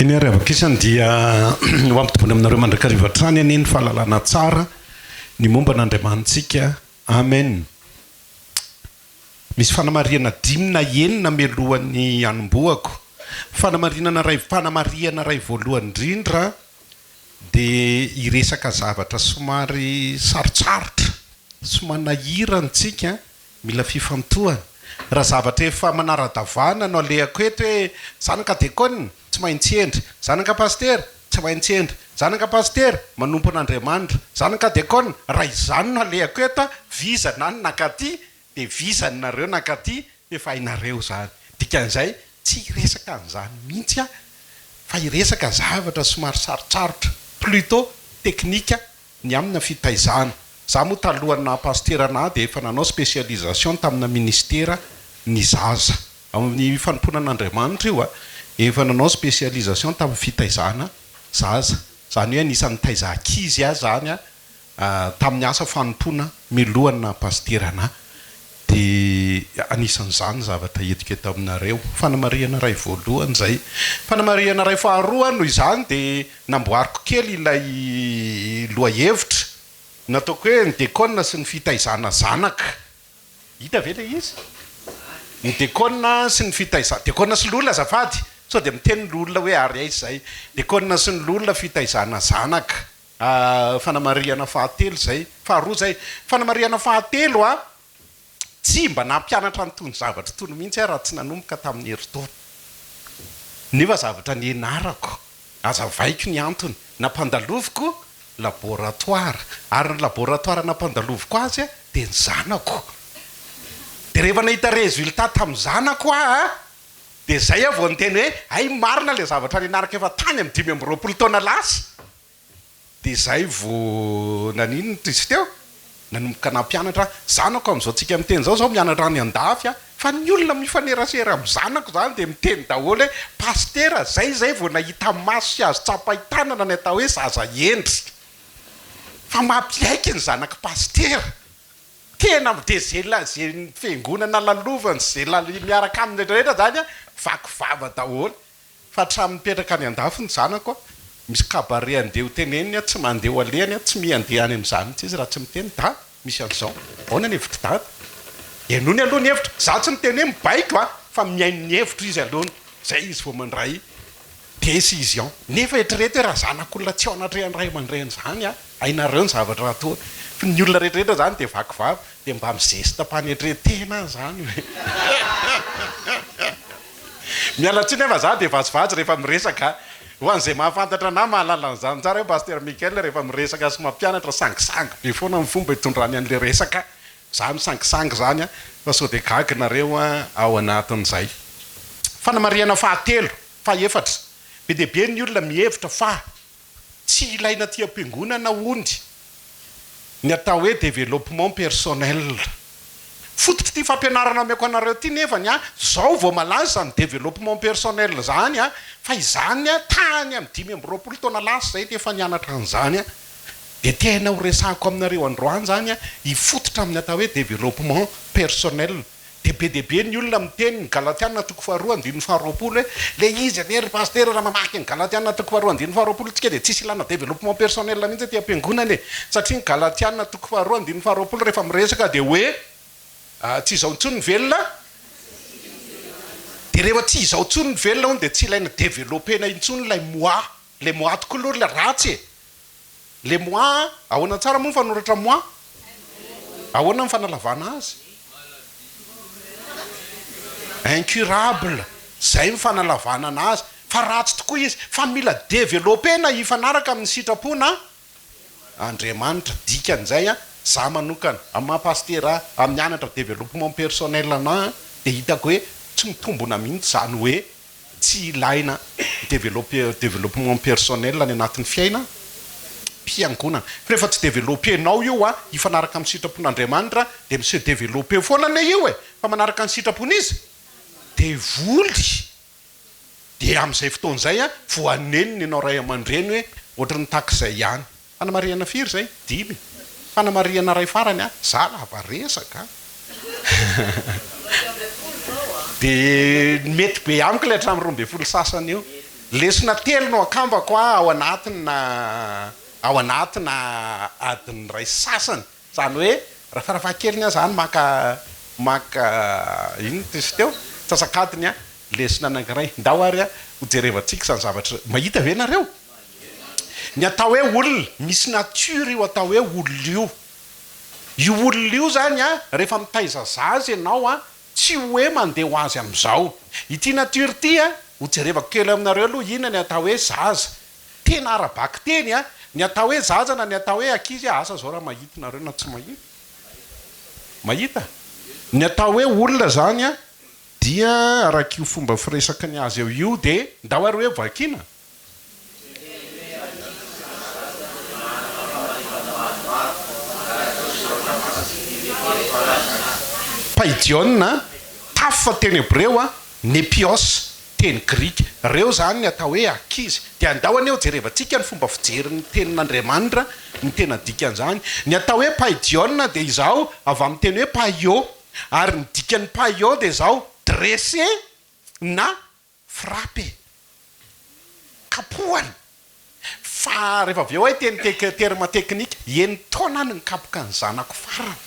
Eny ary havako isany dia ho ampitomboina aminareo mandrakariva hatrany anie ny fahalalana tsara ny momba an'Andriamanitsika. Amen. Misy fanamarihana dimy na enina mialohan'ny hanombohako. Fanamarinana iray fanamarihana iray voalohany indrindra dia hiresaka zavatra somary sarotsarotra sy manahirana antsika Mila fifantohana. Raha zavatra efa manara-davana no alehako eto hoe zanaka dekona, tsy maintsy hendry, zanaka pasitera, tsy maintsy hendry, zanaka pasitera, manompo an'Andriamanitra, zanaka dekona, raha izany no alehako eto, vizana any nankaty dia vizana nareo nankaty, efa hainareo izany. Dikan'izay, tsy hiresaka an'izany mihitsy aho fa hiresaka zavatra somary sarotsarotra, plutôt teknika ny amina fitaizana. Za moa talohan'ny naha pasitera anah dia efa nanao spécialisation tamina ministera ny zaza. Amin'ny fanompoana an'Andriamanitra io a. Efa nanao spécialisation tamin'ny fitaizana zaza. Izany hoe anisan'ny nitaiza ankizy aho izany tamin'ny asa fanompoana milohan'ny naha pasitera anah. Dia anisan'izany ny zavatra entiko eto aminareo. Fanamarihana iray voalohany izay. Fanamarihana iray faharoa, noho izany dia namboariko kely ilay lohahevitra. Nataoko hoe ny dekona sy ny fitaizana zanaka. Hita ve ilay izy? Ny dekona sy ny fitaizana, dekona sy loholona azafady, sao dia miteny ny loholona hoe ary aiza izay. Dekona sy ny loholona fitaizana zanaka. Fanamarihana fahatelo izay, faharoa izay. Fanamarihana fahatelo a, tsy mba nampianatra an'itony zavatra itony mihitsy aho raha tsy nanomboka tamin'ny herintaona. Nefa zavatra nianarako, hazavaiko ny antony, nampandaloviko laboratoire, ary ny laboratoire nampandaloviko azy dia ny zanako. Dia rehefa nahita résultat tamin'ny zanako aho dia izay aho vao niteny hoe hay marina ilay zavatra nianarako efa tany amin'ny 25 taona lasa. Dia izay vao naninona izy teo? Nanomboka nampianatra ahy. Zanako amin'izao tsika miteny izao, izao mianatra any andafy aho. Fa ny olona mifanerasera amin'ny zanako izany dia miteny daholo hoe, Pasitera, izay izay vao nahita maso sy azo tsapain-tanana ny atao hoe zaza hendry. Fa mampiaiky ny zanak'i Pasitera. Tena dia izay la, izay fiangonana lalovany sy izay la, miaraka aminy rehetra rehetra izany vaky vava daholo. Fa hatramin'ny mipetraka any andafy ny zanako a, misy cabaret andeha ho teneniny a, tsy mandeha ho alehany a, tsy miha andeha any amin'izany mihitsy izy raha tsy miteny dada, misy an'izao, ahoana ny hevitr'i dada? Henoiny aloha ny hevitro, za tsy miteny hoe mibaiko a, fa mihaino ny hevitro izy aloha, zay izy vao mandray décision. Nefa eritrereto hoe raha zanak'olona tsy ao anatrehan'ny ray aman-dreny izany a, hainareo ny zavatra ataony, fa ny olona rehetrarehetra izany dia vaky vava, dia mba mi-zeste am-panetren-tena izany e. Miala tsiny fa za dia vazivazy rehefa miresaka a! Ho an'izay mahafantatra anah mahalala an'izany tsara hoe Pasteur Mickael rehefa miresaka sy mampianatra sangisangy be foana ny fomba itondrany an'ilay resaka, za misangisangy zany a! Fa sao dia gaga nareo ao anatin'izay. Fanamarihana fahatelo, fahefatra, be dia be ny olona mihevitra fa Tsy ilaina aty am-piangonana hono ny atao hoe développement personnel. Fototr'ity fampianarana omeko anareo ity nefany an, zao vao malaza izany développement personnel izany an, fa izany an tany amin'ny 25 taona lasa izay no efa nianatra an'izany an, dia tena ho resahako aminareo androany izany an, hifototra amin'ny atao hoe développement personnel. Dia be dia be ny olona miteny ny Galatiana toko faharoa andininy faharoapolo hoe le izy anie ry Pasitera raha mamaky ny Galatiana toko faharoa andininy faharoapolo tsika dia tsisy ilana développement personnel mihitsy aty am-piangonana e! Satria ny Galatiana toko faharoa andininy faharoapolo rehefa miresaka dia hoe tsy izao intsony ny velona dia rehefa tsy izao intsony ny velona hono dia tsy ilaina developena intsony ilay moi, ilay moi tokoa aloha ilay ratsy e! Le moi ahoana tsara moa ny fanoratra moi? Ahoana ny fanalavana azy? Incurable, zay ny fanalavanana azy, fa ratsy tokoa izy, fa mila developena hifanaraka amin'ny sitrapon Andriamanitra, dikan'izay an, za manokana, amin'ny maha pasitera ahy, amin'ny anatra developpement personnel anah dia hitako hoe tsy mitombona mihitsy izany hoe Tsy ilaina developper developpement personnel any anatin'ny fiaina piangonana. Fa rehefa tsy developper-nao io a, hifanaraka amin'ny sitrapon'Andriamanitra dia mi se developper foana anie io e! Fa manaraka ny sitrapon'iza? Devoly! Dia amin'izay fotoana izay a, voanenina ianao ray aman-dreny hoe ohatry ny tahak'izay ihany. Fanamarihana firy izay? Dimy. Fanamarihana iray farany an, za lava resaka an. Dia mety be amiko ilay hatramin'ny 12 sasany io. Lesona telo no akambako ao anatina ao anatina adiny iray sy sasany. Izany hoe raha farafahakeliny aho izany maka maka inona ity izy teo? Antsasak'adiny aho lesona anankiray. Ndao ary ho jerevantsika izany zavatra Mahita ve nareo? Ny atao hoe olona, misy nature io atao hoe olona io. Io olona io izany an, rehefa mitaiza zaza ianao an, tsy hoe mandeha ho azy amin'izao. Ity nature ity an, ho jerevako kely aminareo aloha inona ny atao hoe zaza. Tena ara-bakiteny an, ny atao hoe zaza na ny atao hoe ankizy, asa izao raha mahita nareo na tsy mahita. Mahita? Ny atao hoe olona izany an, dia araka io fomba firesaky ny azy eo io dia, ndao ary hoe vakiana. Paidion, taf teny hebreo, nepios teny grika. Ireo izany ny atao hoe ankizy. Dia andao anie hojerevantsika ny fomba fijerin'ny Tenin'Andriamanitra ny tena dikan'izany. Ny atao hoe paidion dia izao, avy amin'ny teny hoe paio. Ary ny dikan'ny paio dia izao, dresser na Frappe. Kapohana. Fa rehefa avy eo hay teny tek terme technique, enin-taona no nikapoka ny zanako farany.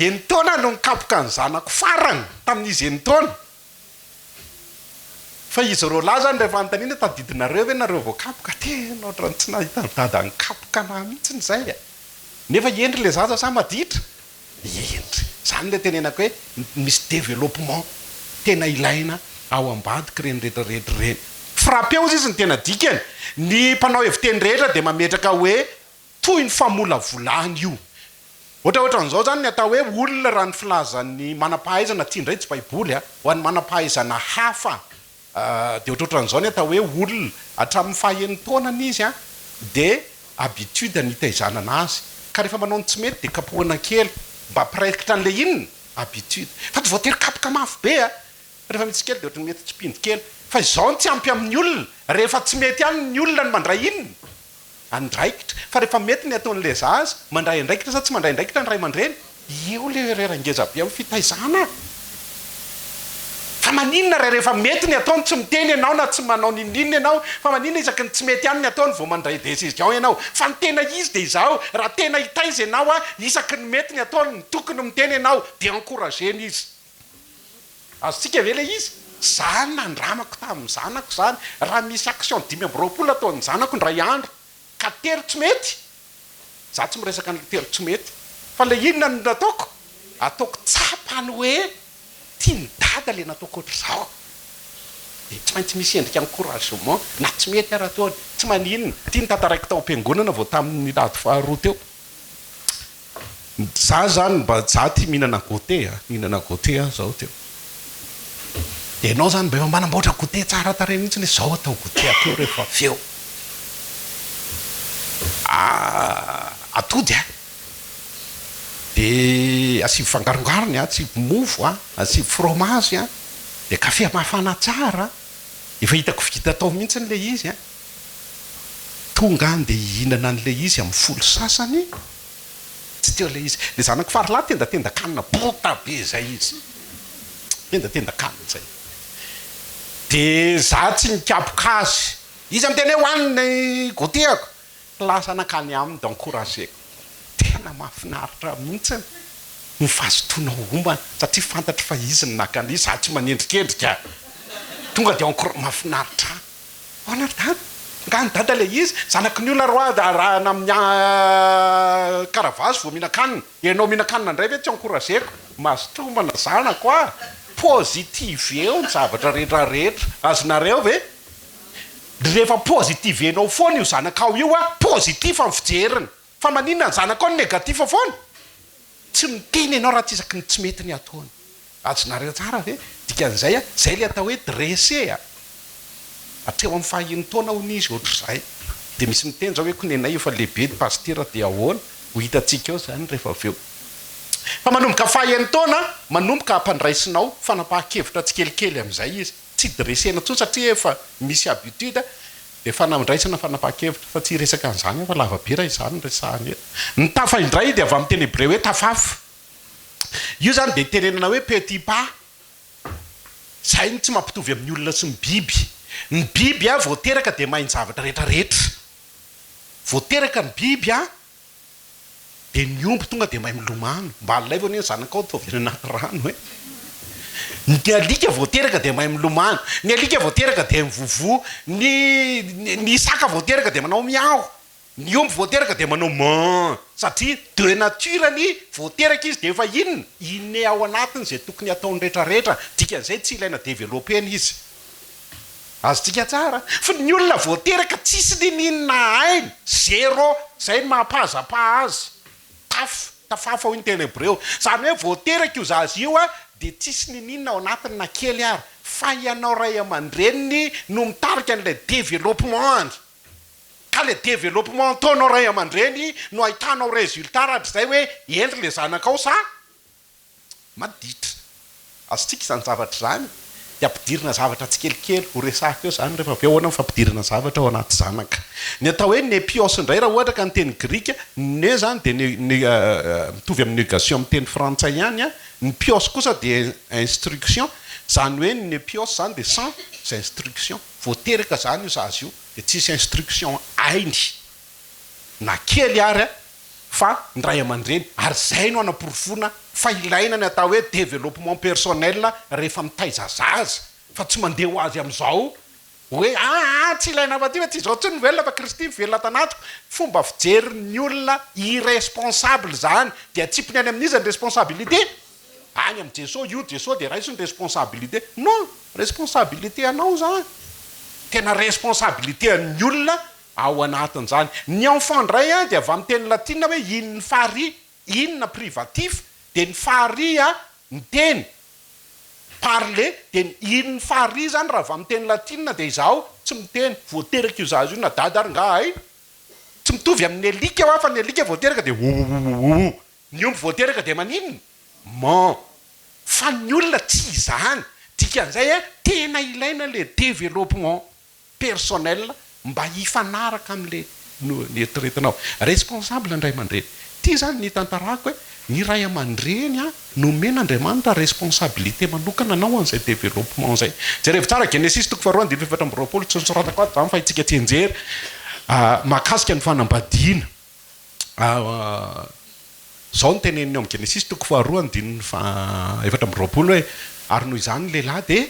Enin-taona no nikapoka ny zanako farany tamin'izy enin-taona. Fa izy roalahy zany rehefa anontaniana tadidinareo ve nareo voakapoka? Tena ohatran'ny tsy nahitan'i dada nikapoka anah mihitsiny izay e. Nefa hendry le zaza sa maditra? Hendry. Izany ilay tenenako hoe misy développement tena ilaina ao ambadiky ireny rehetra rehetra ireny. Frappé hozy izy ny tena dikany. Ny mpanao heviteny rehetra dia mametraka hoe toy ny famolavolana io. Ohatraohatran'izao izany ny atao hoe olona raha ny filazan'ny manam-pahaizana, ity indray tsy baiboly a, ho an'ny manam-pahaizana hafa Dia ohatrohatran'izao ny atao hoe olona, hatramin'ny faha enin-taonany izy dia habitude ny hitaizanana azy, ka rehefa manao ny tsy mety dia kapohana kely mba hampiraikitra an'ilay inona? Habitude. Fa tsy voatery kapoka mafy be a! Fa rehefa misy kely dia ohatran'ny mety tsipindry kely. Fa izao no tsy ampy amin'ny olona, rehefa tsy mety ihany ny olona no mandray inona? Andraikitra. Fa rehefa mety ny ataon'ilay zaza, mandray andraikitra sa tsy mandray andraikitra ny ray aman-dreny? Eo ilay erreur ngeza be amin'ny fitaizana. Fa maninona raha rehefa mety ny ataony tsy miteny ianao na tsy manao n'inon'inona ianao? Fa maninona isaky ny tsy mety ihany ny ataony vao mandray décision ianao? Fa ny tena izy dia izao, raha tena hitaiza ianao, isaky ny mety ny ataony no tokony miteny ianao, dia encourager-na izy. Azontsika ve ilay izy? Zany nandramako tamin'ny zanako zany, raha misy action 25 ataon'ny zanako indray andro ka telo tsy mety, za tsy miresaka an'ilay telo tsy mety, fa ilay inona no nataoko? Ataoko tsapany hoe tian'i dada ilay nataoko ohatr'izao, dia tsy maintsy misy endrika encouragement na tsy mety ara ataony, tsy maninona, ity notantaraiko tao am-piangonana vao tamin'ny alahady faharoa teo. Za zany mba za tia mihinana goûter a, mihinana goûter aho zao teo. Dia ianao zany mba efa manamboatra goûter tsara tarehy mihitsy hoe zao atao goûter akeo rehefa avy eo. Atody a, dia asivo fangarongarony a, asivo mofo a, asivo fromage a, dia kafe mafana tsara a, efa hitako vita tao mihitsy ilay izy a. Tonga any dia hihinana an'ilay izy amin'ny folo sasany, tsy teo ilay izy. Ilay zanako faralahy tendatendan-kanina bota be izay izy, tendatendan-kanina izay. Dia izaho tsy nikapoka azy, izy miteny hoe hohaniny ny goûter-ko. Lasa nankany aminy dia encourager-ko. Tena mahafinaritra mihitsy ny fahazotoanao homana satria fantatro fa izy no naka an'ilay izy, izaho tsy manendrikendrika. Tonga dia encour-, mahafinaritra ahy. Ahoana ry dada? Nga ny dada ilay izy? Zanaky ny olona ry hoa arahana amin'ny karavasy vao mihinan-kanina. Ianao mihinan-kanina indray ve tsy encourager-ko? Mazotoa homana zanako a! Positive-eo ny zavatra rehetra rehetra. Azonareo ve? Rehefa positive-nao foana io zanakao io a, positif ny fijeriny. Fa maninona ny zanakao no negatif foana? Tsy miteny ianao raha tsy isaky ny tsy mety ny ataony. Azonareo tsara ve? Dikan'izay a, izay ilay atao hoe dressé a. Hatreo amin'ny faha enin-taona hono izy ohatr'izay. Dia misy miteny izao hoe ko nenay efa lehibe ny pasitera dia ahoana? Ho hitantsika eo izany rehefa avy eo. Fa manomboka faha enin-taona, manomboka ampandraisinao fanapahan-kevitra tsikelikely amin'izay izy. Tsy dressena intsony satria efa misy habitude dia fanandraisana fanapahan-kevitra. Fa tsy hiresaka an'izany aho fa lava be raha izany no resahana eto. Ny tafa indray dia avy amin'ny teny hebreo hoe tafaf. Io izany dia itenenana hoe petit pas. Izay no tsy mampitovy amin'ny olona sy ny biby. Ny biby a vao teraka dia mahay ny zavatra rehetra rehetra. Vao teraka ny biby a dia ny omby tonga dia mahay milomano. Mba alaivo anie ny zanakao ataovy any anaty rano e. Ny alika vao teraka dia mahay milomano. Ny alika vao teraka dia mivovoa. Ny ny saka vao teraka dia manao miao. Ny omby vao teraka dia manao maa satria de nature-ny vao teraka izy dia efa inona? Inné ao anatiny izay tokony hataony rehetra rehetra, dikan'izay tsy ilaina developena izy. Azontsika tsara? Fa ny olona vao teraka tsisy niniana hainy, zéro, izay no maha pas à pas azy. Taf, tafafa hoy ny teny hebreo. Izany hoe vao teraka io zaza io dia tsisy niniana ao anatiny na kely ary, fa ianao ray aman-dreniny no mitarika an'ilay développement-ny. Ka le développement ataonao ray aman-dreny no ahitanao résultat rahatrizay hoe hendry le zanakao sa maditra. Azontsika izany zavatra izany dia ampidirina zavatra tsikelikely, ho resahiko eo izany rehefa avy eo ahoana ny fampidirana zavatra ao anaty zanaka. Ny atao hoe nepios indray raha ohatra ka ny teny grika, ne izany dia ne, ne, mitovy amin'ny negation amin'ny teny frantsay ihany, ny pios kosa dia instruction, izany hoe ny nepios izany dia sans instruction, voateraka izany io zaza io. dia tsisy instruction hainy na kely ary fa ny ray aman-dreny ary izay no anaporofoana fa ilaina ny atao hoe développement personnel rehefa mitaiza zaza fa tsy mandeha ho azy amin'izao hoe aa tsy ilaina afa-ty fa tsy izao intsony ny velona fa Kristy mivelona ato anatiko. Fomba fijerin'ny olona irresponsable izany dia atsipiny any amin'iza ny responsabilité? Any amin'i Jeso io Jeso dia raiso ny responsabilité. Non! Responsabilité anao izany. Tena responsabilité an'ny olona ao anatin'izany. Ny enfant indray an dia avy amin'ny teny latina hoe in fari, in privatif, dia ny fari an miteny, parler, dia ny in fari izany raha avy amin'ny teny latina dia izaho tsy miteny, voateraka io zaza io na dada ary nga hay. Tsy mitovy amin'ny alika hoa fa ny alika vao teraka dia ououououou. Ny omby vao teraka dia maninona? Ment. Fa ny olona tsy izany. Dikan'izay a, tena ilaina le développement personnel mba hifanaraka amin'le noeritreretinao. Responsable ny ray aman-dreny. Ity izany ny hitantarako hoe ny ray aman-dreny a, nomen'Andriamanitra responsabilité manokana hanao an'izay développement izay. Jerevo tsara Genesisy toko faharoa andininy faha-24, tsy nosoratako ato izany fa itsika tsianjery, mahakasika ny fanambadiana. Izao no teneniny ao amin'ny Genesisy toko faharoa andininy faha 24 hoe, Ary noho izany ny lehilahy dia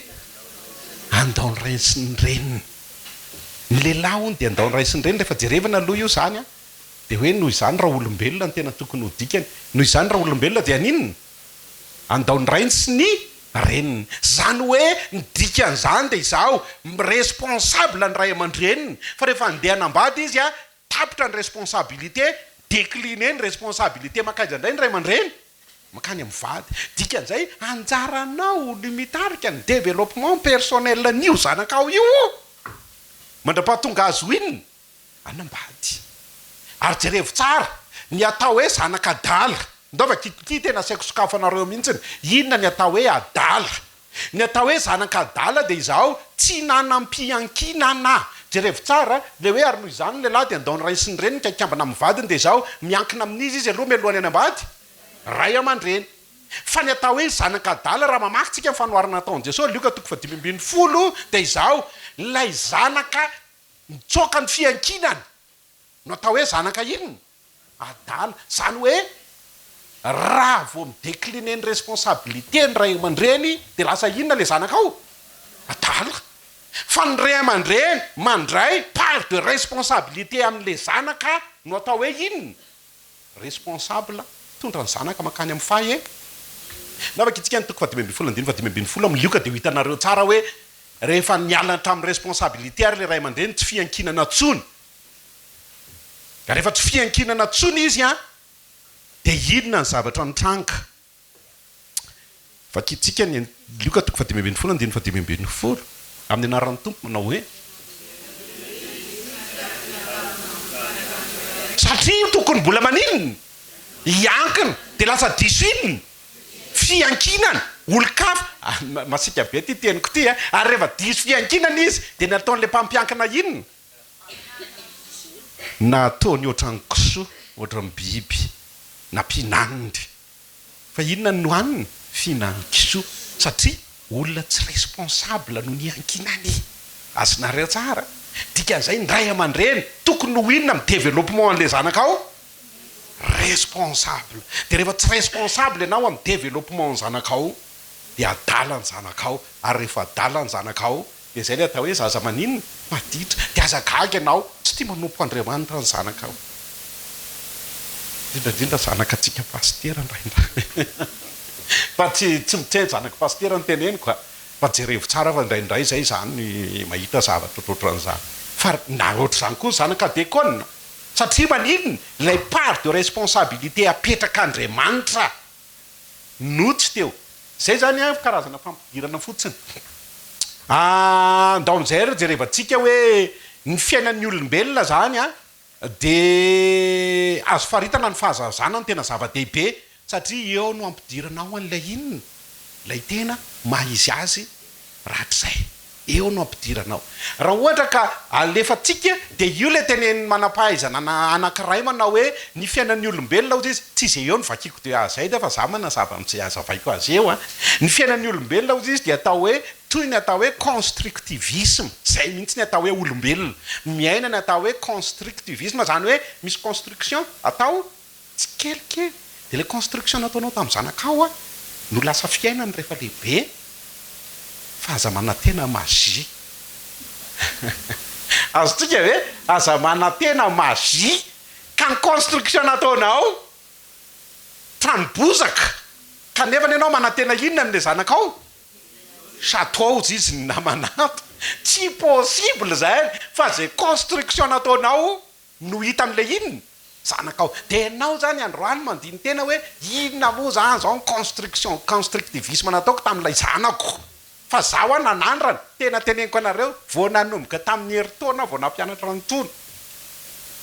handao ny rainy sy ny reniny. Ny lehilahy hono dia handao ny rainy sy ny reniny, rehefa jerevana aloha io izany an, dia hoe noho izany raha olombelona no tena tokony ho dikany. Noho izany raha olombelona dia haninona? Handao ny rainy sy ny reniny. Izany hoe ny dikan'izany dia izaho mi-responsable ny ray aman-dreniny, fa rehefa handeha hanambady izy an, Tapitra ny responsabilité, décliner ny responsabilité mankaiza indray ny ray aman-dreny? Mankany amin'ny vady. Dikan'izay, anjaranao ny mitarika ny développement personnel an'io zanakao io mandra-pahatonga azy ho inona? Hanambady. Ary jerevo tsara, ny atao hoe zanak'adala, ndao fa ity tena asaiko sokafanareo mihitsiny, inona ny atao hoe adala? Ny atao hoe zanak'adala dia izao, tsy nanam-piankinana. Jerevo tsara, ilay hoe ary noho izany ny lehilahy dia handao ny rainy sy ny reniny ka hikambana amin'ny vadiny dia izao, miankina amin'iza izy aloha mialohan'ny hanambady? Ray aman-dreny. Fa ny atao hoe zanak'adala, raha mamaky tsika ny fanoharana nataon'i Jesoa, Lioka toko fahadimy ambin'ny folo, dia izao, ilay zanaka nitsoaka ny fiankinany no atao hoe zanaka inona? Adala. Izany hoe raha vao mi-decliner ny responsabilité ny ray aman-dreny dia lasa inona ilay zanakao? Adala. Fa ny ray aman-dreny mandray part de responsabilité amin'ilay zanaka no atao hoe inona? Responsable. Mitondra ny zanaka mankany amin'ny faha e. Na vakintsika ny toko faha-15 andininy faha-15 amin'ny Lioka dia ho hitanareo tsara hoe rehefa niala hatramin'ny responsabilité ary ilay ray aman-dreny tsy fiankinana intsony. Rehefa tsy fiankinana intsony izy an, dia inona ny zavatra nitranga? Vakintsika ny Lioka toko faha-15 andininy faha-15, amin'ny anaran'ny Tompo manao hoe. Satria tokony mbola maninona? Hiankina, dia lasa diso inona? Fiankinana, olon-kafa, masiaka be ity teniko ity an, ary rehefa diso fiankinana izy dia nataon'ilay mpampiankina inona? Nataony ohatran'ny kisoa, ohatran'ny biby, nampihinaniny. Fa inona no nohaniny? Fihinan'ny kisoa. Satria olona tsy responsable no niankinany. Azonareo tsara? Dikan'izay ny ray aman-dreny tokony ho inona amin'ny développement an'ilay zanakao? Responsable. Dia rehefa tsy responsable ianao amin'ny développement ny zanakao dia adala ny zanakao, ary rehefa adala ny zanakao dia izay ilay atao hoe zaza maninona? Maditra. Dia aza gaga ianao tsy tia manompo Andriamanitra ny zanakao. Indrindra indrindra zanakatsika pasitera indraindray. Fa tsy tsy miteny zanak'i pasitera no teneniko a! Fa jerevo tsara fa indraindray izay izany mahita zavatra ohatrohatran'izany. Fa na ohatr'izany koa ny zanaka dekona. Satria maninona? Ilay part de responsabilité apetrak'Andriamanitra no tsy teo. Izay izany an, karazana fampidirana fotsiny. Andao amin'izay ary jerevantsika hoe ny fiainan'ny olombelona izany an, Dia azo faritana ny fahazazana no tena zava-dehibe satria eo no ampidiranao an'ilay inona? Ilay tena maha izy azy rahatrizay. Eo no ampidiranao. Raha ohatra ka alefantsika dia io ilay tenenin'ny manam-pahaizana anankiray manao hoe ny fiainan'ny olombelona hozy izy, tsy izay eo no vakiako dia aza eda fa za manazava amin'izay hazavaiko azy eo an. Ny fiainan'ny olombelona hozy izy dia atao hoe Toy ny atao hoe constructivisme, izay mihitsy ny atao hoe olombelona. Miaina ny atao hoe constructivisme, izany hoe misy construction atao tsikelikely. Dia ilay construction nataonao tamin'ny zanakao no lasa fiainany rehefa lehibe, fa aza manantena magie. Azontsika ve? Aza manantena magie ka ny construction nataonao trano bozaka, kanefa ianao manantena inona amin'ilay zanakao? Chateau ozy izy ny namana ato, tsy possible zay fa zay construction nataonao no hita amle inona? Zanakao. De enao zany androany mandini-tena hoe inona moa zany zao ny construction constructivisme nataoko tamin'ilay zanako fa za hoa nanandrana, tena teneniko anareo vao nanomboka tamin'ny herintaona aho vao nampianatra an'itony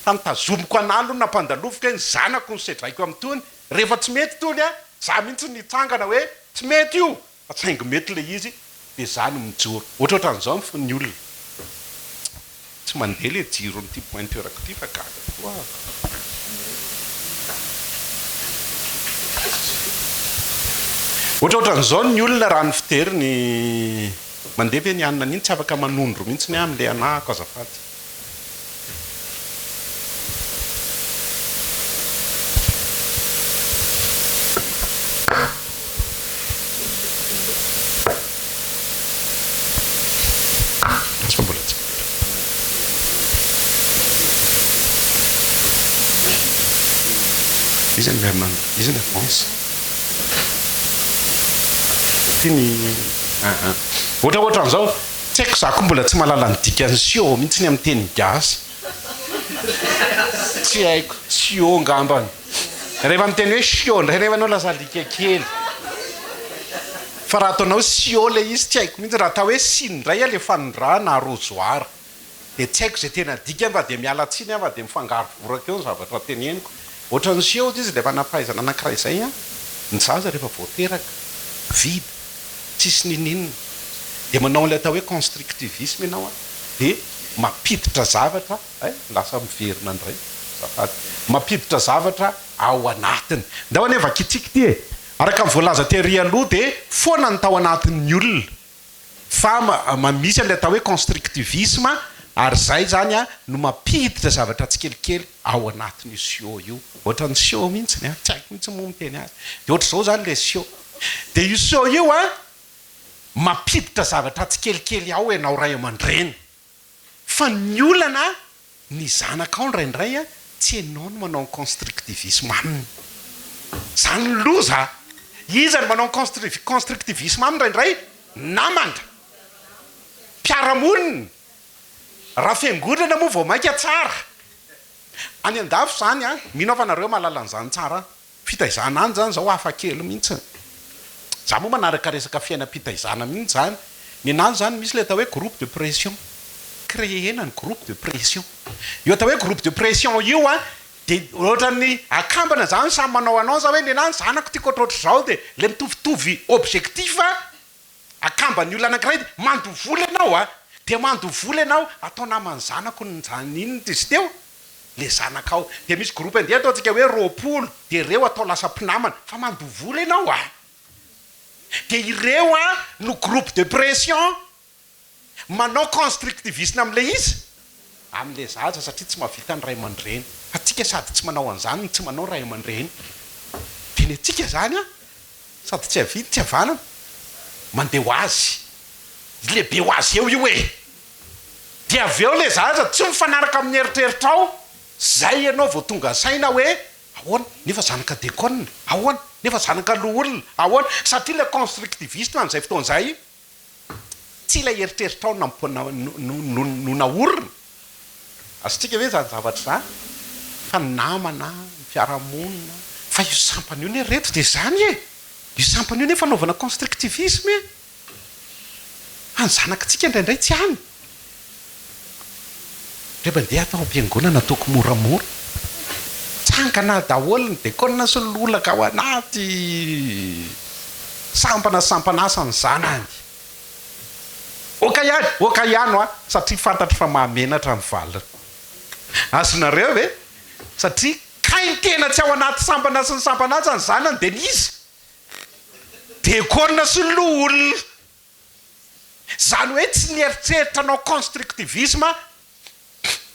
fa nitazomiko anah aloha nampandaloviko hoe ny zanako no sedraiko amin'itony, rehefa tsy mety itony a za mihitsy no hitsangana hoe tsy mety io Fa saingy mety ilay izy dia za no mijoro. Ohatrohatran'izao ny fon'ny olona. Tsy mandeha ilay jiron'ity pointeur-ko ity fa gaga tokoa aho. Ohatrohatran'izao ny olona raha ny fijeriny mandeha ve ny anona an'iny tsy afaka manondro mihitsy aho amin'ilay anahako azafady. Fa mbola tsy vita. Iza ny miarina iza ny avance? Ity ny ah ah. Ohatra ohatran'izao. Tsy haiko za koa mbola tsy mahalala ny dikan'ny sio mihitsy ny amin'ny teny gasy. Tsy haiko, sio ngambany. Rehefa miteny hoe sio indray nefa ianao lasa alika kely. Fa raha ataonao sio ilay izy tsy haiko mihitsy, raha atao hoe siny indray ilay fanondrahana arrosoir. Dia tsy haiko izay tena dikany fa dia miala tsiny aho fa dia mifangaro voraka eo ny zavatra teneniko. Ohatran'ny seho izy ilay manam-pahaizana anankiray izay an, ny zaza rehefa vao teraka, vide, tsisy ninoninona, dia manao an'ilay atao hoe constructivisme ianao an, dia mampiditra zavatra, hay lasa miverina indray, azafady, mampiditra zavatra ao anatiny. Ndao anie vakintsika ity e! Araka ny voalaza tery aloha dia foana ny tao anatin'ny olona. Fa misy an'ilay atao hoe constructivisme ary izay izany no mampiditra zavatra tsikelikely ao anatin'io seau io. Ohatran'ny seau mihitsy an, tsy haiko mihitsy moa miteny azy. Dia ohatr'izao izany ilay seau. Dia io seau io an, mampiditra zavatra tsikelikely ao ianao ray aman-dreny. Fa ny olana ny zanakao indraindray tsy enao no manao ny constructivisme aminy. Zany ny loza a! Iza no manao ny constructivisme aminy indraindray? Namana, mpiara-monina, raha fiangonana moa vao mainka tsara. Any an-dafy izany an, mino aho fa nareo mahalala an'izany tsara. Fitaizana any zany zao hafa kely mihitsy. Za moa manaraka resaka fiainam-pitaizana mihitsy zany. Nenazy zany misy ilay atao hoe groupe de pression. Créer-na ny groupe de pression. Io atao hoe groupe de pression io an, dia ohatran'ny akambana zany samy manao annonce hoe nenahy ny zanako tiako ohatrohatr'izao dia ilay mitovitovy objectif Akamban'ny olona anankiray dia mandoa vola ianao a! Dia mandoa vola ianao atao naman'ny zanako ny zany inona izy teo? Le zanakao. Dia misy groupe andeha ataontsika hoe 20 dia ireo atao lasa mpinamana fa mandoa vola ianao a! Dia ireo a no groupe de pression. Manao constructivisme amin'ilay izy? Amin'ilay zaza satria tsy mahavita ny ray aman-dreny. Fa tsika sady tsy manao an'izany no tsy manao ray aman-dreny. Dia ny antsika izany an, sady tsy havia no tsy havanana. Mandeha ho azy. Lehibe ho azy eo io e! Dia avy eo ilay zaza tsy mifanaraka amin'ny eritreritrao, izay ianao vao tonga saina hoe ahoana? Nefa zanaka dekona, ahoana? Nefa zanaka loholona, ahoana? Satria ilay constructiviste amin'izay fotoana izay Tsy ilay eritreritrao no no naorina. Azontsika ve izany zavatra izany? Fa ny namana, ny fiarahamonina. Fa io sampana io anie ry reto dia izany e! Io sampana io anie fanaovana constructivisme e! Fa ny zanakitsika indraindray tsy any. Ndray mandeha ato am-piangonana ataoko moramora. Tsangana daholo ny dekona sy ny lolaka ao anaty sampana sy sampan'asa ny zanany. Ok ihany, ok ihany hoa, satria fantatro fa mahamenatra ny valiny. Azonareo ve? Satria kay ny tena tsy ao anaty sampana sy ny sampan'asa ny zanany dia n'iza? Dekona sy ny loholona. Izany hoe tsy nieritreritra hanao constructivisme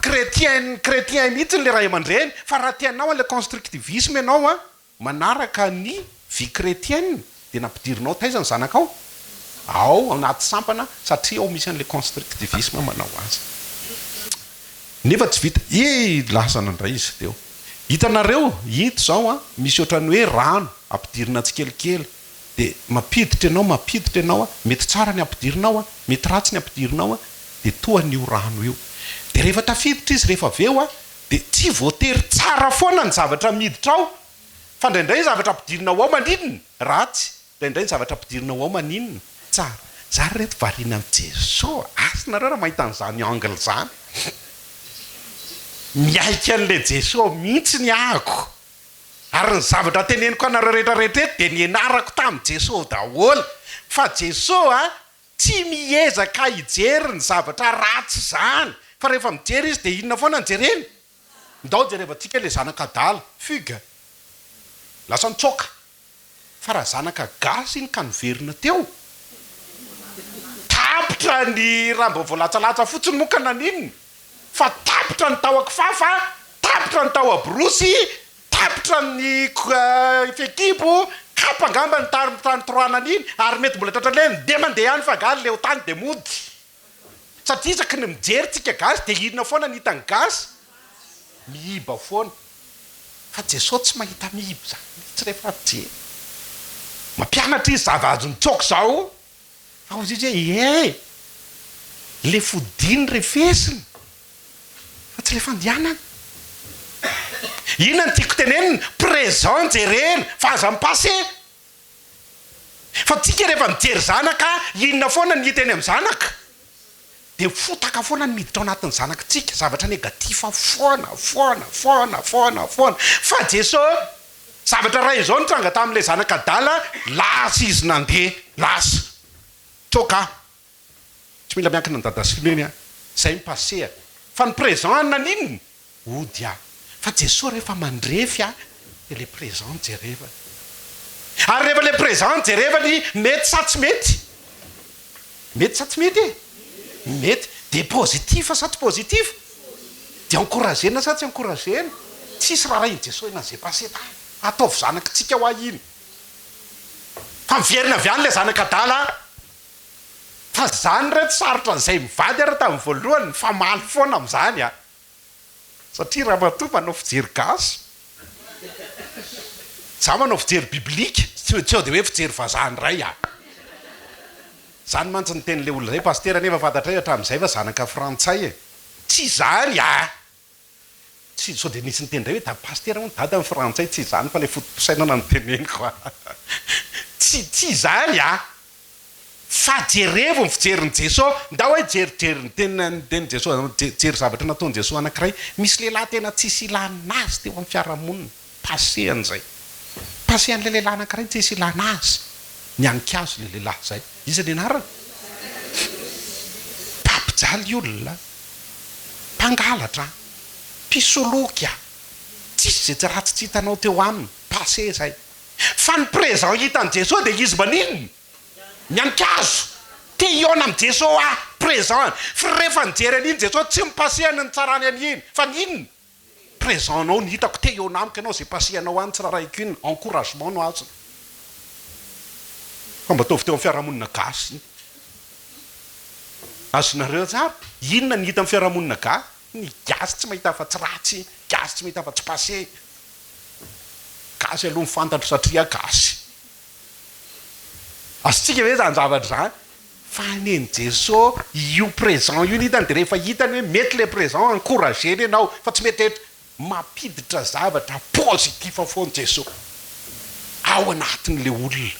chrétien chrétien mihitsy ilay ray aman-dreny fa raha te hanao an'ilay constructivisme ianao an, manaraka ny vie chrétienne dia nampidirinao taiza ny zanakao? Ao anaty sampana satria ao misy an'ilay constructivisme manao azy. Nefa tsy vita, eh lasa nandray izy teo. Hitanareo, ito izao an, misy ohatran'ny hoe rano ampidirina tsikelikely. Dia mampiditra ianao, mampiditra ianao an, mety tsara ny ampidirinao an, mety ratsy ny ampidirinao an, dia toa an'io rano io. Dia rehefa tafiditra izy rehefa avy eo an, dia tsy voatery tsara foana ny zavatra miditra ao, fa indraindray ny zavatra ampidirinao ao maninona? Ratsy, indraindray ny zavatra ampidirinao ao maninona? Tsara. Za ry reto variana amin'i Jesoa, asa nareo raha mahita an'izany angle izany. Miaiky an'ilay Jesoa mihitsy ny ahako. Ary ny zavatra teneniko anareo rehetra rehetra eto dia nianarako tamin'i Jeso daholo. Fa Jeso a, tsy miezaka hijery ny zavatra ratsy izany. Fa rehefa mijery Izy dia inona foana no jereny? Ndao jerevantsika ilay zanaka adala, fugue. Lasa nitsoaka. Fa raha zanaka gasy iny ka niverina teo, tapitra ny raha mba voalatsalatsa fotsiny moa ka naninona? Fa tapitra ny tao Ankifafa, tapitra ny tao Aborosy, tapitra ny fehikibo, kapa angamba ny tany torohana an'iny, ary mety mbola tratran'ilay hoe ndeha mandeha any fa angaha leo tany dia mody. Satria isaky ny mijery tsika gasy dia inona foana ny hitan'ny gasy? Miiba foana. Fa Jesoa tsy mahita miiba izany mihitsy rehefa mijery. Mampianatra izy zava azony tsoaka izao fa hozy izy hoe ee le fodiany refesina fa tsy le fandehanana. Inona no tiako tenenina? Présent jerena fa aza mi passé. Fa tsika rehefa mijery zanaka inona foana ny hita eny amin'ny zanaka? Dia fotaka foana ny miditra ao anatin'ny zanakitsika, zavatra negatif foana, foana, foana, foana, foana. Fa Jeso, zavatra iray izao nitranga tamin'ilay zanaka adala, lasa izy nandeha, lasa. Tsoaka. Tsy mila miankina an'i dada sy neny aho. Zay ny passé a. Fa ny présent any naninona? Hody aho. Fa Jesoa rehefa mandrefy ahy dia le présent jerevany. Ary rehefa le présent jerevany mety sa tsy mety? Mety sa tsy mety e? Mety. Dia positif sa tsy positif? Dia encourager-na sa tsy encourager-na? Tsisy raharahin'i Jesoa iny an'izay passé tany. Ataovy zanakitsika hoa iny. Fa miverina avy any le zanaka adala. Fa zany reto sarotra an'izay mivady ary tamin'ny voalohany mifamaly foana amin'izany a! Satria ramatoa manao fijery gasy, za manao fijery biblika, tsy sao dia hoe fijery vazaha indray a! Zany mantsy ny tenin'ilay olona izay, pasitera nefa fantatray hatramin'izay fa zanaka frantsay e! Tsy izany a! Tsy, sao dia nisy niteny indray hoe da pasitera hono dada ny frantsay, tsy izany fa ilay foto-pisainana no teneniko a! Tsy, tsy izany a! Fa jerevo ny fijerin'i Jeso, ndao hoe jerijery ny teny, ny tenin'i Jeso, jery zavatra nataon'i Jeso anankiray, misy lehilahy tena tsisy ilana azy teo amin'ny fiarahamonina, passé an'izay, passé an'ilay lehilahy anankiray tsisy ilana azy, nihanika azy ilay lehilahy izay, iza ny anarany? Mpampijaly olona. Mpangalatra, mpisoloky a! Tsisy izay tsy ratsy tsy hitanao teo aminy, passé izay. Fa ny présent hitan'i Jesoa dia izy maninona? Mianikazo! Te hihaona amin'i Jeso aho, présent. Fa rehefa nijery an'iny Jeso, tsy mi-passer ny nitsarany an'iny, fa ny inona? Présent nao no hitako, te hihaona amiko ianao, izay passer anao any tsy rarahiko iny, encouragement no azony. Fa mba ataovy teo amin'ny fiarahamonina gasy iny. Azonareo tsara? Inona no hita amin'ny fiarahamonina gasy? Ny gasy tsy mahita afa-tsy ratsy, gasy tsy mahita afa-tsy passé. Gasy aloha ny fantatro satria gasy. Azontsika ve izany zavatra izany? Fa nen'i Jeso io présent io ny hitany dia rehefa hitany hoe mety ilay présent encourager-ny ianao fa tsy mety mampiditra zavatra positif foana Jeso ao anatin'ilay olona.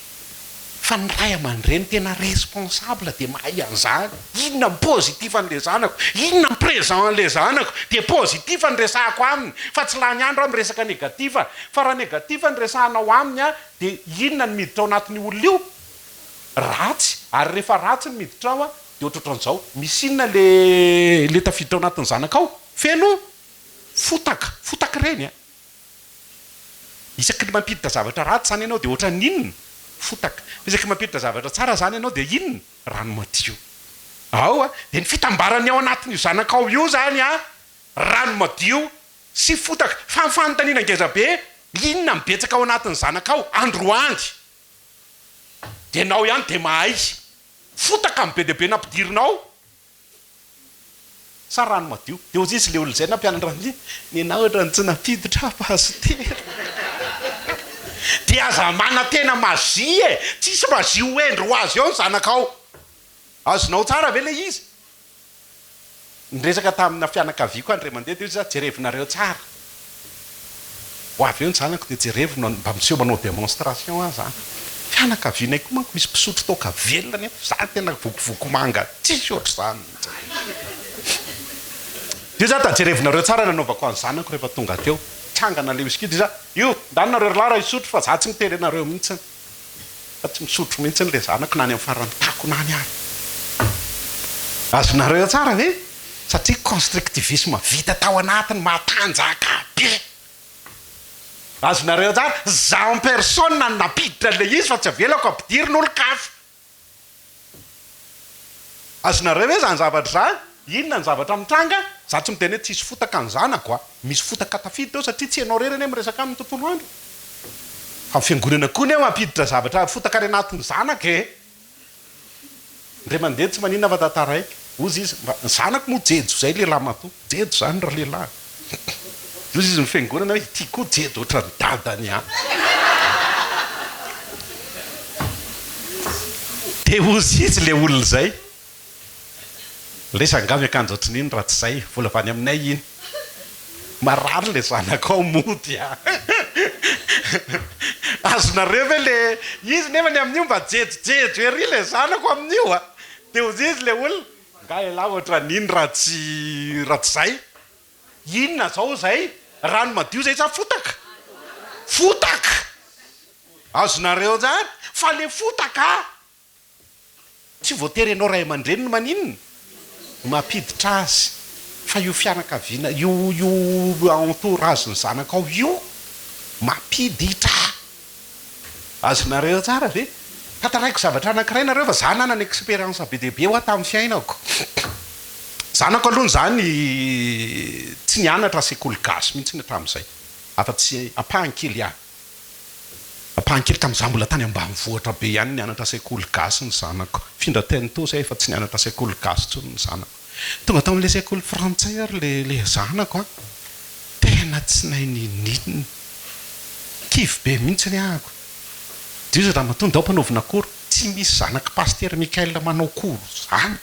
Fa ny ray aman-dreny tena responsable dia mahay an'izany. Inona ny positif an'ilay zanako? Inona ny présent an'ilay zanako? Dia positif ny resahako aminy fa tsy lany andro aho miresaka négatif. Fa raha négatif ny resahanao aminy dia inona no miditra ao anatin'io olona io? Ratsy. Ary rehefa ratsy ny miditra ao dia ohatrohatran'izao. Misy inona le le tafiditra ao anatin'ny zanakao? Feno fotaka. Fotaka ireny an! Isaky ny mampiditra zavatra ratsy izany ianao dia ohatran'ny inona? Fotaka. Fa isaky ny mampiditra zavatra tsara izany ianao dia inona? Rano madio. Ao a! Dia ny fitambaran'ny ao anatin'io zanakao io izany an, rano madio sy fotaka. Fa ny fanontaniana ngeza be, inona no betsaka ao anatin'ny zanakao androany? Dia ianao ihany dia mahay. Fotaka no be dia be nampidirinao. Sa rano madio? Dia hozy izy le olona izay nampianatra an'i Nenah ohatran'ny tsy nampiditra aho pasitera. Dia aza manantena magie e! Tsisy magie ho hendry ho azy eo ny zanakao. Azonao tsara ve le izy? Niresaka tamina fianakaviako aho indray mandeha dia hoy izy za jerevinareo tsara. Ho avy eo ny zanako dia jerevo mba miseho manao démonstration aho zany. Fianakavianay koa manko misy mpisotro toaka velona nefa za tena vokovoko manga tsisy ohatr'izany mihitsy. Dia za da jerevonareo tsara ny anaovako an'ny zanako rehefa tonga teo. Tsangana le whisky dia za, io, ndany nareo ry lahy raha hisotro fa za tsy miteny anareo mihitsy. Fa tsy misotro mihitsy le zanako na any amin'ny faran'ny takona any ary. Azonareo tsara ve? Satria constructivisme vita tao anatiny matanjaka be. Azonareo tsara? Za en personne no nampiditra an'ilay izy fa tsy avelako ampidirina olon-kafa. Azonareo ve izany zavatra izany? Inona ny zavatra mitranga? Za tsy miteny hoe tsisy fotaka ny zanako a! Misy fotaka tafiditra ao satria tsy ianao irery anie miresaka aminy tontolo andro. Fa ny fiangonana koa anie mampiditra zavatra fotaka any anatin'ny zanaka e! Indray mandeha tsy maninona fa tantaraiko. Hozy izy, mba, ny zanako moa jejo izay lehilahy matoa. Jejo izany ry lehilahy. Hozy izy ny fiangonana hoe ity koa jejo ohatran'ny dadany ihany. Dia hozy izy ilay olona izay. Lesa angaha miakanjo ohatran'iny raha tsy izay, vola avy any aminay iny. Marary ilay zanakao mody a! Azonareo ve le izy nefa ny amin'io mba jejojejo ery ilay zanako amin'io a! Dia hozy izy ilay olona, angaha ialahy ohatran'iny raha tsy raha tsy izay? Inona izao izay? Rano madio izay sa fotaka? Fotaka! Azonareo tsara? Fa le fotaka Tsy voatery ianao ray aman-dreny no maninona? No mampiditra azy. Fa io fianakaviana io io entourage ny zanakao io mampiditra. Azonareo tsara ve? Tantaraiko zavatra anankiray nareo fa za nanana expérience be dia be hoa tamin'ny fiainako. Zanako aloha izany tsy nianatra sekoly gasy mihitsy hatramin'izay afa-tsy ampahany kely ihany. Ampahany kely tamin'izaho mbola tany ambanivohitra be ihany nianatra sekoly gasy ny zanako. Findra teny toa izay efa tsy nianatra sekoly gasy intsony ny zanako. Tonga tao amin'ilay sekoly frantsay ary ilay ilay zanako an! Tena tsy nahay n'inon'inona. Kivy be mihitsy ahako. Dia hoy izy ramatoa ndao ampanaovina cours. Tsy misy zanak'i Pasitera Michael manao cours izany.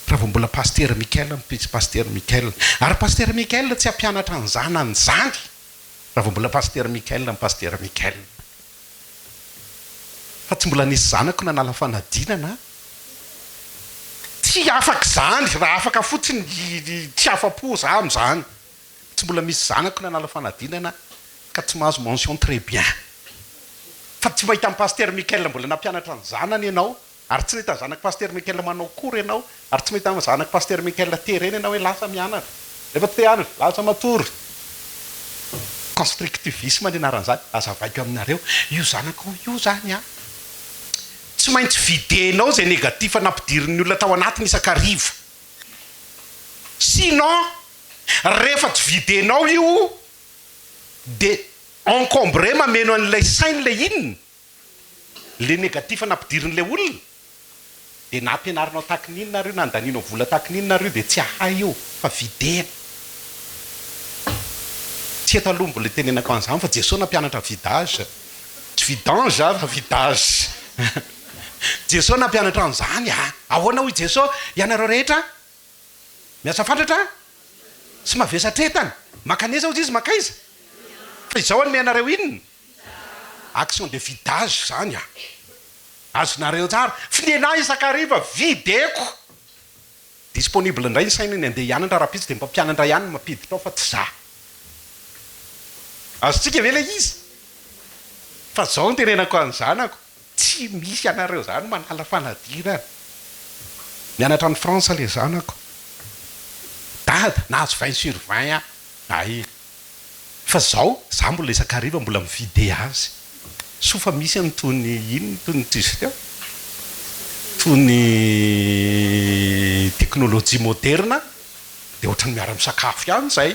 Raha vao mbola Pasitera Michael no Pasitera Michael. Ary Pasitera Michael tsy hampianatra ny zanany izany. Raha vao mbola Pasitera Michael ny Pasitera Michael. Fa tsy mbola nisy zanako nanala fanadinana an! Tsy afaka izany, raha afaka fotsiny tsy afa-po za amin'izany. Tsy mbola misy zanako nanala fanadinana ka tsy mahazo mention très bien. Fa tsy mahita an'i Pasitera Michael mbola nampianatra ny zanany ianao. Ary tsy nahita zanak'i Pasitera Michael manao cours ianao, ary tsy mahita zanak'i Pasitera Michael terena ianao hoe lasa mianatra. Rehefa tsy te hianatra, lasa matory. Constructivisme ny anaran'izany. Hazavaiko aminareo. Io zanakao io izany an, tsy. Tsy maintsy videnao izay négatif nampidirin'ny olona tao anatiny isan-kariva. Sinon, rehefa tsy videnao io dia encombré mameno an'ilay sainy ilay inona? Ilay négatif nampidirin'ilay olona. Dia na ampianarinao tahaky ny inona ary io, na andanianao vola tahaky ny inona ary io dia tsy hahay io fa videna. Tsy eto aloha mbola itenenako an'izany fa Jesoa nampianatra vidage. Tsy vidange fa vidage. Jesoa nampianatra an'izany a! Ahoana hoy Jesoa? Ianareo rehetra miasa fatratra sy mavesatra entana, mankanesa hozy izy, mankaiza? Fa izao hanome anareo inona? Action de vidage izany a! Azonareo tsara. F'nenà isan-kariva videko. Disponible indray ny saina ny andeha hianatra rahampitso dia ny mpampianatra ihany no mampiditra ao fa tsy za. Azontsika ve ilay izy? Fa zao no tenenako an'ny zanako, tsy misy anareo zany manala fanadinana. Mianatra any France ilay zanako. Dada, nahazo vingt sur vingt aho. Hay. Fa zao za mbola isan-kariva mbola mi-vide azy. Soa fa misy an'itony inona itony izy teo? Itony teknolojia moderina dia ohatran'ny miara-misakafo ihany izay.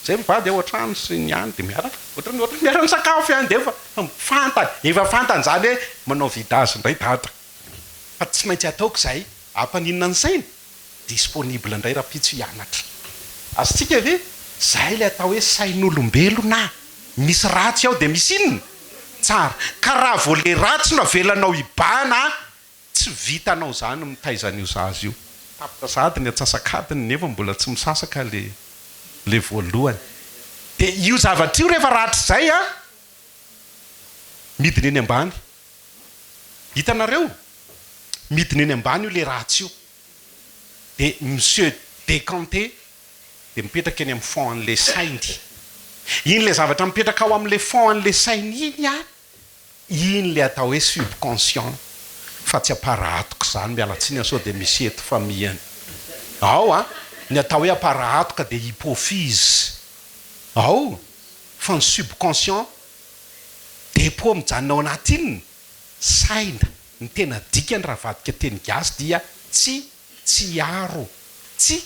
Izay mivady ao an-trano sy ny any dia miaraka, ohatran'ny ohatran'ny miara-misakafo ihany dia efa fantany, efa fantany izany hoe manao vidage indray dada. Fa tsy maintsy ataoko izay hampaninona ny saina. Disponible indray rahampitso hianatra. Azontsika ve? Zay ilay atao hoe sain'olombelona. Misy ratsy ao dia misy inona? Tsara. Ka raha vao le ratsy no avelanao hibahana tsy vitanao zany mitaiza an'io zaza io. Tapitra sahady ny antsasak'adiny nefa mbola tsy misasaka le le voalohany. Dia io zavatra io rehefa rahatrizay an, midina eny ambany. Hitanareo? Midina eny ambany io le ratsy io. Dia mi-se decanter dia mipetraka eny amin'ny fond an'ilay sainy. Iny ilay zavatra mipetraka ao amin'ilay fond an'ilay sainy iny an, iny ilay atao hoe subconscient fa tsy aparahatoka izany, miala tsiny aho sao dia misy eto famille any. Ao an, ny atao hoe aparahatoka dia hypophyse ao fa ny subconscient depot mijanona ao anaty inona? Saina. Ny tena dikany raha avadika teny gasy dia tsy tsiaro. Tsy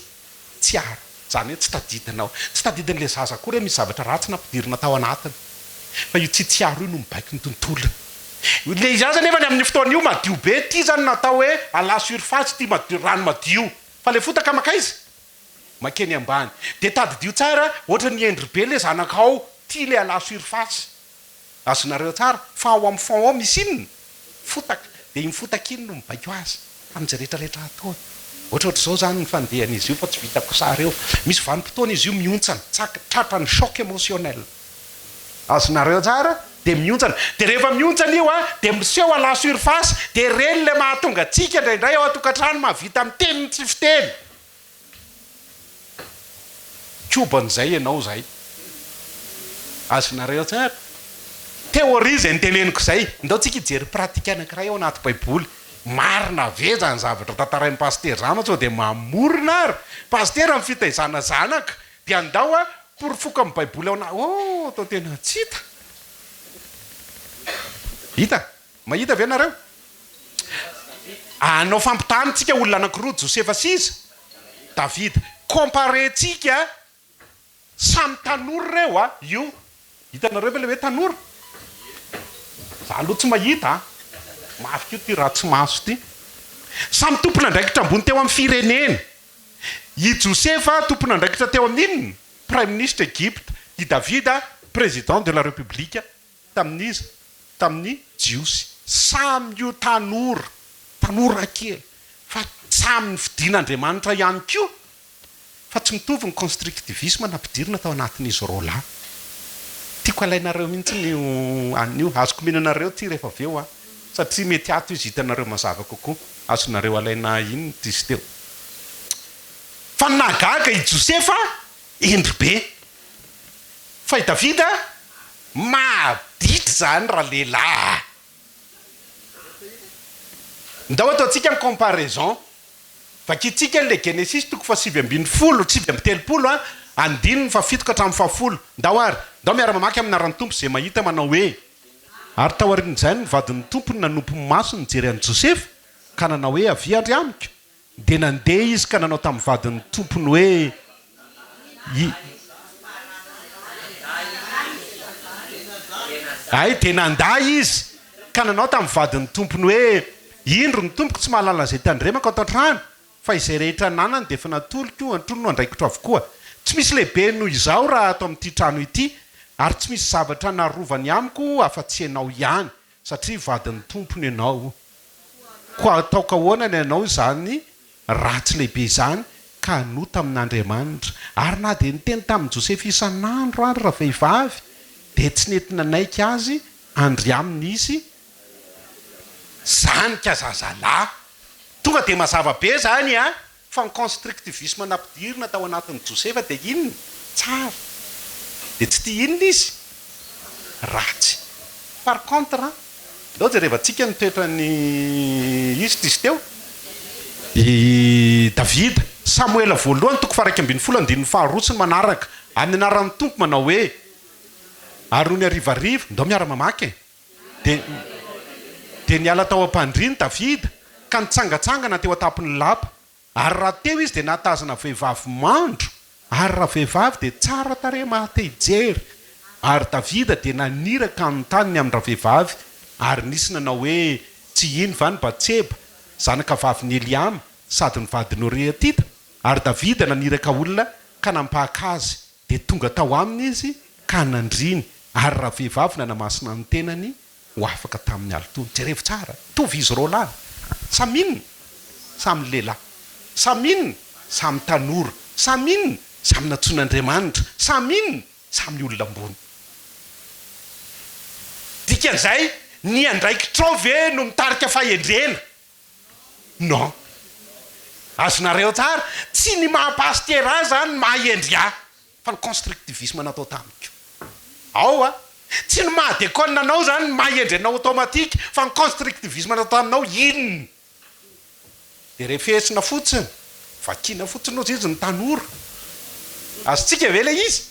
tsiaro. Izany hoe tsy tadidinao. Tsy tadidin'ilay zaza akory hoe misy zavatra ratsy nampidirina tao anatiny. Fa io tsy tsiaro io no mibaiko ny tontolony. Ilay zaza anefa amin'io fotoana io madio be, ity izany natao hoe à la surface ity madio, rano madio. Fa ilay fotaka mankaiza? Mankeny ambany. Dia tadidio tsara, ohatran'ny hendry be ilay zanakao, tia ilay à la surface. Azonareo tsara fa ao amin'ny fond ao misy inona? Fotaka. Dia iny fotaka iny no mibaiko azy amin'izay rehetra rehetra ataony. Ohatrohatr'izao izany ny fandehan'izy io fa tsy vitako sary eo. Misy vanim-potoana izy io mihontsana, tsak, tratran'ny choc émotionnel. Azonareo tsara? Dia mihontsana. Dia rehefa mihontsana io an, dia miseho à la surface, dia ireny ilay mahatonga antsika indraindray ao an-tokantrano mahavita miteny ny tsy fiteny. Kobany zay ianao zay. Azonareo tsara? Théorie zay noteneniko zay. Ndao tsika hijery pratique anakiray ao anaty baiboly. Marina ve zany zavatra tantarain'i Pasitera zany sao dia mamorona ary? Pasitera amin'ny fitaizana zanaka dia andao a porofoko amin'ny baiboly ao anaty oh toa tena tsy hita. Hita? Mahita ve nareo? Hanao fampitahana tsika olona anakiroa Josefa sy iza? Davida. Comparer-tsika samy tanora ireo a, io. Hitanareo ve ilay hoe tanora? Za aloha tsy mahita a. Mafy koa ity ratsy maso ity. Samy tompon'andraikitra ambony teo amin'ny firenena. I Josefa tompon'andraikitra teo amin'ny inona? Praiminisitra Egypta. I Davida président de la République Tamin'iza? Tamin'ny Jiosy. Samy io tanora, tanora kely, fa samy nofidin'Andriamanitra ihany koa, fa tsy mitovy ny constructivisme nampidirina tao anatin'izy roalahy. Tiako alainareo mihitsy io an'io, azoko omena anareo ity rehefa avy eo an, satria mety ato izy hitanareo mazava kokoa, azonareo alaina inona ity izy teo. Fa ny nahagaga i Josefa hendry be. Fa i Davida maditra izany ralehilahy a! Ndao ataontsika ny comparaison. Vakintsika an'ilay Genesisy toko faha-19, 39 a, andininy fahafito ka hatramin'ny fahafolo. Ndao ary, ndao miara-mamaky amin'ny anaran'ny Tompo izay mahita manao hoe. Ary taorian'izay ny vadin'ny tompony nanopy maso nijery an'i Josefa, ka nanao hoe, Avia handry amiko. Dia nandeha izy ka nanao tamin'ny vadin'ny tompony hoe, I. Ay, dia nandà izy ka nanao tamin'ny vadin'ny tompony hoe, Indro, ny tompoko tsy mahalala izay tandremako ato an-trano, fa izay rehetra ananany dia efa natoloko, antrony no andraikitro avokoa. Tsy misy lehibe noho izaho raha ato amin'ity trano ity, ary tsy misy zavatra narovany amiko afa-tsy ianao ihany, satria vadin'ny tompony ianao. Koa ataoko ahoana ny hanao izany ratsy lehibe izany ka hanota amin'Andriamanitra? Ary na dia niteny tamin'i Josefa isan'andro ary ravehivavy, dia tsy nety nanaiky azy Andriaminy izy, Zany ka zazalahy. Tonga dia mazava be zany a! Fa ny constructivisme nampidirina tao anatin'i Josefa dia inona? Tsara. Dia tsy tia inona izy? Ratsy. Par contre, ndao jerevantsika ny toetran'i iza izy teo? I Davida. Samoela voalohany toko faha 11 andininy faharoa sy ny manaraka. Amin'ny anaran'ny Tompo manao hoe, Ary nony harivariva, ndao miara-mamaky e! Dia dia niala tao am-pandriany Davida ka nitsangantsangana teo an-tampon'ny lapa. Ary raha teo izy dia nahatazana vehivavy mandro, ary ravehivavy dia tsara tarehy maha-te hijery. Ary Davida dia naniraka hanontany ny amin-dravehivavy, ary nisy nanao hoe, Tsy iny va ny Batseba, zanaka vavin'i Eliama, sady ny vadin'i Oria Hetita? Ary Davida naniraka olona ka nampahaka azy. Dia tonga tao aminy izy ka nandriny, ary ravehivavy nanamasina ny tenany ho afaka tamin'ny halotoany. Jerevo tsara, mitovy izy roalahy. Samy inona? Samy lehilahy. Samy inona? Samy tanora. Samy inona? Samy nantsoin'Andriamanitra. Samy inona? Samy olona ambony. Dikan'izay, ny andraikitrao ve no mitarika fahendrena? Non. Azonareo tsara? Tsy ny maha pasitera ahy zany no maha hendry ahy fa ny constructivisme natao tamiko. Ao a! Tsy ny maha dekona anao zany no maha hendry anao automatique fa ny constructivisme natao taminao inona? Dia refesina fotsiny, vakiana fotsiny ozy izy ny tanora. Azontsika ve ilay izy?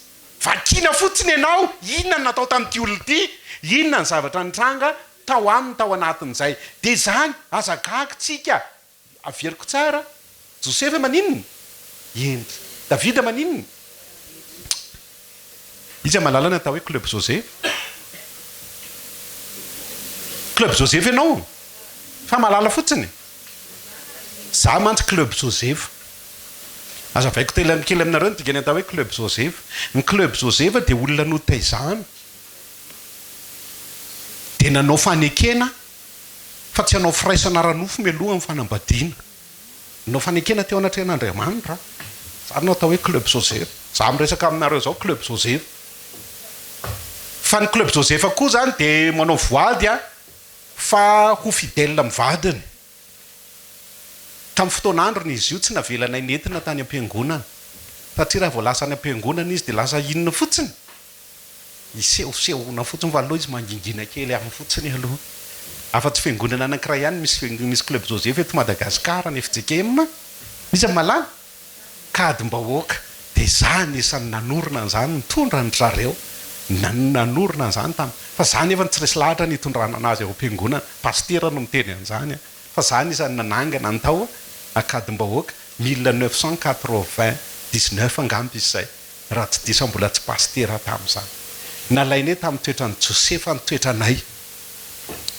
Vakiana fotsiny ianao, inona no natao tamin'ity olona ity, inona ny zavatra nitranga tao aminy tao anatin'izay. Dia izany, aza gaga tsika. Averiko tsara, Josefa maninona? Hendry. Davida maninona? Iza mahalala ny atao hoe Club Joseph? Club Joseph ianao? Fa mahalala fotsiny? Za mantsy Club Joseph. Azavaiko tely kely aminareo ny dikany atao hoe Club Joseph. Ny Club Joseph dia olona notaizana dia nanao fanekena fa tsy hanao firaisana ara-nofo mialoha ny fanambadiana. Nanao fanekena teo anatrehan'Andriamanitra. Izany no atao hoe Club Joseph. Za miresaka aminareo izao Club Joseph. Fa ny Club Joseph koa izany dia manao voady fa ho fidèle amin'ny vadiny. Tamin'ny fotoan'androny izy io tsy navelanay nentina tany am-piangonana. Satria raha vao lasa any am-piangonana izy dia lasa inona fotsiny? Isehosehoana fotsiny fa aleo izy mangingina kely any fotsiny aloha. Afa-tsy fiangonana anankiray ihany misy misy club Joseph eto Madagascar, ny fjkm. Iza no mahalala? Kadim-bahoaka. Dia za anisan'ny nanorina an'izany, nitondra an-dry zareo nanorina an'izany tam. Fa za nefa tsy resy lahatra ny hitondrana anazy ao am-piangonana. Pasitera no miteny an'izany an. Fa za anisan'ny nanangana ny tao Ankadimbahoaka, 1999 angamba izy izay. Raha tsy diso aho mbola tsy pasitera tamin'izany. Nalainay tamin'ny toetran'i Josefa ny toetranay.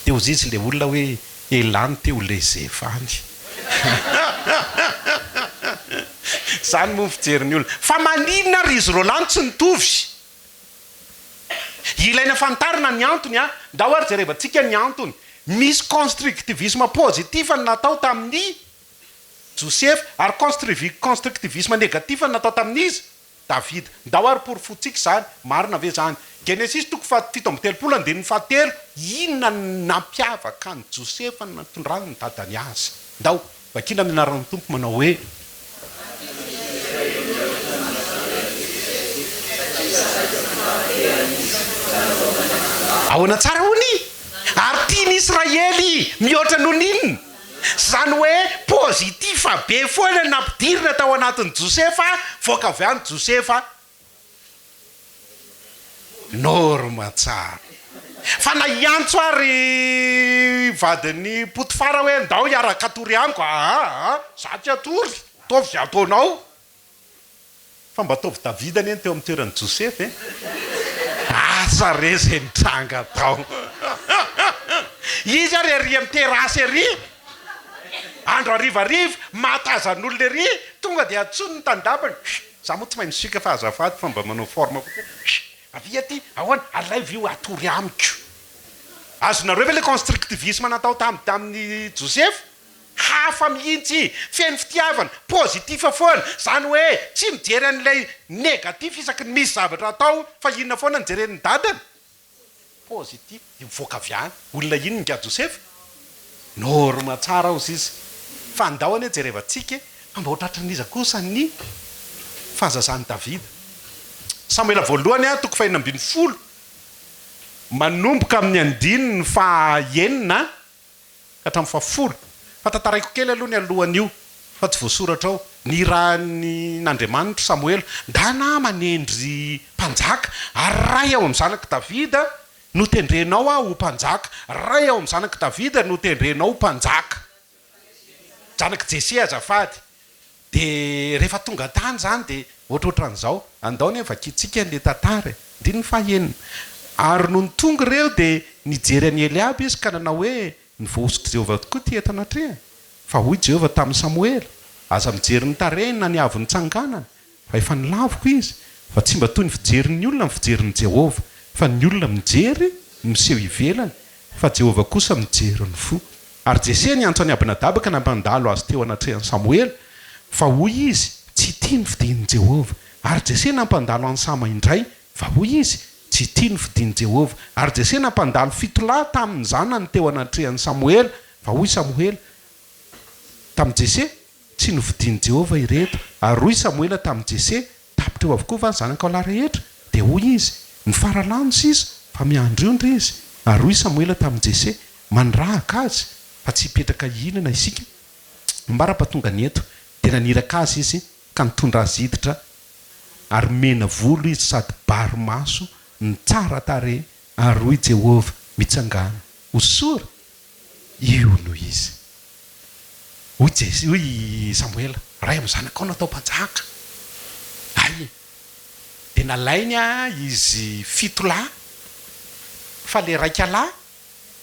Dia hozy izy ilay olona hoe elah no te ho lezefa any. Izany moa ny fijerin'ny olona. Fa maninona ary izy roalahy no tsy nitovy? Ilaina fantarina ny antony a! Ndao ary jerevantsika ny antony. Misy constructivisme positif natao tamin'i Josefa, ary constructivisme négatif no natao tamin'iza? Davida. Ndao ary porofointsika izany, marina ve izany? Genesisy toko faha 37 andininy fahatelo, inona no nampiavaka an'i Josefa nitondrany ny dadany azy? Ndao vakiana amin'ny anaran'ny Tompo manao hoe. Ahoana tsara hono i? Ary tian'i Israely mihoatra noho ny inona? Zany hoe positif be foana ny nampidirina tao anatin'i Josefa, voaka avy any Josefa norme tsara. Fa na hiantso ary vadin'i Potifara hoe ndao hiaraka hatory amiko, aa, za tsy hatory, ataovy izay ataonao. Fa mba ataovy Davida anie ny teo amin'ny toeran'i Josefa e! Asa re izay nitranga tao. Izy ary ery amin'ny terrasse ery, andro harivariva, mahatazan'olona ery, tonga dia antsoiny ny tandapany, Chut! Za moa tsy mahay misioka fa azafady fa mba manao forme fotsiny, Chut! Avia aty, ahoana? Alaivo io hatory amiko. Azonareo ve ilay constructivisme natao tamin'i Josefa? Hafa mihitsy, feno fitiavana, positif foana, izany hoe tsy mijery an'ilay négatif isaky ny misy zavatra atao fa inona foana no jeren'ny dadany? Positif, dia mivoaka avy any. Olona inona ingahy Josefa? Norme tsara hozy izy. Fa andao anie jerevantsika e, fa mba ho tratran'iza kosa ny fahazazan'i Davida? Samoela voalohany toko fahenina 16, manomboka amin'ny andininy faha enina ka hatramin'ny fahafolo. Fa tantaraiko kely aloha ny alohan'io, fa tsy voasoratra ao. Nirahin'Andriamanitra Samoela, Ndana manendry mpanjaka, ary ray ao amin'ny zanak'i Davida no tendrenao aho ho mpanjaka. Ray ao amin'ny zanak'i Davida no tendrenao ho mpanjaka. Zanak'i Jese azafady. Dia rehefa tonga tany izany dia ohatrohatran'izao. Andao anie vakintsika ilay tantara e. Andininy fahenina. Ary nony tonga ireo dia nijery an'i Eliaba izy ka nanao hoe, Ny voahosotr'i Jehovah tokoa ity eto anatrehany. Fa hoy Jehovah tamin'i Samoela, Aza mijery ny tarehiny na ny haavon'ny tsanganany, fa efa nolaviko izy, fa tsy mba toy ny fijerin'ny olona ny fijerin'i Jehovah, fa ny olona mijery ny miseho ivelany, fa Jehovah kosa mijery ny fo. Ary Jese niantso an'i Abinadaba ka nampandalo azy teo anatrehan'i Samoela, fa hoy izy, Tsy ity no fidin'i Jehovah. Ary Jese nampandalo an'i Sama indray, fa hoy izy, Tsy ity no fidin'i Jehovah. Ary Jese nampandalo fito lahy tamin'ny zanany teo anatrehan'i Samoela, fa hoy Samoela tamin'i Jese, Tsy nofidin'i Jehovah ireto. Ary hoy Samoela tamin'i Jese, Tapitra eo avokoa va ny zanakao lahy rehetra? Dia hoy izy, Ny faralahy no sisa, fa miandry ondry izy. Ary hoy Samoela tamin'i Jese, Manirahaka azy, fa tsy hipetraka hihinana isika ambara-pahatongany eto. Dia naniraka azy izy ka nitondra azy hiditra, ary mena volo izy sady bary maso, nitsara tarehy, ary hoy Jehovah, Mitsangàna, hosory Io no izy. Hoy Jese, hoy i Samoela, Ray amin'ny zanakao no atao mpanjaka. Hay! Dia nalainy izy fito lahy, fa ilay raika lahy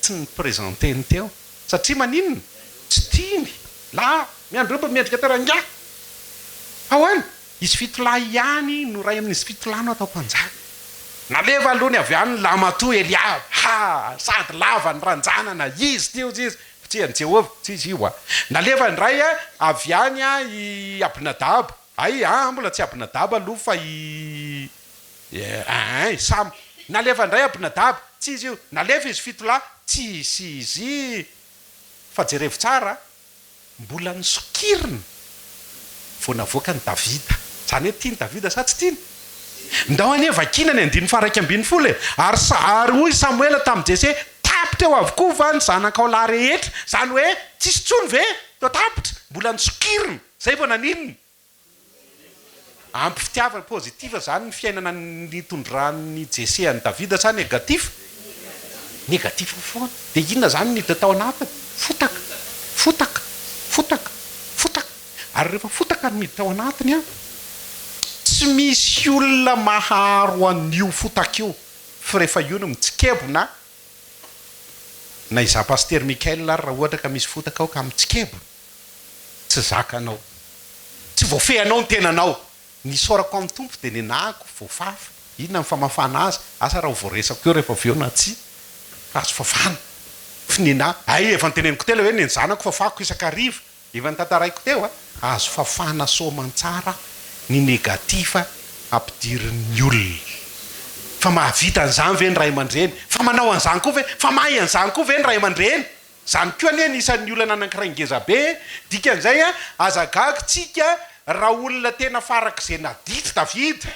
tsy ni-presenter-ny teo. Satria maninona? Tsy tiany. Lahy, miandry omby mendrika teo rangahy. Ahoana? Izy fitolahy ihany no iray amin'izy fitolahy no atao mpanjaka. Nalefa aloha ny avy any ny lahimatoa Eliaba. Ha! Sady lava ny ranjanana, izy ity hozy izy, fa tsy an'i Jehovah, tsy izy io a! Nalefa indray avy any i Abinadaba. Hay, aa mbola tsy Abinadaba aloha fa i, aa i Sama. Nalefa indray Abinadaba, tsy izy io. Nalefa izy fitolahy, tsisy izy. Fa jerevo tsara a! Mbola nosokirina vao navoakan'i Davida. Izany hoe tian'i Davida sa tsy tiany? Ndao anie vakiana ny andininy faha-11 e! Ary sa, ary hoy Samoela tamin'i Jese, Tapitra eo avokoa va ny zanakao lahy rehetra? Izany hoe tsisy intsony ve? Toa tapitra. Mbola nosokirina. Izay vao naninona? Ampy fitiavana, positive, zany ny fiainana nitondran'i Jesse an'i Davida sa negatif? Negatif foana. Dia inona zany niditra tao anatiny? Fotaka, fotaka, fotaka, fotaka. Ary rehefa fotaka no miditra ao anatiny an, tsy misy olona maharo an'io fotaka io, fa rehefa io no mitsikebona, na izaho Pasitera Michael ary raha ohatra ka misy fotaka ao ka mitsikebona, Tsy zakanao. Tsy voafehinao ny tenanao. Ny isaorako amin'ny Tompo dia nenahako voafafa. Inona ny famafana azy? Asa raha ho voaresako eo rehefa avy eo na tsia. Fa azo fafana. F'nenà. Hay, efa noteneniko teo ilay hoe ny zanako fafako isan-kariva. Efa notantaraiko teo a. Azo fafana soamantsara ny négatif ampidirin'ny olona. Fa mahavita an'izany ve ny ray aman-dreny? Fa manao an'izany koa ve? Fa mahay an'izany koa ve ny ray aman-dreny? Zany koa anie anisan'ny olana anankiray ngeza be e! Dikan'izay an, aza gaga tsika raha olona tena farak'izay naditra Davida,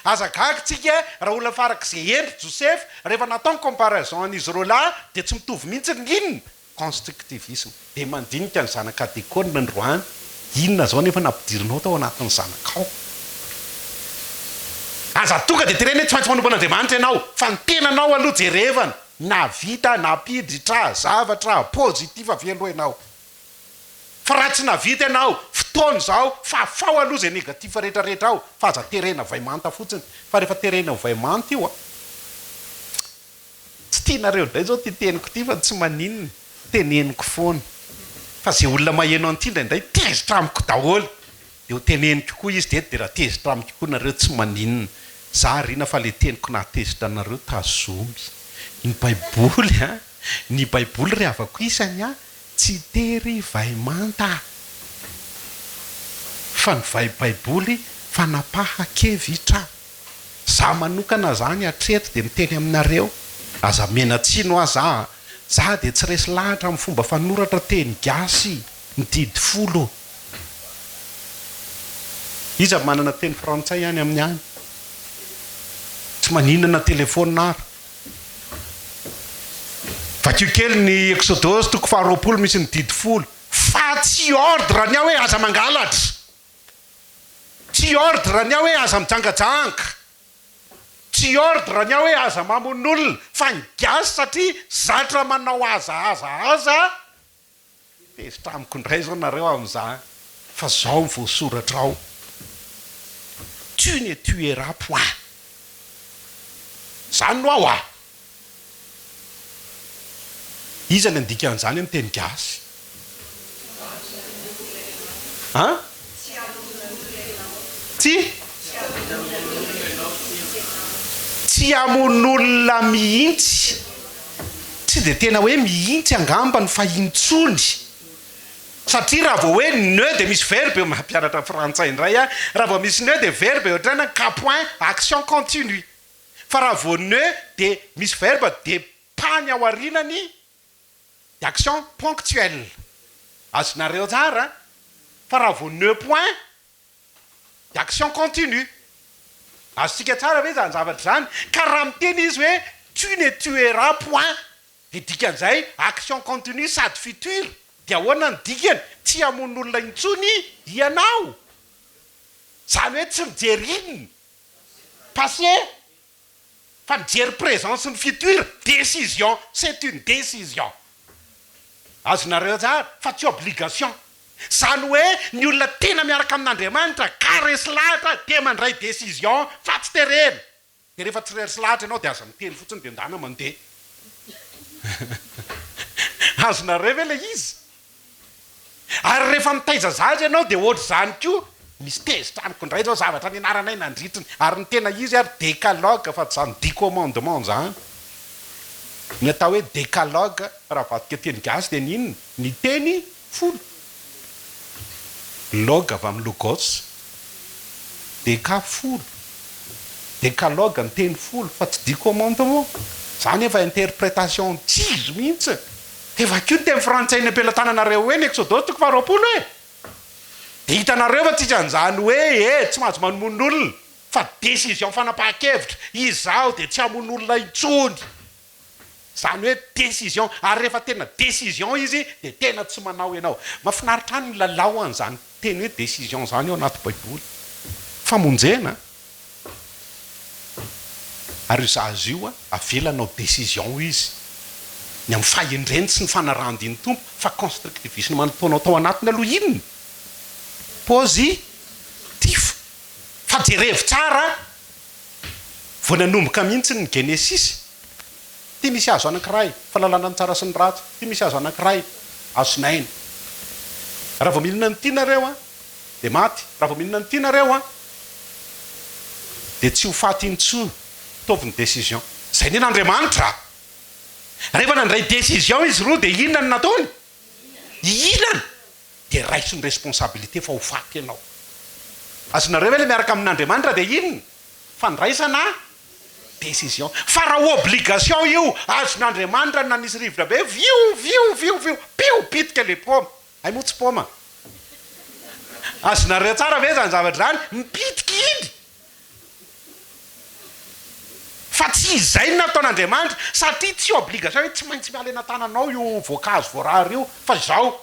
aza gaga tsika raha olona farak'izay hendry Josefa, rehefa natao ny comparaison an'izy roa lahy dia tsy mitovy mihitsy ny inona? Constructivisme. Dia mandinika ny zanaka dekona androany, inona zao nefa nampidirinao tao anatin'ny zanakao? Aza tonga dia terena hoe tsy maintsy manompo an'Andriamanitra ianao, fa ny tenanao aloha jerevana. Nahavita nampiditra zavatra positif ve aloha ianao? Fa raha tsy nahavita ianao, fotoana izao, fafao aloha izay négatif rehetra rehetra ao, fa aza terena vay manta fotsiny, fa rehefa terena ho vay manta io an, tsy tianareo indray izao ity teniko ity fa tsy maninona, teneniko foana, fa izay olona maheno an'ity indraindray tezitra amiko daholo, dia ho teneniko koa izy dia dia raha tezitra amiko koa nareo tsy maninona, za ariana fa le teniko nahatezitra anareo tazomy, ny baiboly an, ny baiboly ry havako isany an, Tsy tery vay manta fa ny vay baiboly fanapaha-kevitra. Za manokana zany hatreto dia miteny aminareo, aza menatsiny hoa za a, za dia tsy resy lahatra amin'ny fomba fanoratra teny gasy ny didy folo. Iza manana teny frantsay any amin'ny any? Tsy maninona na telephone ary. Vakio kely ny Eksodosy toko faharoapolo misy ny didy folo. Fa tsy ordre ny ahy hoe aza mangalatra. Tsy ordre ny ahy hoe aza mijangajanga. Tsy ordre ny ahy hoe aza mamono olona. Fa ny gasy satria zatra manao aza aza aza Tezitra amiko indray zao nareo amin'izany fa zao no voasoratra ao, tu ne tueras point. Zany no ao a! Iza ny handika an'izany amin'ny teny gasy? An? Tsy? Tsy hamono olona mihitsy. Tsy dia tena hoe mihitsy angambany fa intsony. Satria raha vao hoe ne dia misy verbe eo, mampianatra frantsay indray aho, raha vao misy ne dia verbe eo hatrany ka point action continue. Fa raha vao ne dia misy verbe dia pas ny ao aorianany dia action ponctuelle. Azonareo tsara an? Fa raha vao ne point dia action continue. Azontsika tsara ve izany zavatra izany? Ka raha miteny izy hoe tu ne tueras point dia dikan'izay action continue sady future dia ahoana ny dikany? Tsy hamono olona intsony ianao. Izany hoe tsy mijery inona? Passé. Fa mijery présent sy ny futur, décision, c'est une décision. Azonareo tsara fa tsy obligation. Izany hoe ny olona tena miaraka amin'Andriamanitra ka resy lahatra dia mandray décision fa tsy terena. Dia rehefa tsy resy lahatra ianao dia aza miteny fotsiny dia ndana mandeha. Azonareo ve ilay izy? Ary rehefa mitaiza zaza ianao dia ohatr'izany koa, misy tezitra amiko indray izao zavatra nianaranay nandritry ny, ary ny tena izy ary decalogue fa tsy izany dix commandements izany. Ny atao hoe decalogue raha avadika teny gasy dia ny inona? Ny teny folo. Log avy amin'ny logos. Deca folo. Decalogue ny teny folo fa tsy dix commandements. Izany efa interprétation diso mihitsy. Dia vakio ny teny frantsay eny am-pelatananareo eny, Eksodosy toko faharoapolo e! Dia hitanareo fa tsisy an'izany hoe e, tsy mahazo mamono olona, fa décision fanapahan-kevitra, izaho dia tsy hamono olona intsony. Izany hoe décision, ary rehefa tena décision izy dia tena tsy manao ianao. Mahafinaritra ahy ny milalao an'izany teny hoe décision izany ao anaty baiboly. Famonjena. Ary io zaza io avela hanao décision izy ny amin'ny fahendreny sy ny fanarahan-dia ny Tompo fa constructivisme nataonao tao anatiny aloha inona? Positif. Fa jerevo tsara vao nanomboka mihitsy ny Genesisy, ity misy hazo anankiray, fahalalana ny tsara sy ny ratsy, ity misy hazo anankiray, hazon'aina. Raha vao mihinana an'ity nareo an, dia maty, raha vao mihinana an'ity nareo an, dia tsy ho faty intsony, ataovy ny décision. Izay anie n'Andriamanitra a! Rehefa nandray décision izy roa dia inona no nataony? Hihinana! Dia raiso ny responsabilité fa ho faty ianao. Azonareo ve ilay miaraka amin'Andriamanitra dia inona? Fandraisana décision. Fa raha obligation io, azon'Andriamanitra ny nanisy rivotra be, viou, viou, viou, viou, piou, bitika ilay paoma. Hay moa tsy paoma. Azonareo tsara ve izany zavatra izany? Mipitika iny. Fa tsy izay no nataon'Andriamanitra, satria tsy obligation hoe tsy maintsy miala eny an-tananao io voankazo voarara io, fa izao.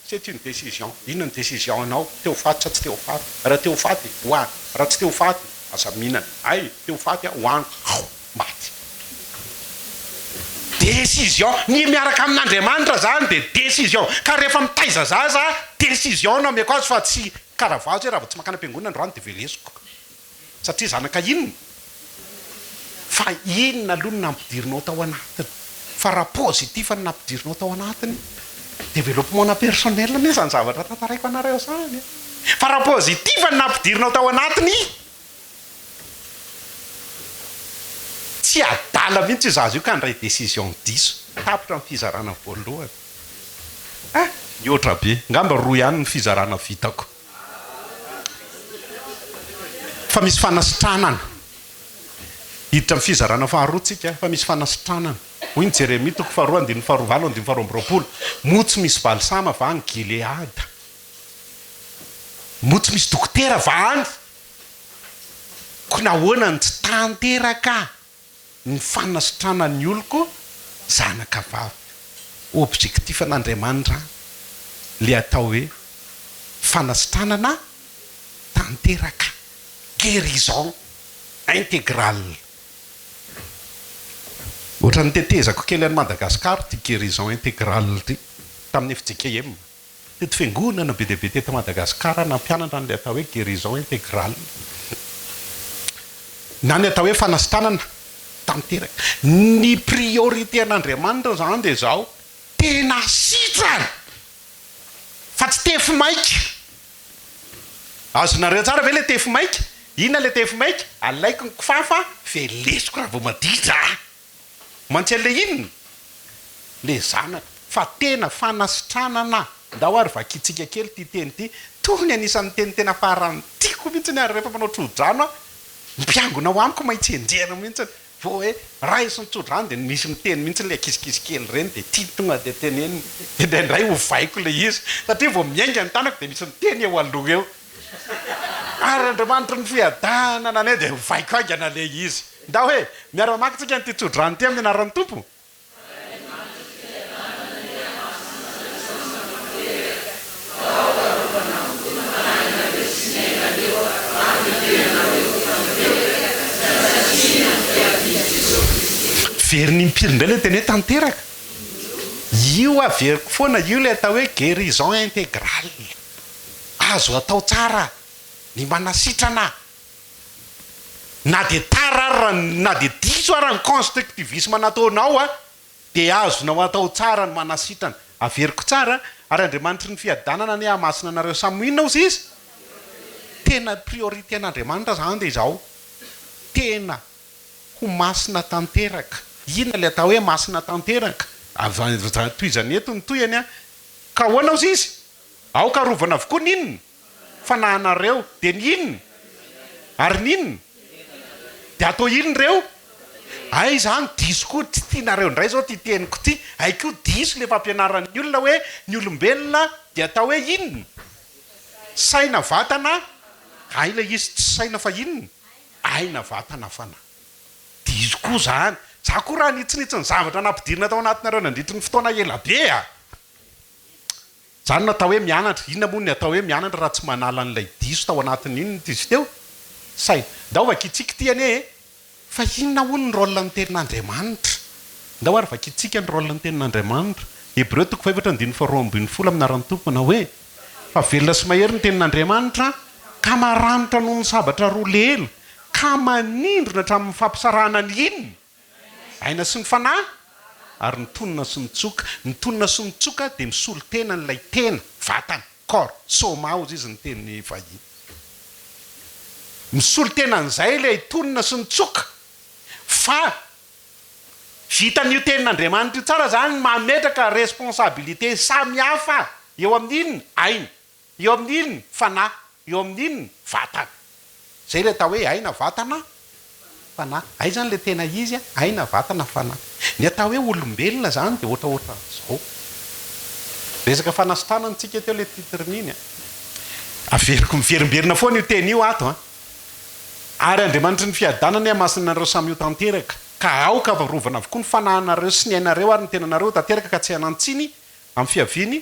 C'est une décision. Inona ny décision anao? Te ho faty sa tsy te ho faty? Raha te ho faty, hoano. Raha tsy te ho faty, aza mihinana. Hay, te ho faty aho, hoano. Maty. Décision, ny miaraka amin'Andriamanitra zany dia décision, ka rehefa mitaiza zaza, décision no ameko azy fa tsy karavazo hoe raha vao tsy mankany am-piangonana androany dia velesiko. Satria zanaka inona? Fa inona aloha no nampidirinao tao anatiny? Fa raha positif no nampidirinao tao anatiny, développement-na personnel anie izany zavatra tantaraiko anareo izany e! Fa raha positif no nampidirinao tao anatiny, tsy adala mihitsy io zaza io ka handray décision diso. Tapitra ny fizarana voalohany. Ah! Mihoatra be. Angamba roa ihany ny fizarana vitako. Fa misy fanasitranana. Hiditra amin'ny fizarana faharoa tsika, fa misy fanasitranana. Hoy ny Jeremia toko faharoa andininy faharoa valo andininy faharoa 22, Moa tsy misy balsama va any Gileada? Moa tsy misy dokotera va any? Koa nahoana no tsy tanteraka ny fanasitranan'ny oloko zanaka vavy? Objectif an'Andriamanitra le atao hoe fanasitranana tanteraka, guérison intégrale. Ohatran'ny tetezako kely an'i Madagascar ity guérison intégrale ity tamin'ny fjkm. Teto fiangonana be dia be teto Madagasikara nampianatra an'ilay atao hoe guérison intégrale na ny atao hoe fanasitranana tanteraka. Ny priorité an'Andriamanitra izany dia izao, tena sitrana fa tsy tefy maika. Azonareo tsara ve ilay tefy maika? Inona ilay tefy maika? Alaiko ny kifafa, velesiko raha vao maditra aho. Mantsy an'ilay inona? Ilay zanaka. Fa tena fanasitranana. Ndao ary vakintsika kely ity teny ity. Tony anisan'ny teny tena farany tiako mihitsiny ary rehefa manao tso-drano aho, ny mpiangona ao amiko mahitsy enjehina mihitsiny. Vao hoe raiso ny tso-drano dia misy miteny mihitsy ilay ankizikizy kely ireny dia tiany tonga dia teneniny. Dia indraindray ovaiko ilay izy satria vao miainga ny tanako dia misy miteny eo aloha eo. Ary Andriamanitry ny fiadanana anie dia ovaiko haingana ilay izy. Ndao e! Miara-mamaky tsika an'ity tsodrano ity amin'ny anaran'ny Tompo. Veriny impiry indray ilay teny hoe tanteraka? Io averiko foana, io ilay atao hoe guérison intégrale. Azo atao tsara ny manasitrana Na dia tara ary raha na dia diso ara ny constructivisme nataonao dia azonao atao tsara ny manasitrana. Averiko tsara, ary Andriamanitry ny fiadanana anie hahamasina anareo samy ho inona hozy izy? Tena priorité an'Andriamanitra zany dia izao, tena ho masina tanteraka. Inona ilay atao hoe masina tanteraka? Tohizany eto ny tohiny an, ka ahoana hozy izy? Aoka arovana avokoa ny inona? Fa na anareo dia ny inona? Ary ny inona? Dia atao inona ireo? Hay izany diso koa, tsy tianareo indray izao ity teniko ity, hay koa diso ilay fampianaran'ny olona hoe ny olombelona dia atao hoe inona? Saina, vatana, hay ilay izy tsy saina fa inona? Aina, vatana, fanahy. Diso koa izany. Za koa raha nitsinitsy ny zavatra nampidirina tao anatinareo nandritry ny fotoana ela be a! Izany no atao hoe mianatra. Inona moa ny atao hoe mianatra raha tsy manala an'ilay diso tao anatin'ny inona izy teo? Saina. Ndao vakintsika ity anie e! Fa inona hono ny rôle ny tenin'Andriamanitra? Ndao ary vakintsika ny rôle ny tenin'Andriamanitra. Hebreo toko fahefatra andininy faharoa ambinifolo amin'ny anaran'ny Tompo manao hoe, Fa velona sy mahery ny tenin'Andriamanitra ka maranitra noho ny sabatra roa lela, ka manindrona hatramin'ny fampisarahana ny inona? Aina sy ny fanahy ary ny tonona sy ny tsoka. Ny tonona sy ny tsoka dia misolo tena an'ilay tena, vatana, corps, soma hozy izy ny teny vahiny. Misolo tena an'izay ilay tonona sy ny tsoka. Fa vitan'io tenin'Andriamanitra io tsara izany ny mametraka responsabilité samihafa eo amin'ny inona? Aina. Eo amin'ny inona? Fanahy. Eo amin'ny inona? Vatana. Izay ilay atao hoe aina, vatana, fanahy. Aiza izany ilay tena izy? Aina, vatana, fanahy. Ny atao hoe olombelona izany dia ohatraohatran'izao. Resaka fanasitranana tsika teo ilay titre-n'iny an. Averiko miverimberina foana io teny io ato an. Ary Andriamanitry ny fiadanana anie hamasina anareo samy ho tanteraka, ka aoka harovana avokoa ny fanahinareo sy ny ainareo ary ny tenanareo ho tanteraka ka tsy hanan-tsiny amin'ny fiaviany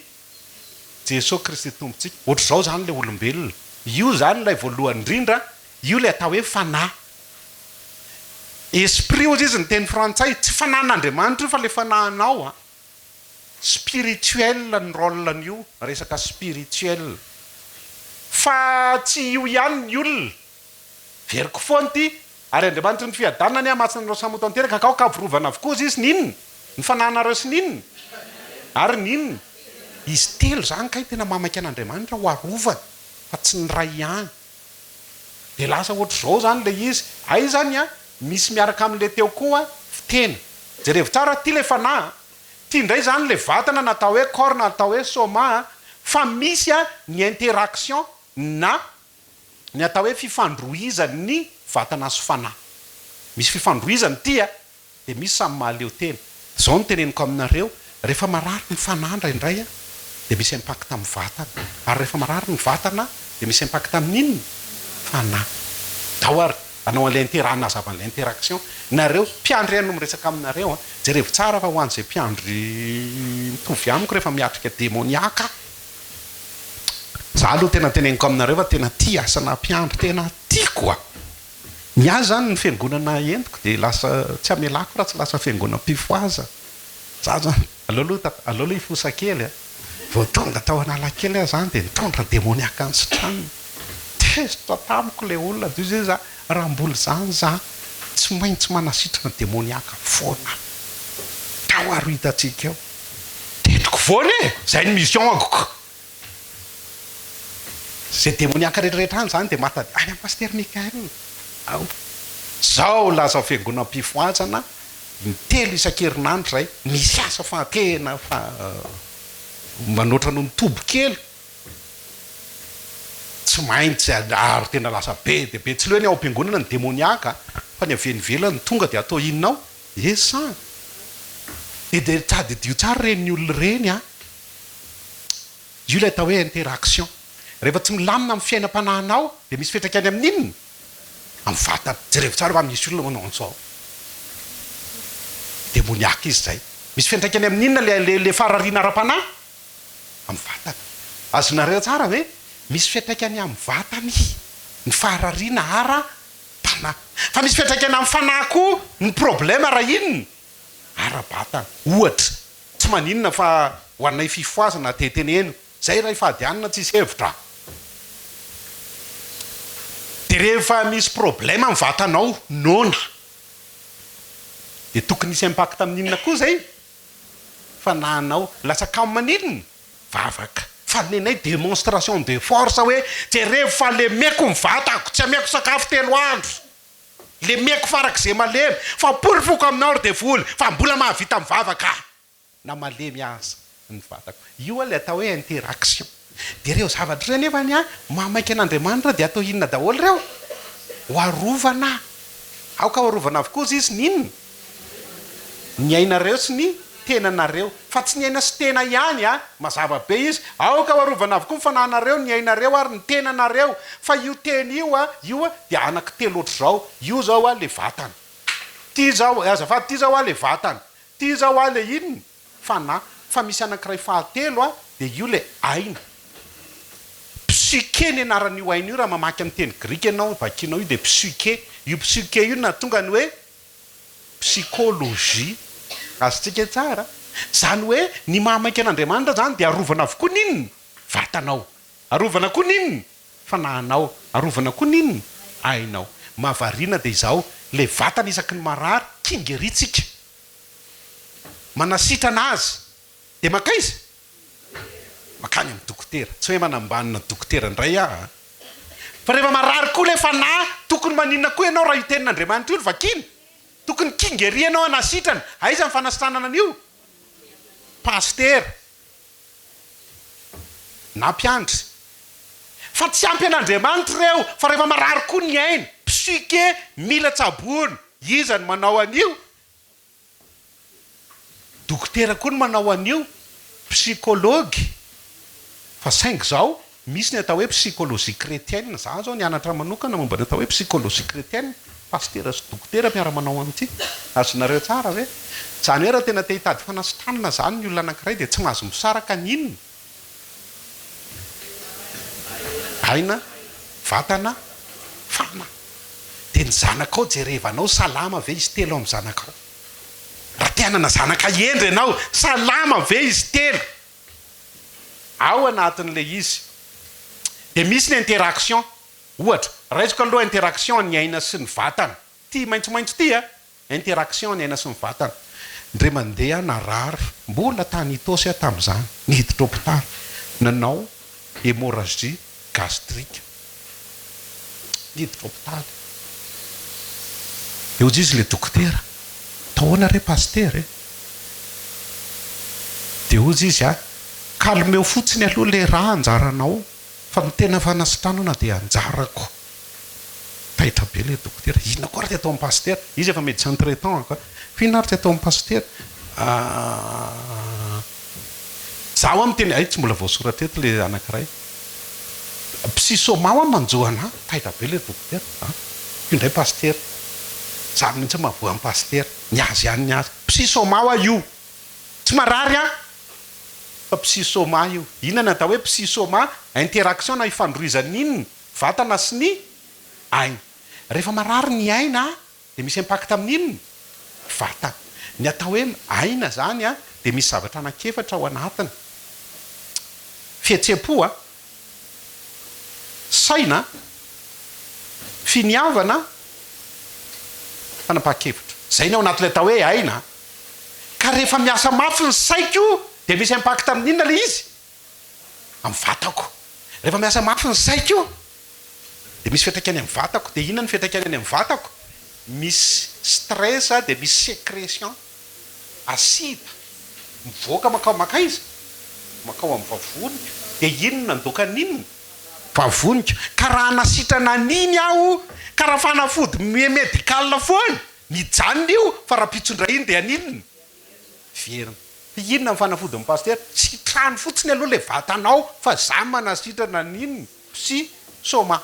Jesoa Kristy Tompontsika. Ohatr'izao izany ilay olombelona. Io izany ilay voalohany indrindra, io ilay atao hoe fanahy. Esprit hozy izy ny teny frantsay, tsy fanahin'Andriamanitra io fa le fanahinao a. Spirituel ny rôle-n'io, resaka spirituel. Fa tsy io ihany ny olona. Veriko foana ity, ary Andriamanitry ny fiadanana anie hamasina anareo samy ho tanteraka ka aoka havorovana avokoa hozy izy ny inona? Ny fanahinareo sy ny inona? Ary ny inona? Izy telo izany kay tena mamaky an'Andriamanitra ho arovana fa tsy ny iray ihany. Dia lasa ohatr'izao izany ilay izy. Hay izany an, misy miaraka amin'ilay teo koa fiteny. Jerevo tsara, ity ilay fanahy an. Ity indray izany ilay vatana na atao hoe corps na atao hoe soma an, fa misy an ny interaction na ny atao hoe fifandrohizan'ny vatana sy fanahy. Misy fifandrohizana ity an. dia misy samy mahaleo tena. Izao no teneniko aminareo, rehefa marary ny fanahy indraindray dia misy impact amin'ny vatana, ary rehefa marary ny vatana dia misy impact amin'ny inona? Fanahy. Ndao ary hanao an'ilay intera, hanazava an'ilay interaction. Nareo, mpiandry ihany no miresaka aminareo an, jerevo tsara fa ho an'izay mpiandry mitovy amiko rehefa miatrika demoniaka, za aloha tena teneniko aminareo fa tena tia asana mpiandry, tena tiako a! Ny ahy zany ny fiangonana entiko dia lasa tsy amelako raha tsy lasa fiangonam-pifohaza. Za zany aleo aloha aleo aloha hifosa kely a! Vao tonga tao Analakely aho zany dia nitondra demoniaka nisitranina. Tezitra tamiko ilay olona dia hoy za raha mbola izany za tsy maintsy manasitrana demoniaka foana. Tao ary ho hitantsika eo. Tetriko foana e! Zay ny mission-ko. Izay demoniaka rehetra rehetra any izany dia matady any amin'i Pasitera Michael ao. Izao lasa fiangonam-pifohazana intelo isan-kerinandro izay, misy asa fa tena fa manoatra noho ny toby kely. Tsy maintsy ary tena lasa be dia be, tsy le hoe ny ao am-piangonana ny demoniaka fa ny avy eny ivelany tonga dia atao inona ao? Esa! Dia dia tadidio tsara ireny olona ireny an! Io ilay atao hoe interaction. Rehefa tsy milamina amin'ny fiainam-panahinao dia misy fiantraikany amin'ny inona? Amin'ny vatana. Jerevo tsara fa misy olona manao an'izao. Demoniaka izy izay. Misy fiantraikany amin'ny inona ilay ilay farariana ara-panahy? Amin'ny vatana. Azonareo tsara ve? Misy fiantraikany amin'ny vatana ny farariana ara-panahy. Fa misy fiantraikany amin'ny fanahy koa ny problème raha inona? Ara-batana. Ohatra. Tsy maninona fa ho anay fifohazana dia teneno zay ray fady hanina tsisy hevitra. Dia rehefa misy problème amin'ny vatanao noana dia tokony hisy impact amin'inona koa zay? Fanahinao lasa kamo maninona? Vavaka. Fa nenay démonstration de force hoe jerevo fa lemeko ny vatako tsy ameko sakafo telo andro. Lemeko farak'izay malemy fa porofoko aminao ry devoly fa mbola mahavita mivavaka aho na malemy aza ny vatako. Io ilay atao hoe interaction. Dia ireo zavatra ireo anefa ny ahy mahamaika an'Andriamanitra dia atao inona daholo ireo? Ho arovana. Aoka ho arovana avokoa izy izy ny inona? Ny ainareo sy ny tenanareo. Fa tsy ny aina sy tena ihany a! Mazava be izy. Aoka ho arovana avokoa ny fanahinareo, ny ainareo ary ny tenanareo. Fa io teny io a, io a, dia anankitelo ohatr'izao. Io izao a, le vatana. Ity izao, azafady, ity izao a, le vatana. Ity izao a, le inona? Fanahy. Fa misy anankiray fahatelo a, dia io le aina. Psyché ny anaran'io aina io raha mamaky amin'ny teny grika ianao, vakianao io dia psyché. Io psyché io no nahatonga ny hoe Psychologie. Azontsika tsara. Izany hoe ny maha maika an'Andriamanitra izany dia arovana avokoa ny inona? Vatanao. Arovana koa ny inona? Fanahinao. Arovana koa ny inona? Ainao. Mahavariana dia izao, ilay vatana isaky ny marary, kinga ery tsika. Manasitrana azy. Dia mankaiza? Mankany amin'ny dokotera. Tsy hoe manambanina dokotera indray aho an. Fa rehefa marary koa ilay fanahy, tokony maninona koa ianao raha io tenin'Andriamanitra io no vakiana? Tokony kinga ery ianao hanasitrana. Aiza ny fanasitranana an'io? Pasitera na mpiandry. Fa tsy ampy an'Andriamanitra ireo, fa rehefa marary koa ny aina, psyche, mila tsaboina. Iza no manao an'io? Dokotera koa no manao an'io, psychologue, fa saingy izao misy ny atao hoe psychologie chrétienne, za zao nianatra manokana momba ny atao hoe psychologie chrétienne, pasitera sy dokotera miara manao an'ity, azonareo tsara ve? Izany hoe raha tena te hitady fanasitranana izany ny olona anankiray dia tsy mahazo misaraka ny inona? Aina, vatana, fanahy. Dia ny zanakao jerevanao salama ve izy telo amin'ny zanakao? Raha te hanana zanaka hendry ianao, salama ve izy telo? Ao anatin'ilay izy dia misy ny interaction. Ohatra, raisiko aloha interaction ny aina sy ny vatana. Ity maitsomaitso ity a! Interaction ny aina sy ny vatana. Indray mandeha aho narary, mbola tany Itaosy aho tamin'izany, niditra hopitaly, nanao hémorragie gastrique. Niditra hopitaly. Dia hoy izy ilay dokotera, atao ahoana re pasitera e? Dia hoy izy a, calmeo fotsiny aloha ilay rà anjaranao fa ny tena fanasitranana dia anjarako. Taitra be ilay dokotera, inona koa ary ty ataon'i pasitera? Izy efa médecin traitant ka. Fa inona ary ty ataon'i pasitera? Za hoa miteny, hay tsy mbola voasoratra eto ilay anankiray. Psysoma hoa manjo anah, taitra be ilay dokotera, an! Io indray pasitera, za mihitsy mahavoa an'i pasitera, ny azy ihany ny azy. Psysoma hoa io! Tsy marary an! Fa psysoma io. Inona ny atao hoe psysoma? Interaction na ifandrohizan'ny inona? Vatana sy ny aina. Rehefa marary ny aina dia misy impact amin'ny inona? Vatana. Ny atao hoe aina izany dia misy zavatra anankiefatra ao anatiny. Fihetseham-po, saina, finiavana, fanapahan-kevitra. Izay ny ao anatin'ilay atao hoe aina. Ka rehefa miasa mafy ny saiko dia misy impact amin'ny inona ilay izy? Amin'ny vatako. Rehefa miasa mafy ny saiko dia misy fiantraikany amin'ny vatako. Dia inona ny fiantraikany any amin'ny vatako? Misy stress dia misy sécrétion acide mivoaka mankao mankaiza? Mankao amin'ny vavoniko. Dia inona nandoaka an'inona? Vavoniko. Ka raha hanasitrana an'iny aho, ka raha fanafody médical foana, mijanona io fa rahampitso indray iny dia haninona? Verina. Fa inona ny fanafodin'ny pasitera? Sitrano fotsiny aloha ilay vatanao fa za manasitrana ny inona? Psy, soma.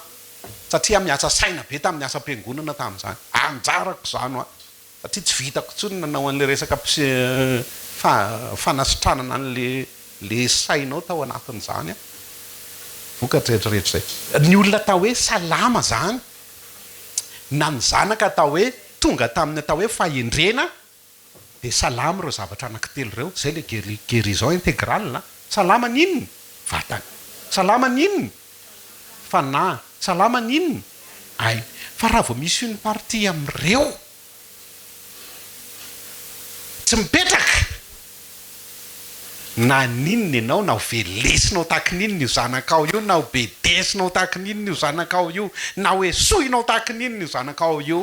Satria miasa saina be tamin'ny asam-piangonana tamin'izany. Anjarako izany hoa. Satria tsy vitako intsony ny nanao an'ilay resaka psy, fanasitranana an'ilay le sainao tao anatin'izany an. Vokatra rehetra rehetra izay. Ny olona atao hoe salama izany, na ny zanaka atao hoe tonga tamin'ny atao hoe fahendrena, Dia salama ireo zavatra anankitelo ireo, izay ilay guérison intégrale an! Salama ny inona? Vatana. Salama ny inona? Fanahy. Salama ny inona? Aina. Fa raha vao misy une partie amin'ireo tsy mipetraka, na n'inona ianao, na ho velesinao tahaka ny inona io zanakao io, na ho bedesinao tahaka ny inona io zanakao io, na ho esoinao tahaka ny inona io zanakao io,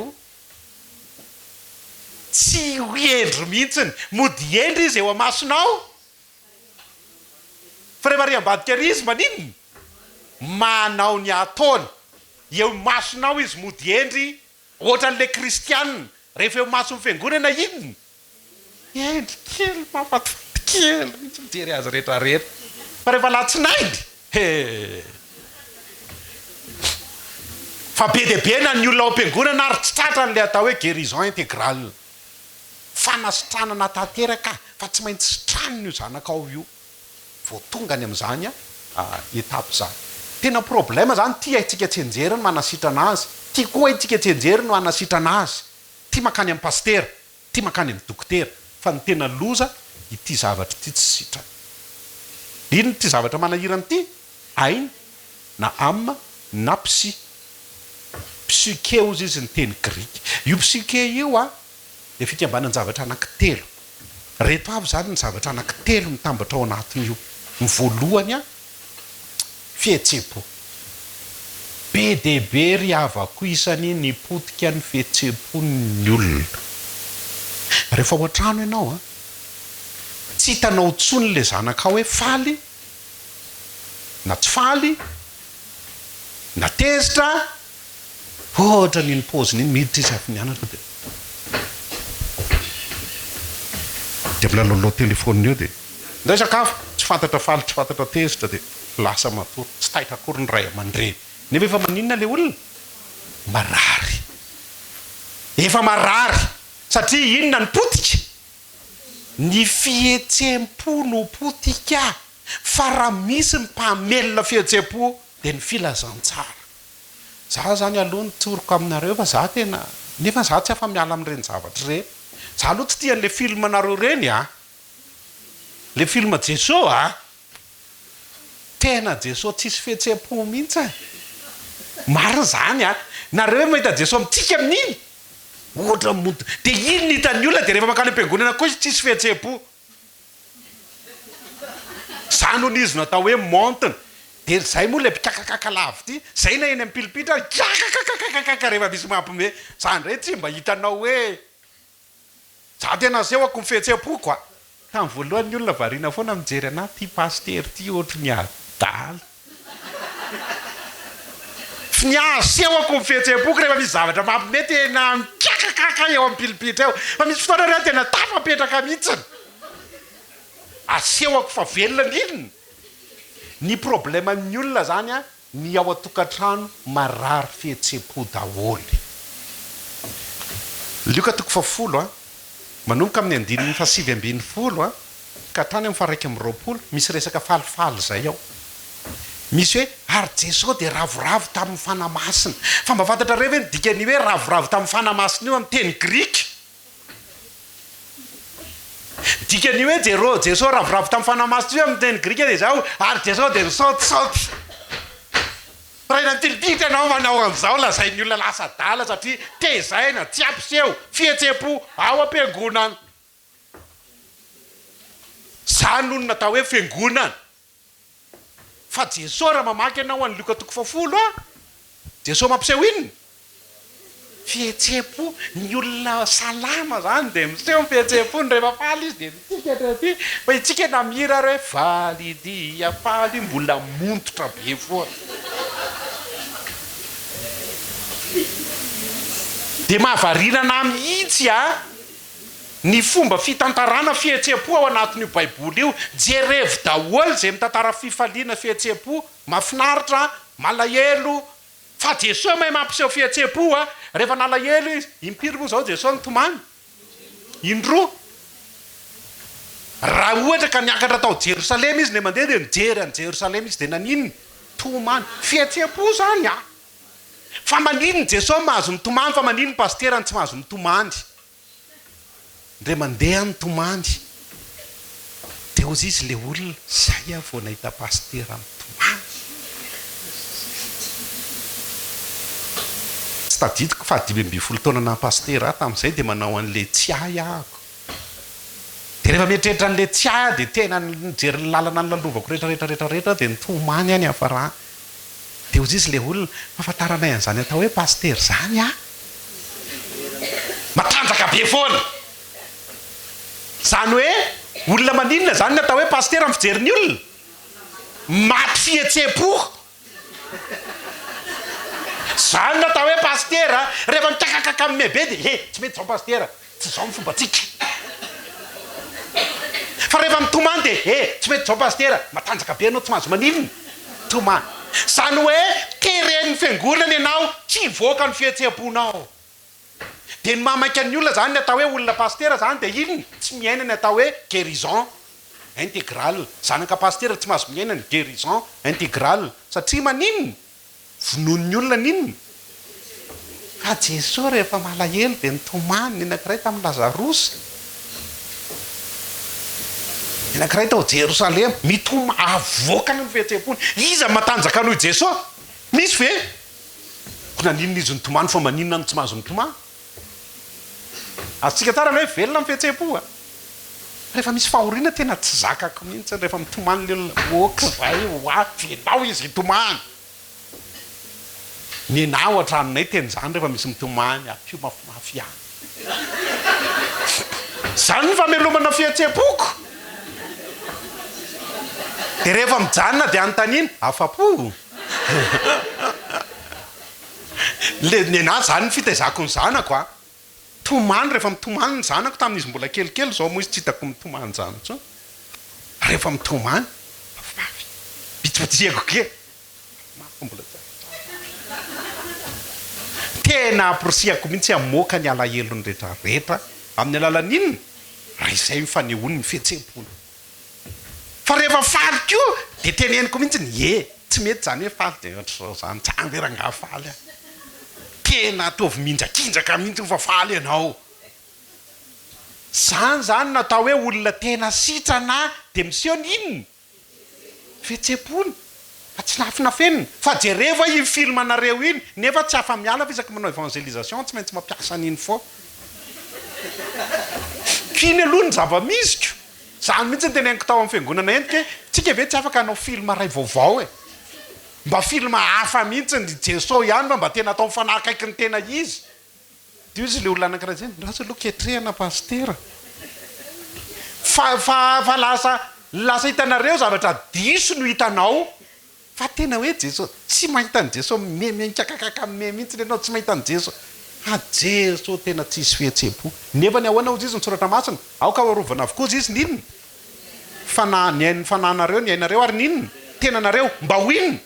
Tsy ho hendry mihitsiny. Mody hendry izy eo amasonao. Fa rehefa ary ambadika ary izy maninona? Manao ny ataony. Eo imasonao izy mody hendry ohatran'ilay kristianina. Rehefa eo imason'ny fiangonana inona? Hendry kely, mahafatifaty kely mihitsy mijery azy rehetra rehetra. Fa rehefa alatsinainy, he! Fa be dia be na ny olona ao am-piangonana ary tsy tratra an'ilay atao hoe guérison intégrale. Fanasitranana tanteraka fa tsy maintsy sitranina io zanakao io vao tonga any amin'izany étape izany. Tena problème izany, ity haintsika tsianjery ny manasitrana azy, ity koa haintsika tsianjery no hanasitrana azy, ity mankany amin'ny pasitera. Ity mankany amin'ny dokotera. Fa ny tena loza, ity zavatra ity tsy sitrana. Inona ity zavatra manahirana ity? Aina, na âme, na psy. Psyché hozy izy ny teny grika. Io psyché io a, dia fikambanan-javatra anankitelo. Ireto avy izany ny zavatra anankitelo mitambatra ao anatin'io. Ny voalohany a, Fihetseham-po. Be dia be ry havako isany ny potika ny fihetseham-pon'ny olona. Rehefa ao an-trano ianao an, tsy hitanao intsony ilay zanakao hoe faly na tsy faly, na tezitra, Ohatran'iny paoziny iny, miditra izy avy nianatra dia dia milalaolalao telephone eo dia indray sakafo, tsy fantatra faly tsy fantatra tezitra dia lasa matory, tsy taitra akory ny ray aman-dreny. Nefa efa maninona ilay olona? Marary. Efa marary satria inona no potika? Ny fihetsem-po no potika fa raha misy ny mpamelona fihetsem-po dia ny filazantsara. Za zany aloha ny tsoriko aminareo fa za tena, nefa za tsy afa-miala amin'ireny zavatra ireny. Za aloha tsy tia an'le film nareo ireny a! Le film Jeso a! Tena Jeso tsisy fihetseham-po mihitsy e! Marina zany a! Nareo ve mahita Jeso mitsiky amin'iny? Ohatra mody, dia iny no hitan'ny olona dia rehefa mankany am-piangonana koa izy tsisy fihetseham-po. Zany hono izy no atao hoe montre. Dia zay moa ilay mpikakakaka lava ity, zay na eny amin'ny pilipitra ary kiakakakakakaka rehefa misy mampime. Zany indray tsy mba hitanao hoe za tena asehoko ny fihetseham-poko a. Tamin'ny voalohany ny olona variana foana mijery anah, ty pasitera ty ohatry ny adala. Fa ny ahy asehoko ny fihetseham-poko rehefa misy zavatra mampime tena mikiakakaka eo amin'ny pilipitra eo. Fa misy fotoana re aho tena tafapetraka mihitsiny. Asehoko fa velona ny inona? Ny problème ny olona zany an, ny ao an-tokantrano marary fihetsem-po daholo. Lioka toko fahafolo an, manomboka amin'ny andininy faha-19 an, ka hatrany amin'ny faha-21, misy resaka falifaly izay ao. Misy hoe, ary Jesoa dia ravoravo tamin'ny Fanahy Masina. Fa mba fantatrareo ve ny dikan'io hoe ravoravo tamin'ny Fanahy Masina io amin'ny teny grika? Dikan'io hoe Jero, Jesoa ravoravo tamin'ny Fanahy Masina io amin'ny teny grika dia izao, ary Jesoa dia nisaotisaoty. Raha nantilipilitra ianao manao an'izao, lazain'ny olona lasa adala satria tezaina, tsy hampiseho fihetseham-po ao am-piangonana. Izany no natao hoe fiangonana. Fa Jesoa raha mamaky ianao any Lioka toko fahafolo a, Jesoa mampiseho inona? Fihetseham-po. Ny olona salama zany dia miseho ny fihetseham-pony rehefa faly izy dia mitsiky hatraty. Fa itsika na mihira ary hoe faly dia faly mbola montotra be foana. Dia mahavariana anah mihitsy a! Ny fomba fitantarana fihetseham-po ao anatin'io Baiboly io. Jerevo daholo izay mitantara fifaliana, fihetseham-po, mahafinaritra, malahelo. Fa Jesoa mahay mampiseho fihetseham-po a! Rehefa nalahelo izy, impiry moa izao Jesoa nitomany? Indroa. Raha ohatra ka niakatra tao Jerosalema izy indray mandeha dia nijery an'i Jerosalema izy dia naninona? Tomany. Fihetseham-po izany a! Fa maninona Jesoa mahazo mitomany fa maninona Pasitera no tsy mahazo mitomany? Ndre mandeha mitomany de ozy izy le olona zay aho vao nahita Pasitera mitomany. Tsy tadidiko fa 15 taona naha Pasitera ahy tamin'izay de manao an'le tsiahy ahako. Dia rehefa mieritreritra an'ilay tsiahy aho dia tena nijery ny lalana nolalovako rehetra rehetra rehetra rehetra aho dia nitomany aho niafarany. Dia hoy izy ilay olona, fahafantaranay an'izany atao hoe pasitera izany an! Matanjaka be foana! Izany hoe olona maninona izany ny atao hoe pasitera amin'ny fijerin'ny olona? Maty fihetseham-po! Zany no atao hoe pasitera a! Rehefa mikakakaka amin'ny be dia he, tsy mety izao pasitera, tsy izao ny fombantsika. Fa rehefa mitomany dia he, tsy mety izao pasitera, matanjaka be ianao tsy mahazo maninona? Tomany. Izany hoe teren'ny fiangonana ianao tsy hivoaka ny fihetseham-ponao. Dia ny mahamaika ny olona zany ny atao hoe olona pasitera zany dia inona? Tsy miaina ny atao hoe guérison intégrale. Zanaka pasitera tsy mahazo miaina ny guérison intégrale satria maninona? Vonoin'ny olona ny inona? Fa Jesoa rehefa malahelo dia nitomany ny anankiray tamin'i Lazarosy, ny anankiray tao Jerosalema, mitoma avoakany ny fihetseham-pony. Iza matanjaka noho i Jesoa? Misy ve? Ko naninona izy nitomany fa maninona no tsy mahazo mitomany? Azontsika tsara ny hoe velona ny fihetseham-po a! Rehefa misy fahoriana tena tsy zakako mihitsy rehefa mitomany le olona, ok zay hoa avelao izy hitomany! Nenah ao an-tranonay tena izany rehefa misy mitomany, ampio mafimafy ihany. Izany ny famelomana fihetseham-poko! Dia rehefa mijanona dia anontaniana, afa-po? Le nenah zany ny fitaizako ny zanako a! Tomany rehefa mitomany ny zanako tamin'izy mbola kelikely zao moa izy tsy hitako mitomany zany intsony rehefa mitomany mafimafy bitsibitsihako kely mafy fa mbola tsy azo tsara tena amporisihako mihitsy hamoaka ny alahelony retraretra amin'ny alalan'ny inona raha izay ny fanehoany ny fihetseham-pony Fa rehefa faly koa dia teneniko mihitsy ny e! Tsy mety izany hoe faly dia ohatr'izao izany, tsy any ve rangahy faly a! Tena ataovy mihinjakinjaka mihitsy fa faly ianao. Zany zany no atao hoe olona tena sitrana dia miseho ny inona? Fihetseham-pony fa tsy nafinafenina. Fa jerevo iny film nareo iny nefa tsy afa-miala fa isaky manao evangelisation tsy maintsy mampiasa an'iny foana. K'iny aloha ny zava-misiko. Zany mihitsy no teneniko tao amin'ny fiangonana entiko hoe tsika ve tsy afaka hanao film iray vaovao e? Mba film hafa mihitsy ny Jeso ihany fa mba tena atao mifanakaiky ny tena izy. Dia hoy izy ilay olona anankiray izay, ndraso aloha ketrehana pasitera. Fa fa fa lasa lasa hitanareo zavatra diso no hitanao fa tena hoe Jeso tsy mahita an'i Jeso me me mikakakaka me mihitsy ianao tsy mahita an'i Jeso. Fa Jeso tena tsisy fihetseham-po. Nefa ny ahoana hozy izy ny soratra masina? Aoka ho arovana avokoa hozy izy ny inona? Fanahy, ny ain'ny fanahinareo, ny ainareo ary ny inona? Tenanareo. Mba ho inona?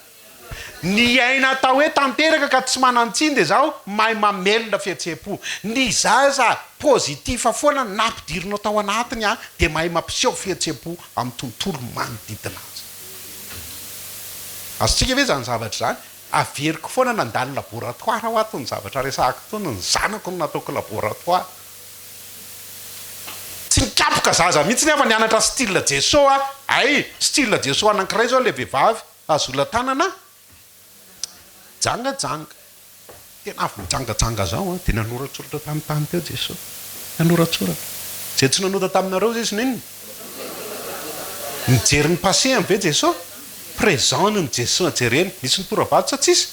Ny aina atao hoe tanteraka ka tsy manan-tsiny dia izao, mahay mamelona fihetseham-po. Ny zaza positif foana nampidirinao tao anatiny dia mahay mampiseho fihetseham-po amin'ny tontolo manodidina azy. Azontsika ve izany zavatra izany? Averiko foana nandalo laboratoire aho ato ny zavatra resahako itony, ny zanako no nataoko laboratoire. Tsy nikapoka zaza mihitsy aho fa nianatra style Jeso aho. Hay, style Jeso anankiray izao ilay vehivavy. Azola tanana jangajanga. Tena avy nijangajanga zao an, dia nanoratsoratra tamin'ny tany teo Jesoa. Nanoratsoratra. Izay tsy nanota taminareo ve izy n'inona? Nijery ny passé-ny ve Jesoa? Présent no Jesoa jereny. Nisy nitora-bato sa tsisy?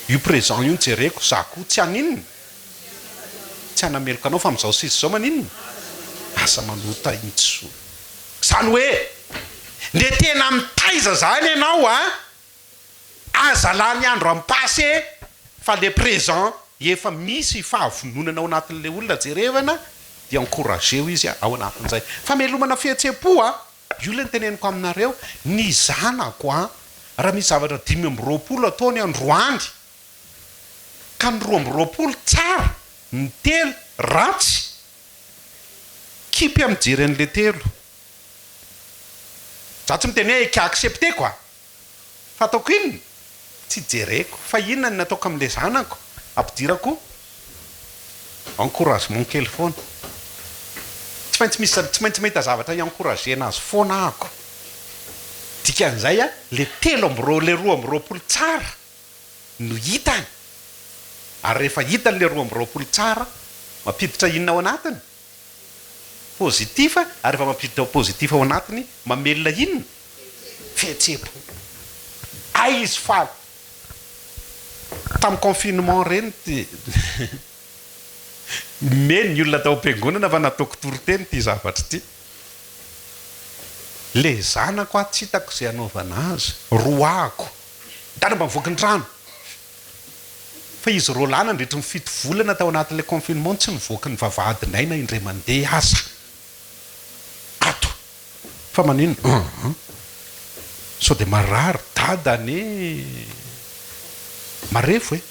Io présent io no jereko, za koa tsy haninona? Tsy hanameloka anao fa amin'izao sisa izao maninona? Aza manota intsony. Izany hoe, le tena mitaiza zany ianao a, aza lany andro am passé fa le présent efa misy fahavononana ao anatin'le olona jerevana dia encourager-o izy ao anatin'izay. Famelomana fihetsem-po a, io le noteneniko aminareo, ny zanako a, raha misy zavatra 25 ataony androany ka ny 22 tsara, ny telo ratsy, Kipy a mijery an'le telo. Za tsy miteny hoe eka accepter-ko a! Fa ataoko inona? Tsy jereko. Fa inona ny nataoko amin'le zanako? Ampidirako encouragement kely foana. Tsy maintsy misy, tsy maintsy mahita zavatra hi-encourager-na azy foana ahako. Dikan'izay a, le telo amby roa, le 22 tsara no hitany. Ary rehefa hitany le 22 tsara, mampiditra inona ao anatiny? Positif, ary rehefa mampiditra positif ao anatiny, mamelona inona? Fihetseham-po. Hay izy faly. Tamin'ny confinement ireny ty me ny olona tao am-piangonana fa nataoko toriteny ity zavatra ity. Le zanako aho tsy hitako izay hanaovana azy, roahako. Dada mba mivoaka ny trano. Fa izy roalahy nandritry ny fito volana tao anatin'ilay confinement tsy nivoaka ny vavahadinay na indray mandeha aza. Ato. Fa maninona? Hum. Sao dia marary dada anie marefo e.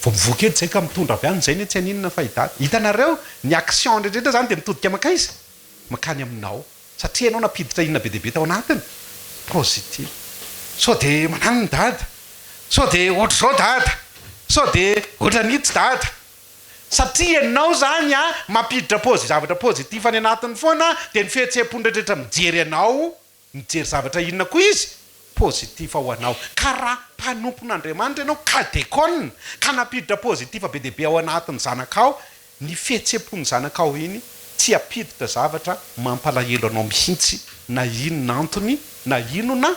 Vao mivoaka eto izay ka mitondra avy any izay anie tsy haninona fa i dada. Hitanareo? Ny action rehetra rehetra izany dia mitodika mankaiza? Mankany aminao. Satria ianao nampiditra inona be dia be tao anatiny? Positif. Sao dia mananona dada? Sao dia ohatr'izao dada? Sao dia ohatran'itsy dada? Satria ianao izany an, mampiditra posi- zavatra positif any anatiny foana, dia ny fihetseham-pony rehetrarehetra mijery anao, mijery zavatra inona koa izy? Positif ho anao. Ka raha mpanompon'Andriamanitra ianao, ka dekona, ka nampiditra positif be dia be ao anatin'ny zanakao, Ny fihetseham-pon'ny zanakao iny tsy hampiditra zavatra mampalahelo anao mihitsy na inona antony na inona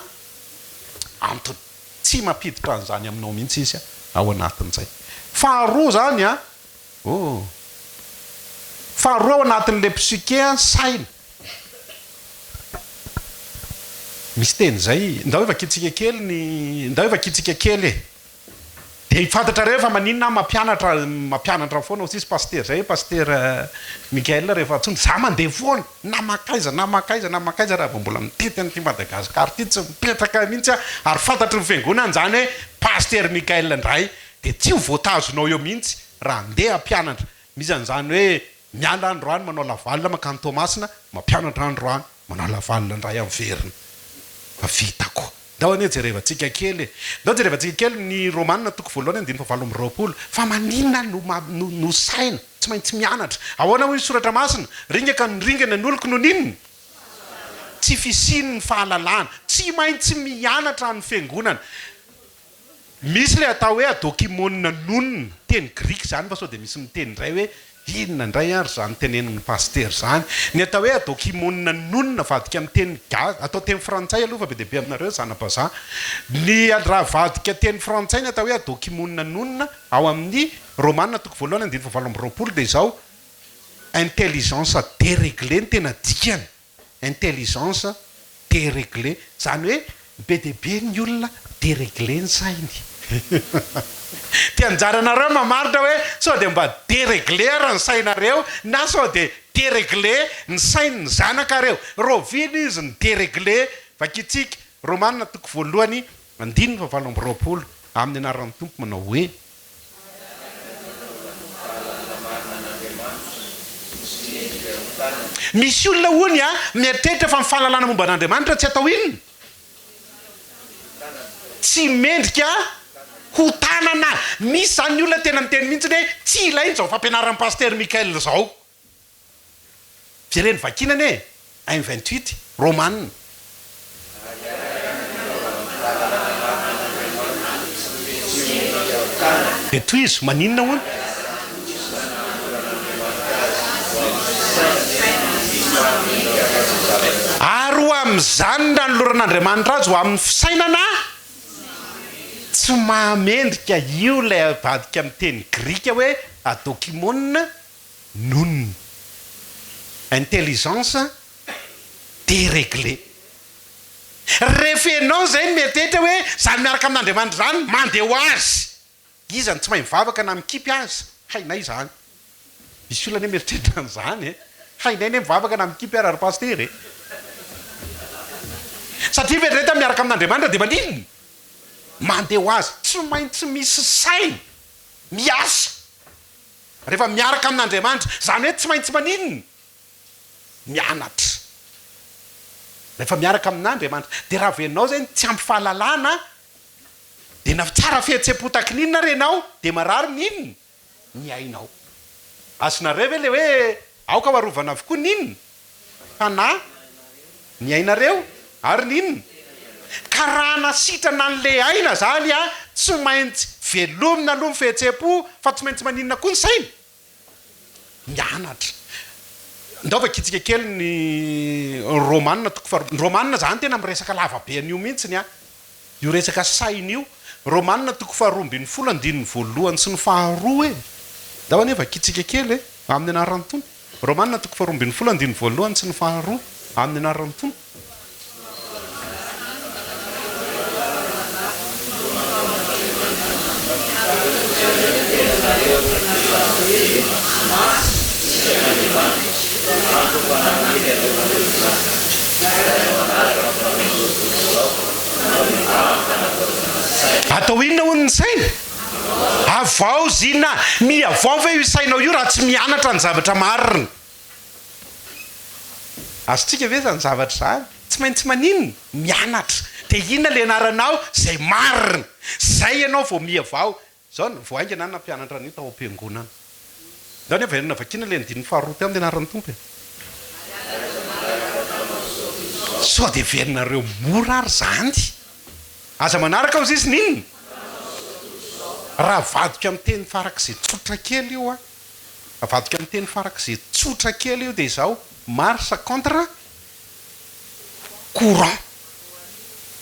antony. Tsy mampiditra an'izany aminao mihitsy izy ao anatin'izay. Faharoa izany an, oh. Faharoa ao anatin'ilay psyche an, saina. Misy teny izay, ndao vakintsika kely ny, ndao vakintsika kely e. Dia fantatrareo fa maninona aho mampianatra mampianatra foana hoy sisa pasitera zay pasitera Mickaël rehefa antsoina za mandeha foana na mankaiza na mankaiza na mankaiza raha vao mbola mitety an'ity Madagascar ity tsy mipetraka mihitsy aho ary fantatry ny fiangonana izany hoe pasitera Mickaël indray dia tsy ho voatazonao eo mihitsy raha handeha hampianatra misy an'izany hoe miala androany manao lavalina mankany Toamasina mampianatra androany manao lavalina indray aho miverina fa vitako. Ndao anie jerevantsika kely e. Ndao jerevantsika kely ny Romana toko voalohany andininy fahavalo amby 20. Fa maninona no no no saina? Tsy maintsy mianatra. Ahoana hoy ny soratra masina? Ringa ka ny ringana ny oloko noho ny inona? Tsy fisian'ny fahalalana. Tsy maintsy mianatra ny fiangonana. Misy ilay atao hoe adokimona nonina, teny grika izany fa sao dia misy miteny indray hoe inona indray ary izany tenenin'ny pasitera izany. Ny atao hoe adokimona nonina avadika amin'ny teny gasy, atao teny frantsay aloha fa be dia be aminareo zana-bazaha. Ny raha avadika teny frantsay ny atao hoe adokimona nonina ao amin'ny Romana toko voalohany andininy fahavalo amby 20 dia izao, intelligence déréglée no tena dikany. Intelligence déréglée, izany hoe be dia be ny olona déréglé ny sainy. Dia anjaranareo mamaritra hoe sao dia mba déréglé ary ny sainareo na sao dia déréglé ny sain'ny zanakareo. Rahoviana izy no déréglé? Vakintsika Romana toko voalohany andininy fahavalo amby 20 amin'ny anaran'ny Tompo manao hoe. Misy olona hono a, mieritreritra fa ny fahalalana momba an'Andriamanitra tsy atao inona? Tsy mendrika ho tanana. Misy izany ny olona tena miteny mihitsy hoe tsy ilaina izao fampianaran'i Pasitera Michael izao. Jereno vakiana anie e! Un 28, Romana. Dia tohizo, maninona hono? Ary ho amin'izany no nanoloran'Andriamanitra azy ho amin'ny fisainana tsy mahamendrika, io ilay avadika amin'ny teny grika hoe adokimona, Noon. Intelligence déréglée. Rehefa ianao izay no mieritreritra hoe izany miaraka amin'Andriamanitra izany mandeha ho azy. Iza no tsy mahay mivavaka na mikipy aza? Hainay izany. Misy olona anie mieritreritra an'izany e. Hainay anie mivavaka na mikipy ara ry Pasitera e. Satria fieritreretana miaraka amin'Andriamanitra dia maninona? Mandeha ho azy. Tsy maintsy misy saina miasa. Rehefa miaraka amin'Andriamanitra, izany hoe tsy maintsy maninona? Mianatra. Rehefa miaraka amin'Andriamanitra. Dia raha vao ianao izay no tsy ampy fahalalana, dia na tsara fihetseham-po tahaky ny inona ary ianao, dia marary ny inona? Ny ainao. Azonareo ve ilay hoe aoka ho arovana avokoa ny inona? Fanahy, ny ainareo, ary ny inona? Ka raha hanasitrana an'ilay aina izany an, tsy maintsy velomina aloha ny fihetseham-po fa tsy maintsy maninona koa ny saina? Mianatra. Ndao vakintsika kely ny Romana toko faharoa. Ny Romana izany tena miresaka lava be an'io mihitsiny an. Io resaka saina io. Romana toko faharoa ambin'ny folo andininy voalohany sy ny faharoa e. Ndao anie vakintsika kely e, amin'ny anaran'ny Tompo. Romana toko faharoa ambin'ny folo andininy voalohany sy ny faharoa, amin'ny anaran'ny Tompo. Atao inona hono ny saina? Havaozina! Mihavao ve io sainao io raha tsy mianatra ny zavatra marina? Azontsika ve izany zavatra izany? Tsy maintsy maninona? Mianatra. Dia inona ilay ianaranao? Izay marina. Izay ianao vao mihavao. Izao, vao haingana aho nampianatra an'io tao am-piangonana. Ndao anie averina vakiana ilay andininy faharoa teo amin'ny anaran'ny Tompo e. Sao dia heverinareo mora ary izany? Aza manaraka hozy izy n'inona? Raha avadika amin'ny teny farak'izay tsotra kely io an, avadika amin'ny teny farak'izay tsotra kely io dia izao, marche contre courant.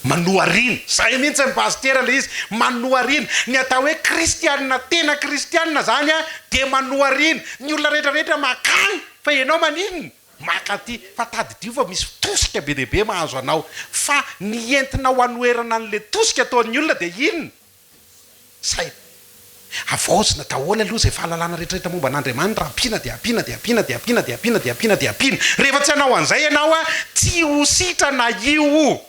Manoharina. Izay mihitsy ny pasitera ilay izy, manoharina. Ny atao hoe kristianina tena kristianina izany an, dia manoharina. Ny olona rehetra rehetra makany fa ianao maninona? Maka aty. Fa tadidio fa misy tosika be dia be mahazo anao. Fa ny entinao hanoherana an'ilay tosika ataon'ny olona dia inona? Saina. Havaozina daholo aloha izay fahalalana rehetra rehetra momba an'Andriamanitra, ampiana dia ampiana dia ampiana dia ampiana dia ampiana dia ampiana dia ampiana. Rehefa tsy hanao an'izay ianao, tsy ho sitrana io.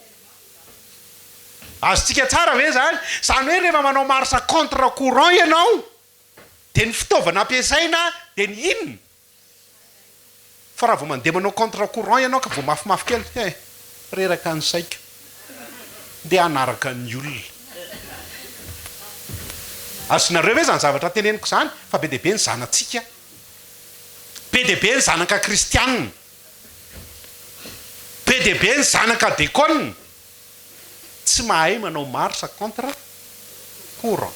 Azontsika tsara ve izany? Izany hoe rehefa manao marche contre courant ianao, dia ny fitaovana ampiasaina dia ny inona? Fa raha vao mandeha manao contre courant ianao ka vao mafimafy kely, he, reraka ny saiko. Ndeha hanaraka ny olona. Azonareo ve izany zavatra teneniko izany? Fa be dia be ny zanatsika. Be dia be ny zanaka kristianina. Be dia be ny zanaka dekona. Tsy mahay manao marche contre courant.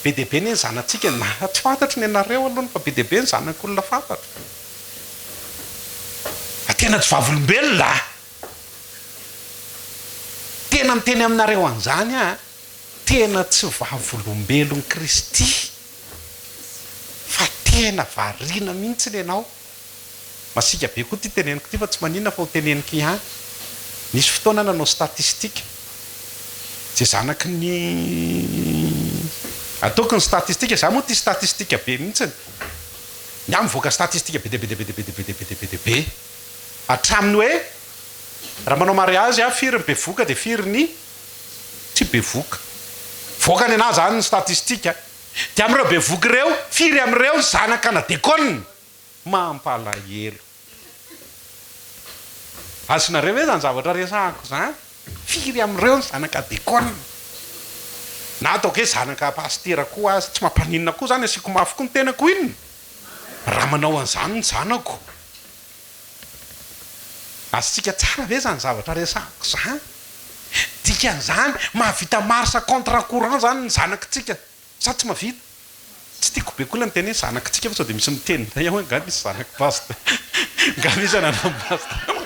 Be dia be anie ny zanatsika, na tsy fantatro ny anareo aloha fa be dia be ny zanak'olona fantatro. Fa tena tsy vavolombelona a! Tena miteny aminareo an'izany aho a! Tena tsy vavolombelon'i Kristy fa tena variana mihitsy ianao. Masiaka be koa ity teneniko ity fa tsy maninona fa ho teneniko ihany. Nisy fotoana aho nanao statistique. Izay zanaky ny ataoko ny statistique, za moa tia statistique be mihitsy. Ny ahy mivoaka statistique be dia be dia be dia be dia be dia be dia be dia be. Hatramin'ny hoe raha manao mariage aho firy ny bevohoka dia firy ny tsy bevohoka. Voaka ny anahy izany ny statistique. Dia amin'ireo bevohoka ireo, firy amin'ireo ny zanaka na dekona? Mampalahelo. Azonareo ve izany zavatra resahako izany? Firy amin'ireo ny zanaka dekona? Na ataoko hoe zanaka pasitera koa aza, tsy mampaninona koa izany, asiako mafy koa ny tenako inona? Raha manao an'izany ny zanako. Azontsika tsara ve izany zavatra resahako izany? Dikan'izany, mahavita marche contre courant izany ny zanakitsika. Sa tsy mahavita? Tsy tiako be koa ilay miteny hoe zanakitsika fa sao dia misy miteny indray aho hoe angaha misy zanak'i Pasteur? Angaha misy ananan'i Pasteur?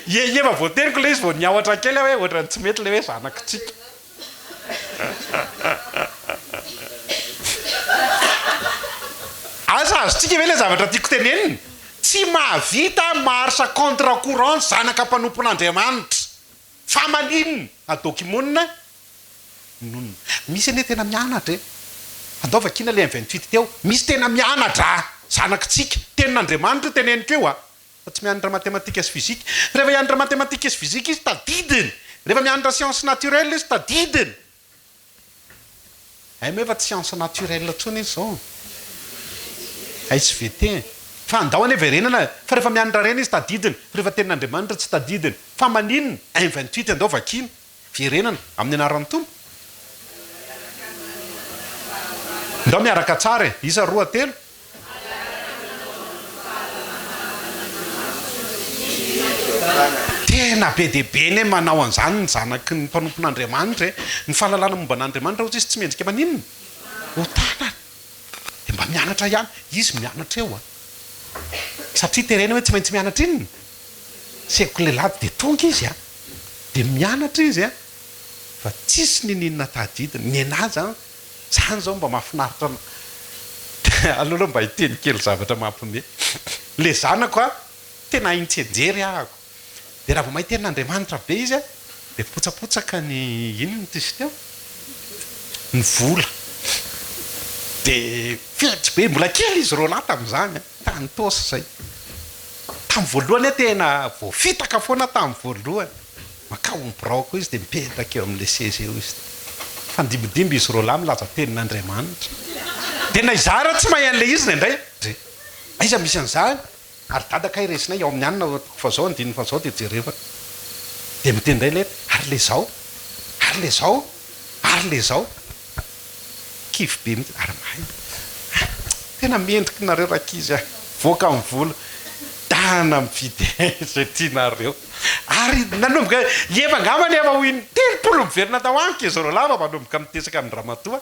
Ie, efa voateniko ilay izy vao niahotra kely aho hoe ohatran'ny tsy mety ilay hoe zanakitsika. Asa azontsika ve ilay zavatra tiako tenenina? Tsy mahavita marche contre courant ny zanaka mpanompon'Andriamanitra. Fa maninona? Ataoko monina nonona. Misy anie tena mianatra e! Andao vakiana ilay un 28 teo. Misy tena mianatra a! Zanakitsika. Tenin'Andriamanitra io teneniko io a! Fa tsy mianatra matematika sy fizika. Rehefa hianatra matematika sy fizika izy tadidiny. Rehefa mianatra science naturelle izy tadidiny. Hay moa efa tsy science naturelle intsony izy izao. SVT. Fa andao anie verenana e! Fa rehefa mianatra ireny izy tadidiny. Fa rehefa tenin'Andriamanitra tsy tadidiny. Fa maninona? Un 28 andao vakiana. Verenana. Amin'ny anaran'ny Tompo. Ndao miaraka tsara e! Isa, roa, telo. Tena be dia be anie manao an'izany ny zanaky ny mpanompon'Andriamanitra e! Ny fahalalana momba an'Andriamanitra hozy izy tsy mendrika maninona? Ho tanana. Dia mba mianatra ihany. Izy mianatra eo an! Satria terena hoe tsy maintsy mianatra inona? Sekoly lehilahy dia tonga izy an! Dia mianatra izy an! Fa tsisy niniana tadidiny. Ny anah zany, zany zao mba mahafinaritra anah. Aleo aloha mba hiteny kely zavatra mampime. Le zanako an, tena hainy tsianjery ahako. Dia raha vao mahita tenin'Andriamanitra be izy an, dia mipotsapotsaka ny inona ity izy teo? Ny vola. Dia fetsy be, mbola kely izy roalahy tamin'izany an, tany Itaosy izay. Tamin'ny voalohany aho tena voafitaka foana tamin'ny voalohany. Mankao amin'ny biraoko izy dia mipetraka eo amin'ilay seza eo izy. Mifandimbidimby izy roalahy milaza tenin'Andriamanitra. Dia na izaho ary tsy mahay an'ilay izy indraindray. Dre, aiza misy an'izany? Ary dada kay resinay ao amin'ny anona toko fahazao andininy fahazao dia jereo fa. Dia miteny indray ilay, ary ilay izao? Ary ilay izao? Ary ilay izao? Kivy be mihitsy ary mahay. Tena mendrika nareo rankizy a! Voaka ny vola, dana mividy izay tianareo. Ary nanomboka, efa angambany efa ho in-telopolo miverina tao amiko izy roalahy vao manomboka mitesaka amin-dramatoa.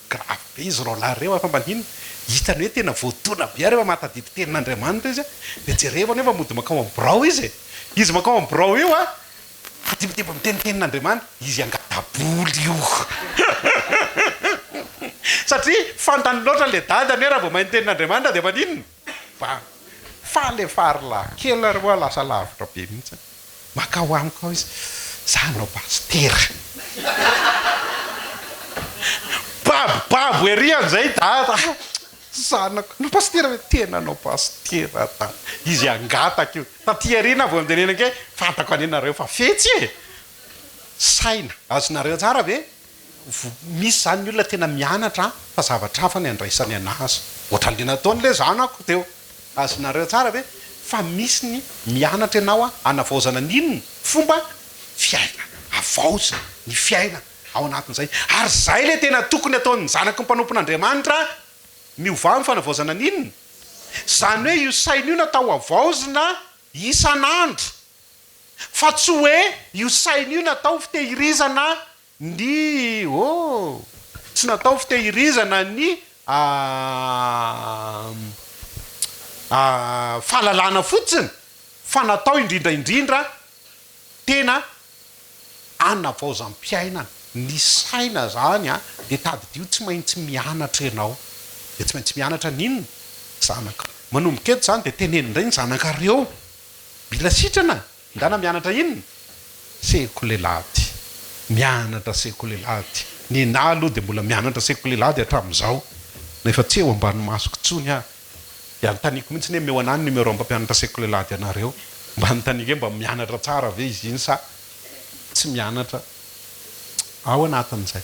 Grave be izy roalahy ireo fa maninona? Hitany hoe tena voadona be ary efa mahatadidy tenin'Andriamanitra izy a! Dia jereo anefa mody mankao amin'ny birao izy e! Izy mankao amin'ny birao io a! Mifandimbitimby miteny tenin'Andriamanitra, izy angata-bola io. Satria fantany loatra ilay dadany hoe raha vao mahay ny tenin'Andriamanitra dia maninona? Ba, faly efa ary lahy kely ary hoa lasa lavitra be mihitsy. Makao amiko ao izy, za hanao pasitera. Babobabo ery an'izay dada. Zanako, hanao pasitera ve? Tena hanao pasitera dada. Izy hangataka io. Taty aoriana aho vao noteneniko hoe fantako anie nareo fa fetsy e! Saina. Azonareo tsara ve? Misy izany ny olona tena mianatra fa zavatra hafa ny andraisany anazy. Ohatran'ilay nataon'ilay zanako teo. Azonareo tsara ve? Fa misy ny mianatra ianao hanavaozana ny inona? Fomba fiainana. Havaozina ny fiainana ao anatin'izay. Ary izay ilay tena tokony ataon'ny zanaky ny mpanompon'Andriamanitra, miovà amin'ny fanavaozana ny inona? Izany hoe io saina io natao havaozina isan'andro. Fa tsy hoe io saina io natao fitehirizana ny oh, tsy natao fitehirizana ny fahalalana fotsiny fa natao indrindra indrindra tena hanavaozam-piainana. Ny saina zany an, dia tadidio tsy maintsy mianatra ianao, dia tsy maintsy mianatra ny inona? Zanaka. Manomboka eto zany dia teneno indray ny zanakareo, mila sitrana. Ndana mianatra inona? Sekoly alahady. Mianatra sekoly alahady. Nenah aloha dia mbola mianatra sekoly alahady hatramin'izao. Na efa tsy eo ambany masoko intsony aho. Dia anontaniako mihitsy hoe omeo anah ny numéro mpampianatra sekoly alahady anareo. Mba anontaniako hoe mba mianatra tsara ve izy iny sa tsy mianatra ao anatin'izay.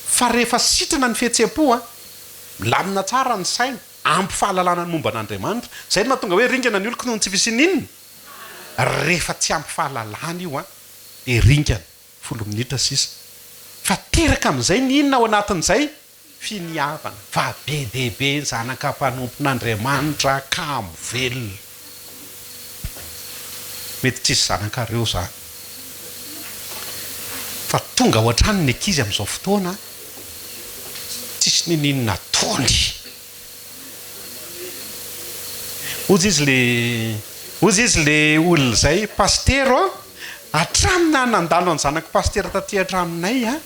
Fa rehefa sitrana ny fihetseham-po an, milamina tsara ny saina, ampy fahalalana ny momba an'Andriamanitra. Izay no mahatonga hoe ringana ny oloko noho ny tsy fisian'ny inona? Rehefa tsy ampy fahalalana io an, dia ringana, folo minitra sisa. Fa teraka amin'izay ny inona ao anatin'izay? Finiavana. Fa be dia be ny zanaka mpanompon'Andriamanitra kamo velona. Mety tsisy zanakareo izany. Fa tonga ao an-trano ny ankizy amin'izao fotoana, tsisy n'inon'inona ataony. Hozy izy le hozy izy le olona izay pasitera ô, hatramin'ny naha nandalo ny zanak'i pasitera taty an-tranonay an,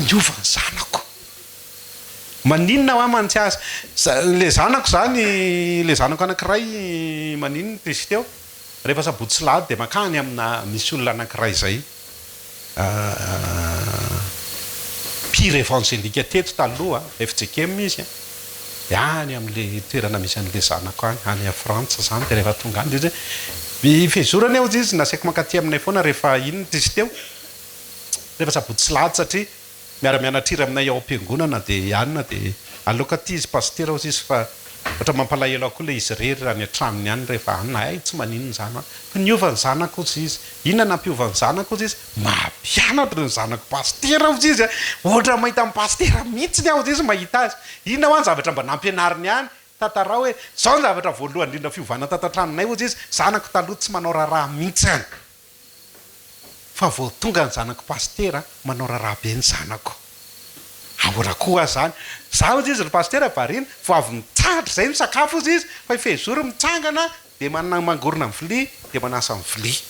niova ny zanako. Maninona hoa mantsy azy, le zanako izany, le zanako anankiray maninona izy teo, rehefa sabotsy sy lahady dia mankany amina misy olona anankiray izay. Mpihira evanjelika teto taloha, fjkm izy, dia any amin'ilay toerana misy an'ilay zanako any, any Frantsa izany, dia rehefa tonga any dia izy hoe, i Fehizoro anie hozy izy nasaiko mankaty aminay foana rehefa inona izy teo, rehefa sabotsy sy lahady satria Miara-mianatra hira aminay ao am-piangonana dia anona dia aleoko aty izy pasitera hozy izy fa ohatra mampalahelo ahy koa ilay izy irery any an-tranony any rehefa anona hay tsy maninona izany an! Fa niova ny zanako hozy izy, inona nampiova ny zanako hozy izy? Mampianatra ny zanako pasitera hozy izy an! Ohatra mahita an'i pasitera mihitsiny aho hozy izy mahita azy, inona hoa ny zavatra mba nampianariny ahy? Tantarao hoe, izao ny zavatra voalohany indrindra fiovana tato an-tranonay hozy izy, zanako taloha tsy manao raharaha mihitsy an! Fa vao tonga ny zanako pasitera, manao raharaha be ny zanako. Ahoana koa aza zany? Za hozy izy ry pasitera variana, vao avy mitsahatra izay misakafo hozy izy, fa i Fehizoro mitsangana dia mangorona ny vilia dia manasa ny vilia.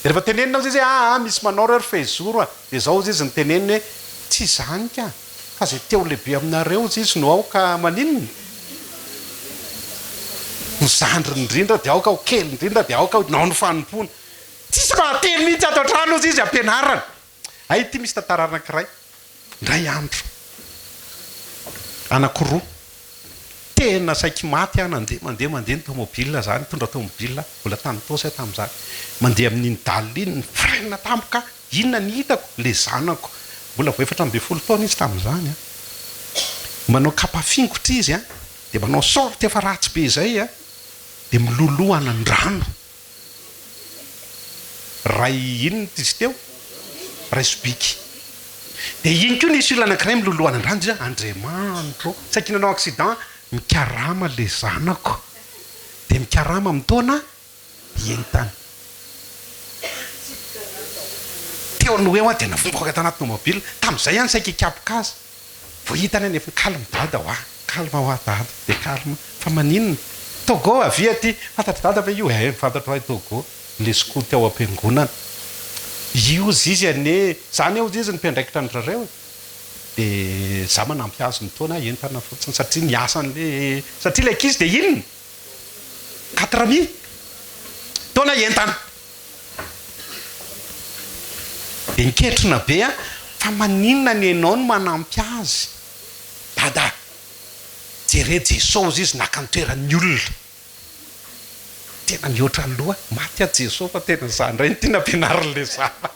Dia rehefa tenenina hozy izy hoe aa misy manao reo ry Fehizoro a! Dia zao hozy izy ny teneniny hoe tsy izany ka! Fa izay te ho lehibe aminareo hozy izy no aoka maninona? Ho zandriny indrindra dia aoka ho kely indrindra dia aoka hanao ny fanompoana. Tsisy mahateny mihitsy ato an-trano hozy izy ampianarana. Hay ity misy tantara anankiray. Indray andro, anankiroa, tena saiky maty aho nandeha, mandeha, mandeha ny tomobile za, nitondra tomobile, mbola tany Itaosy aho tamin'izany, mandeha amin'iny dalle iny, ni-freine tampoka aho, Inona ny hitako? Le zanako. Mbola vao 14 taona izy tamin'izany an. Manao kapa fingotra izy an, dia manao short efa ratsy be izay an, dia miloloha anan-drano. Ray inona izy teo? Ray sobiky. Dia iny koa nisy olona anankiray miloloha anan-drano dia Andriamanitro ô! Saiky nanao accident, mikarama le zanako. Dia mikarama amin'ny taona entana. Teo no eo aho dia navoaka tanaty tomobile, tamin'izay aho no saika hikapoka azy, vao hitany anefa, calme dada hoa, calme hoa dada, dia calme, fa maninona? Togo avia aty, fantatr'i dada ve io? Eh, fantatro hoa i Togo, le skoto ao am-piangonana. Io zizy anie, za anie hozy izy no mpiandraikitra an-dry zareo e, dia za manampy azy mitaona entana fotsiny satria ny asan'le, satria ilay ankizy dia inona? Quatre mille taona entana. Dia niketrona be aho, fa maninona ny enao no manampy azy? Dada, jere Jeso ozy izy naka ny toeran'ny olona. Tena mihoatra ny loha, maty aho Jeso fa tena za indray no tiana ampianarin'ilay zanaka.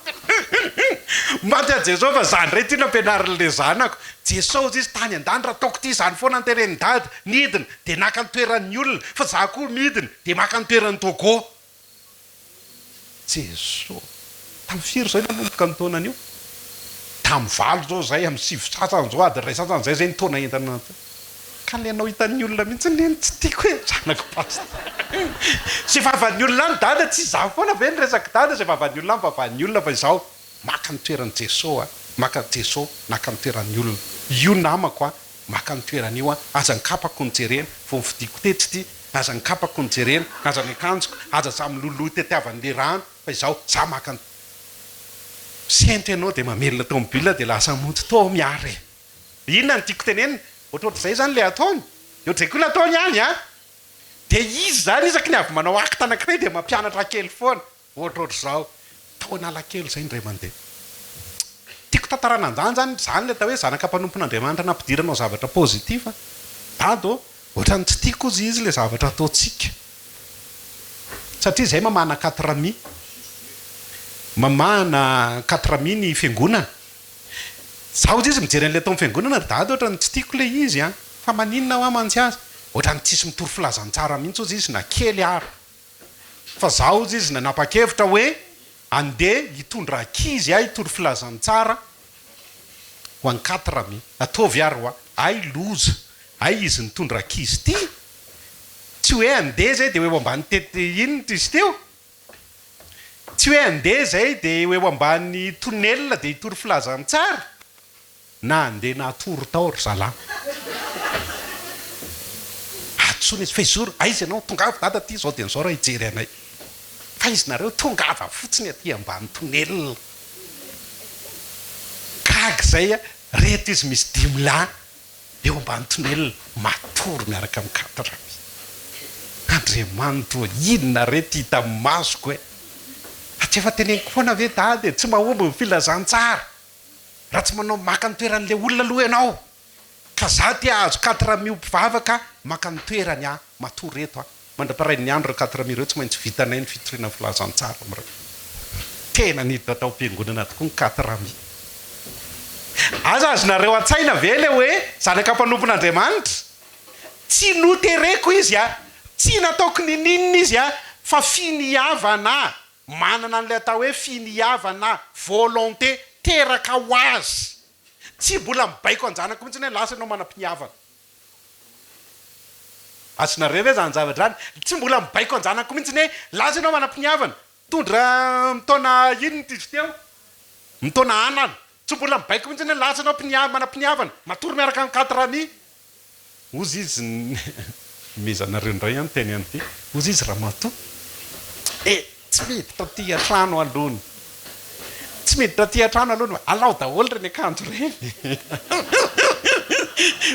Maty an'i Jesoa fa za ndray ty nampianarin'le zanako. Jesoa ozy izy tany an-danitra ataoko ty izany foana ny tenenin'i dada, nidina dia naka ny toeran'ny olona fa za koa midina dia maka ny toeran'i Togo. Jesoa. Tamin'ny firy izay nanomboka ny taonan'io? Tamin'ny valo izao izay, amin'ny sivy sasany izao, adiny iray sasany izay izay nitaona entana teo. Ka le anao hitan'ny olona mihitsy anie no tsy tiako e, zanako pasitera. Izay vavan'ny olona any dada, tsy izaho foana ve ny resak'i dada, izay vavan'ny olona any vavan'ny olona fa izaho maka ny toeran'i Jesoa a, maka Jesoa naka ny toeran'ny olona. Io namako a, maka ny toeran'io a, aza ny kapako no jerena, vao novidiako tetsy ity, aza ny kapako no jerena, aza ny akanjoko, aza za miloloha tetiavan'le rano fa izaho, za maka ny. Misento ianao dia mamelona tomobile dia lasa mody toa miara e. Inona no tiako tenenina? Ohatrohatr'izay izany ilay ataony. Dia ohatr'izay koa ilay ataony any an! Dia izy izany isaky ny avy manao acte anankiray dia mampianatra kely foana. Ohatrohatr'izao. Tao Analakely izay indray mandeha. Tiako tantarana an'izany izany, izany ilay atao hoe zanaka mpanompon'Andriamanitra nampidiranao zavatra positif. Dada ô, ohatran'ny tsy tiako hozy izy ilay zavatra ataontsika. Satria izay mamahana quatre mi. Mamahana quatre mi ny fiangonana. Za ozy izy mijery an'ilay tao amin'ny fiangonana ry dada ohatran'ny tsy tiako ilay izy an! Fa maninona hoa mantsy azy? Ohatran'ny tsisy mitory filazantsara mihitsy ozy izy na kely ary. Fa za ozy izy nanapa-kevitra hoe andeha hitondra ankizy aho hitory filazantsara ho an'i quatre mi. Ataovy ary hoa. Hay loza! Hay izy nitondra ankizy ity! Tsy hoe andeha zay dia ho eo ambany tety inona izy teo? Tsy hoe handeha izay dia ho eo ambany tunnel dia hitory filazantsara? Na handeha na hatory tao ry zalahy. Antsoina izy, Fehizoro, aiza ianao? Tongava dada aty izao dia izao raha hijery anay. Fa izy nareo tongava fotsiny aty ambany tunnel. Gaga izay aho, reto izy misy dimy lahy. Eo ambany tonelina, matory miaraka amin'ny katrami. Andriamanitro ô, inona re ity hitan'ny masoko e? Fa tsy efa teneniko foana ve dada e, tsy mahomby ny filazantsara raha tsy manao maka ny toeran'ilay olona aloha ianao. Ka za te hahazo katrami ho mpivavaka, maka ny toerany aho, matory eto aho. Mandra-parain'ny andro ireo quatre mille ireo tsy maintsy vitanay ny fitoriana ny filazantsara amin'ireo. Tena niditra tao am-piangonana tokoa ny quatre mille. Aza azonareo an-tsaina ve ilay hoe zanaka mpanompon'Andriamanitra? Tsy notereko izy a! Tsy nataoko ninininona izy a! Fa finiavana, manana an'ilay atao hoe finiavana, volonté, teraka ho azy. Tsy mbola mibaiko an-janako mihitsy hoe lasa ianao manam-piniavana. Azonareo ve zany zavatra zany? Tsy mbola mibaiko an-janako mihitsy ny hoe lasa ianao manam-piniavana, mitondra mitaona inona ity izy teo? Mitaona anana. Tsy mbola mibaiko mihitsy ny hoe lasa ianao mpinia- manam-piniavana, matory miaraka amin'ny quatre amis. Hozy izy, nomezanareo indray aho niteny an'ity, hozy izy ramatoa, eh! Tsy miditra aty an-trano aloha ny. Tsy miditra aty an-trano aloha ny. Alao daholo ireny akanjo ireny.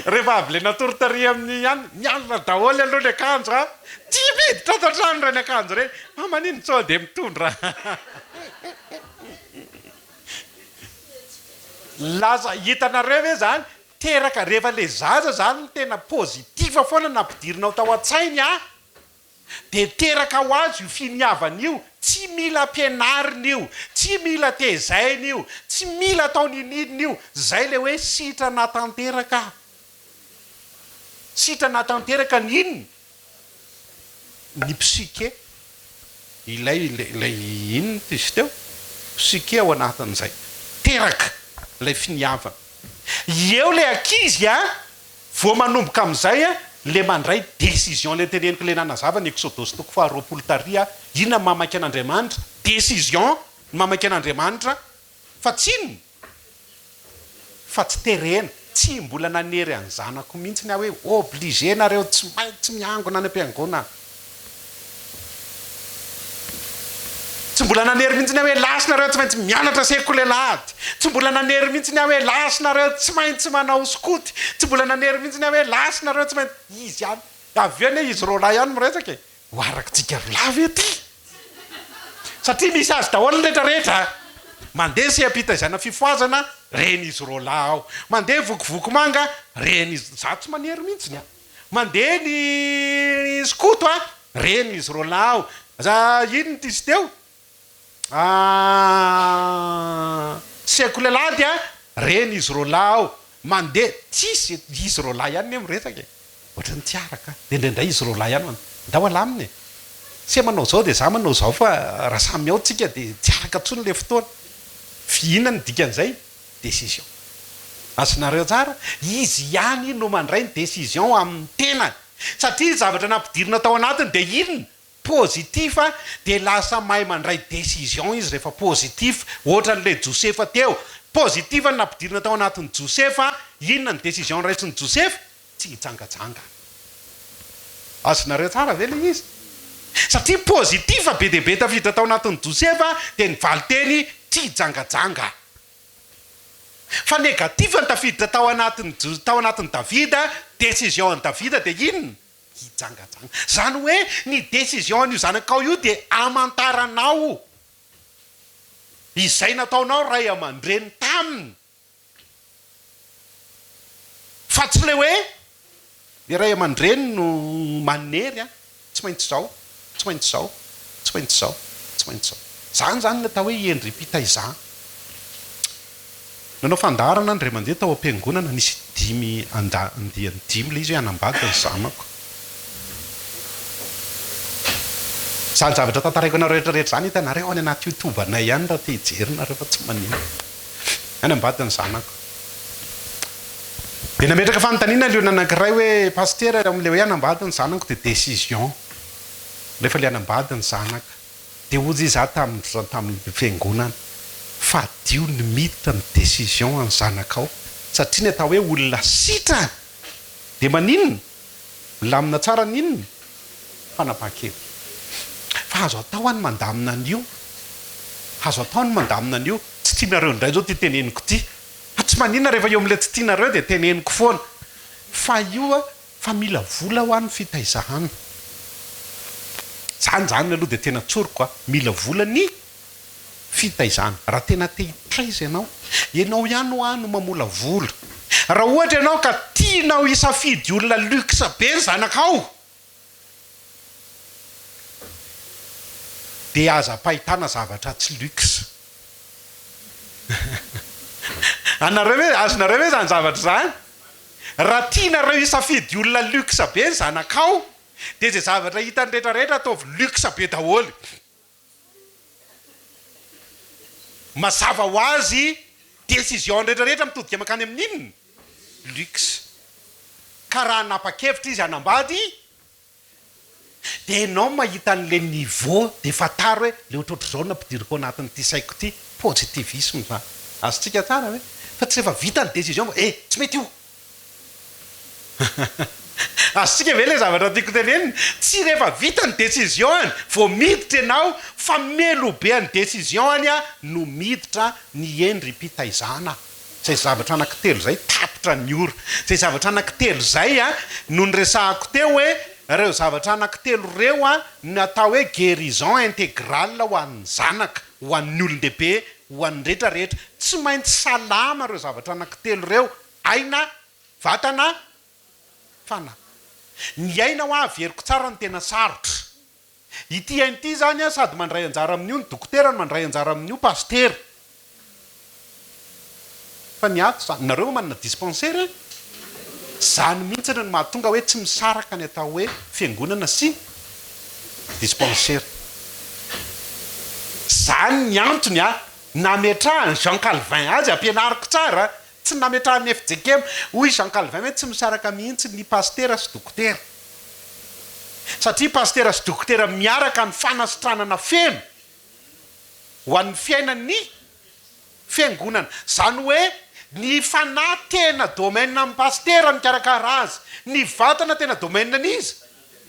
Rehefa avy ilay natory tary amin'ny ihany, mialona daholo aloha ny akanjo a. Tsy miditra ato an-trano ireny akanjo ireny. Fa maninona sao dia mitondra. Lasa hitanareo ve izany? Teraka rehefa ilay zaza izany no tena positif foana nampidirinao tao an-tsainy a. Dia teraka ho azy io finiavana io, tsy mila ampianarina io, tsy mila tezaina io, tsy mila atao ninininona io, zay le hoe sitrana tanteraka. Sitrana tanteraka ny inona? Ny psyche, ilay ilay inona izy teo? Psyche ao anatin'izay. Teraka ilay finiavana. Eo ilay ankizy an! Vao manomboka amin'izay le mandray décision le teneniko le nanazava ny Exodosy toko faha 20 tary a, inona ny mamaky an'Andriamanitra? Décision ny mamaky an'Andriamanitra fa tsy inona? Fa tsy terena, tsy mbola nanery an'ny zanako mihitsiny aho hoe obligé nareo tsy maintsy miangona any am-piangonana. Tsy mbola nanery mihitsy aho hoe lasa nareo tsy maintsy mianatra sekoly alahady. Tsy mbola nanery mihitsy aho hoe lasa nareo tsy maintsy manao skoty. Tsy mbola nanery mihitsy aho hoe lasa nareo tsy maintsy. Izy ihany. Avy eo anie izy roalahy ihany miresaka e. Ho arakitsika rolahy ve ity? Satria misy azy daholo ny rehetra rehetra. Mandeha seha-pitaizana fifohazana, reny izy roalahy ao. Mandeha vokovoko manga, reny izy. Za tsy manery mihitsy an. Mandeha ny skoto a! Reny izy roalahy ao. Za inona ity izy teo? Sekoly alahady a, reny izy roalahy ao, mandeha, tsisy, izy roalahy ihany ne miresaka e, ohatran'ny tsy araka, dia indraindray izy roalahy ihany manao, ndao alamina e, se manao izao dia za manao izao fa raha samy ao tsika dia tsy araka intsony ilay fotoana, f'inona no dikan'izay? Décision. Azonareo tsara? Izy ihany no mandray ny décision amin'ny tenany, satria ny zavatra nampidirina tao anatiny dia inona? Positif dia lasa mahay mandray décision izy rehefa positif, ohatran'ilay Josefa teo, positif no nampidirina tao anatin'i Josefa, inona ny décision raisin'i Josefa? Tsy hijangajanga. Azonareo tsara ve ilay izy? Satria positif be dia be tafiditra tao anatin'i Josefa dia ny valinteny tsy hijangajanga. Fa négatif no tafiditra tao anatin'i tao anatin'i Davida, décision an'i Davida dia inona? hijangajanga. Izany hoe ny décision an'io zanakao io dia amantaranao izay nataonao ray aman-dreny taminy. Fa tsy ilay hoe ny ray aman-dreny no manery an, tsy maintsy izao, tsy maintsy izao, tsy maintsy izao, tsy maintsy izao. Izany izany ny atao hoe endri-pitaizana. Nanao fandaharana aho indray mandeha tao am-piangonana, nisy dimy andiany dimy ilay izy hoe hanambady ny zanako. Izany zavatra tantaraiko anareo rehetra rehetra izany hitanareo any anaty youtube anay ihany raha te hijery nareo fa tsy maninona. Hanambady ny zanako. Dia nametraka fanontaniana ilay olona anankiray hoe Pasitera amin'ilay hoe hanambady ny zanako dia décision rehefa ilay hanambady ny zanaka. Dia hoy izaho tamin'ny tamin'ny fiangonana, fadio ny miditra ny décision an'ny zanakao, satria ny atao hoe olona sitrana dia maninona? Milamina tsara ny inona? Fanapahan-kevitra. Fa azo atao ny mandamina an'io, azo atao ny mandamina an'io, tsy tianareo indray izao ity teneniko ity, fa tsy maninona rehefa eo amin'ilay tsy tianareo dia teneniko foana, fa io Fa mila vola hoa ny fitaizana. Zany zany aloha dia tena tsoriko a, mila vola ny fitaizana. Raha tena te hitaiza ianao, ianao ihany hoa no mamolavola. Raha ohatra ianao ka tianao hisafidy olona luxe be ny zanakao, dia aza ampahitana zavatra tsy luxe. Anareo ve, azonareo ve izany zavatra izany? Raha tianareo hisafidy olona luxe be ny zanakao dia izay zavatra hitany rehetra rehetra ataovy luxe be daholo. Mazava ho azy décision rehetra rehetra mitodika mankany amin'ny inona? Luxe. Ka raha hanapa-kevitra izy hanambady Dia enao mahita an'le niveau dia fantaro hoe le ohatrohatr'izao no ampidiriko anatin'ity saiko ity, positivisme izany. Azontsika tsara ve? Fa tsy rehefa vita ny décision vao eh tsy mety io! Azontsika ve le zavatra tiako tenenina? Tsy rehefa vita ny décision-ny vao miditra ianao fa melobe an'ny décision-ny no miditra ny endri-pitaizana. Izay zavatra anankitelo izay tapitra ny ora. Izay zavatra anankitelo izay no niresahako teo hoe ireo zavatra anankitelo ireo no atao hoe guérison intégrale ho an'ny zanaka, ho an'ny olon-dehibe, ho an'ny rehetra rehetra. Tsy maintsy salama ireo zavatra anankitelo ireo, aina, vatana, fanahy. Ny aina hoa averiko tsara no tena sarotra. Ity aina ity izany an, sady mandray anjara amin'io ny dokotera no mandray anjara amin'io pasitera. Fa ny ato izany, nareo manana dispensaire e? Izany mihitsy no mahatonga hoe tsy misaraka ny atao hoe fiangonana sy dispensaire. Izany ny antony an, nametrahan'i Jean Calvin azy, ampianariko tsara, tsy nametrahan'ny fjkm, hoy Jean Calvin hoe tsy misaraka mihitsy ny pasitera sy dokotera. Satria pasitera sy dokotera miaraka ny fanasitranana feno ho an'ny fiainan'ny fiangonana. Izany hoe ny fanahy tena domaine an'ny pasitera mikarakara azy, ny vatana tena domaine an'iza?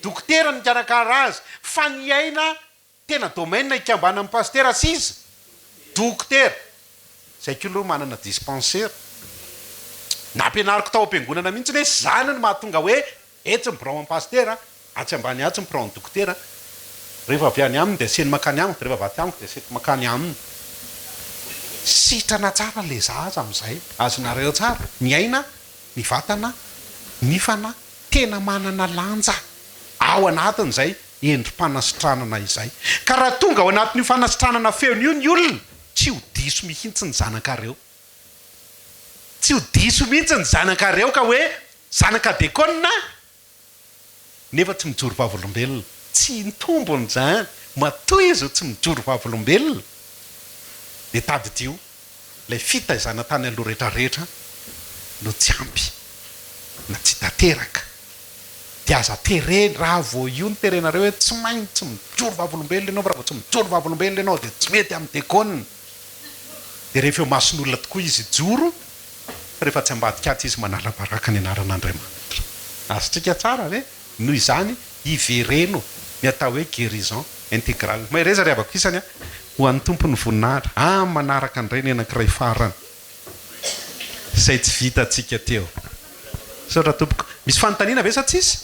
Dokotera mikarakara azy, fa ny aina Tena domaine ikambanan'ny pasitera sy iza? Dokotera. Zay koa aloha manana dispensaire. Nampianariko tao am-piangonana mihitsy hoe izany no mahatonga hoe etsy ny birao an'ny pasitera, atsy ambany atsy ny birao an'ny dokotera. Rehefa avy any aminy dia aseny mankany amiko, dia rehefa avy aty amiko dia aseko mankany aminy. Sitrana tsara ilay zaza amin'izay. Azonareo tsara? Ny aina, ny vatana, ny fanahy, tena manana lanja ao anatin'izay endri-panasitranana izay. Ka raha tonga ao anatin'io fanasitranana feno io ny olona, tsy ho diso. diso mihitsy ny zanakareo. Tsy ho diso mihitsy ny zanakareo ka hoe zanaka dekona nefa tsy mijoro vavolombelona. Tsy mitombona izany. Matoa izy tsy mijoro vavolombelona dia tadidio ilay fitaizana tany aloha rehetrarehetra no tsy ampy na tsy tanteraka. Dia aza terena, raha vao io no terenareo hoe tsy maintsy mijoro vavolombelona ianao fa raha vao tsy mijoro vavolombelona ianao dia tsy mety amin'ny dekona. Dia rehefa eo imason'olona tokoa izy hijoro, fa rehefa tsy ambadika atsy izy manala baraka ny anaran'Andriamanitra. Azontsika tsara ve? Noho izany, ivereno ny atao hoe guérison intégrale. Mahereza ry havako isany a! Ho an'ny Tompo ny voninahitra. Amin'ny manaraka indray ny anankiray farany izay tsy vitantsika teo. Misaotra tompoko. Misy fanontaniana ve sa tsisy?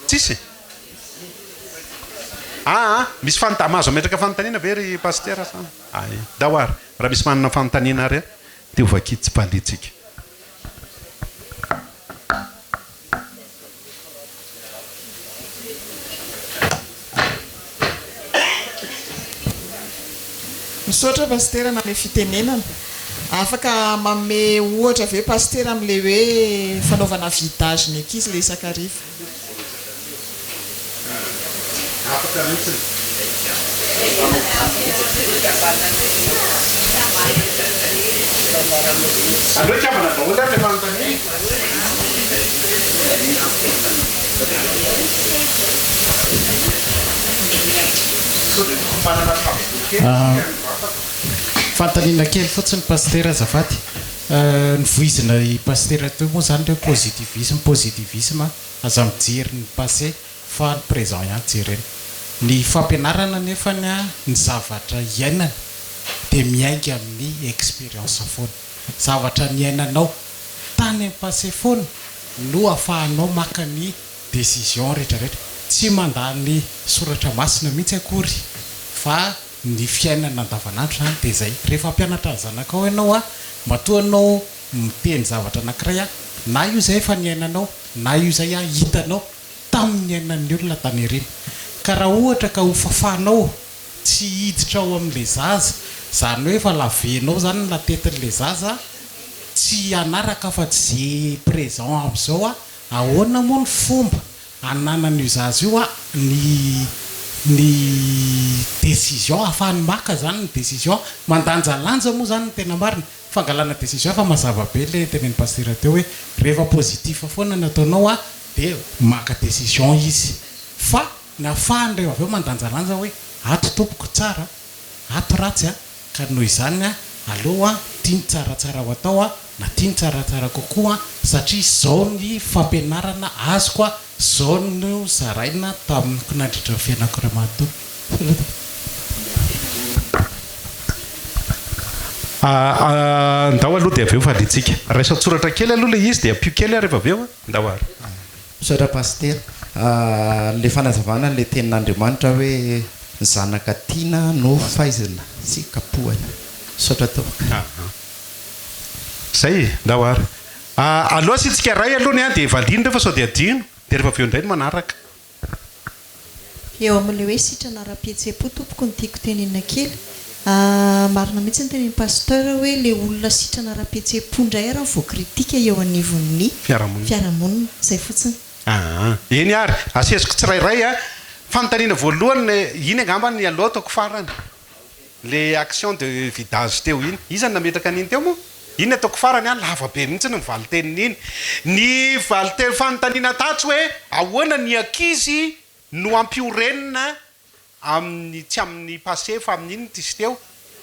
Tsisy? Aa misy fanontaniana, mahazo mametraka fanontaniana ve ry Pasitera sa? Ay, ndao ary, raha misy manana fanontaniana ary dia ho vakintsika, valiantsika. Misaotra Pasitera nanome fitenenana. Afaka manome ohatra ve Pasitera amin'ilay hoe fanaovana vidage ny ankizy ilay isan-kariva? Afaka mihitsy. Aleo hikambana daholo ary ilay fanontaniana. Sao dia tokony manana tableau kely isika any vatako. Fanontaniana kely fotsiny Pasitera azafady. Novoizina i Pasitera teo moa izany hoe positivisme, positivisme, aza mijery ny passé fa ny présent ihany jerena. Ny fampianarana anefany ny zavatra iainana dia miainga amin'ny expérience foana. Zavatra niainanao tany amin'ny passé foana no afahanao maka ny décision rehetrarehetra. Tsy mandà ny soratra masina mihitsy akory fa ny fiainana andavanandro izany dia izay. Rehefa hampianatra ny zanakao ianao a, matoa ianao miteny zavatra anankiray a, na io izay efa niainanao na io izay a hitanao tamin'ny niainan'ny olona tany aoriana. Ka raha ohatra ka ho fafanao tsy hiditra ao amin'ilay zaza, izany hoe efa lavenao izany ny latetin'ilay zaza tsy hanaraka afa-tsy izay présent amin'izao a, ahoana moa ny fomba ananan'io zaza io ny ny décision ahafahany maka izany ny décision, mandanjalanja moa izany ny tena marina, fangalana décision fa mazava be ilay tenenin'i Pasitera teo hoe rehefa positif foana ny ataonao a dia maka décision izy fa ny ahafahany rehefa avy eo mandanjalanja hoe ato tompoko tsara ato ratsy a Ka noho izany aleo an tia ny tsaratsara ho atao an na tia ny tsaratsara kokoa an satria izao ny fampianarana azoko an izao no zaraina tamiko nandritra ny fiainako iray manontolo. Ndao aloha dia avy eo valiantsika. Raiso an-tsoratra kely aloha ilay izy dia ampio kely aho rehefa avy eo an. Ndao ary. Misaotra Pasitera. Ilay fanazavana ilay tenin'Andriamanitra hoe ny zanaka tiana no faizina sy kapohana. Misaotra tompoko. Zay e, ndao ary. Aleo asiantsika iray aloha ny ahy dia valiana ireo fa sao dia adino, dia rehefa avy eo indray ny manaraka. Eo amin'ilay hoe sitrana ara-pihetseham-po tompoko no tiako tenenina kely. Marina mihitsy ny tenenin'i Pasteur hoe ilay olona sitrana ara-pihetseham-po indray ary no voakritika eo anivon'ny fiarahamonina. Izay fotsiny. Aa. Eny ary, asesiko tsirairay a. Fanontaniana voalohany, iny angamba ny aloha ataoko farany. Le action de vidage teo iny. Iza no nametraka an'iny teo moa? Iny ataoko farany an, lava be mihitsy ny valin-tenin'iny. Ny valin-teny fanontaniana tatsy hoe ahoana ny ankizy no ampiorenina amin'ny, tsy amin'ny passé fa amin'inona ity sy teo,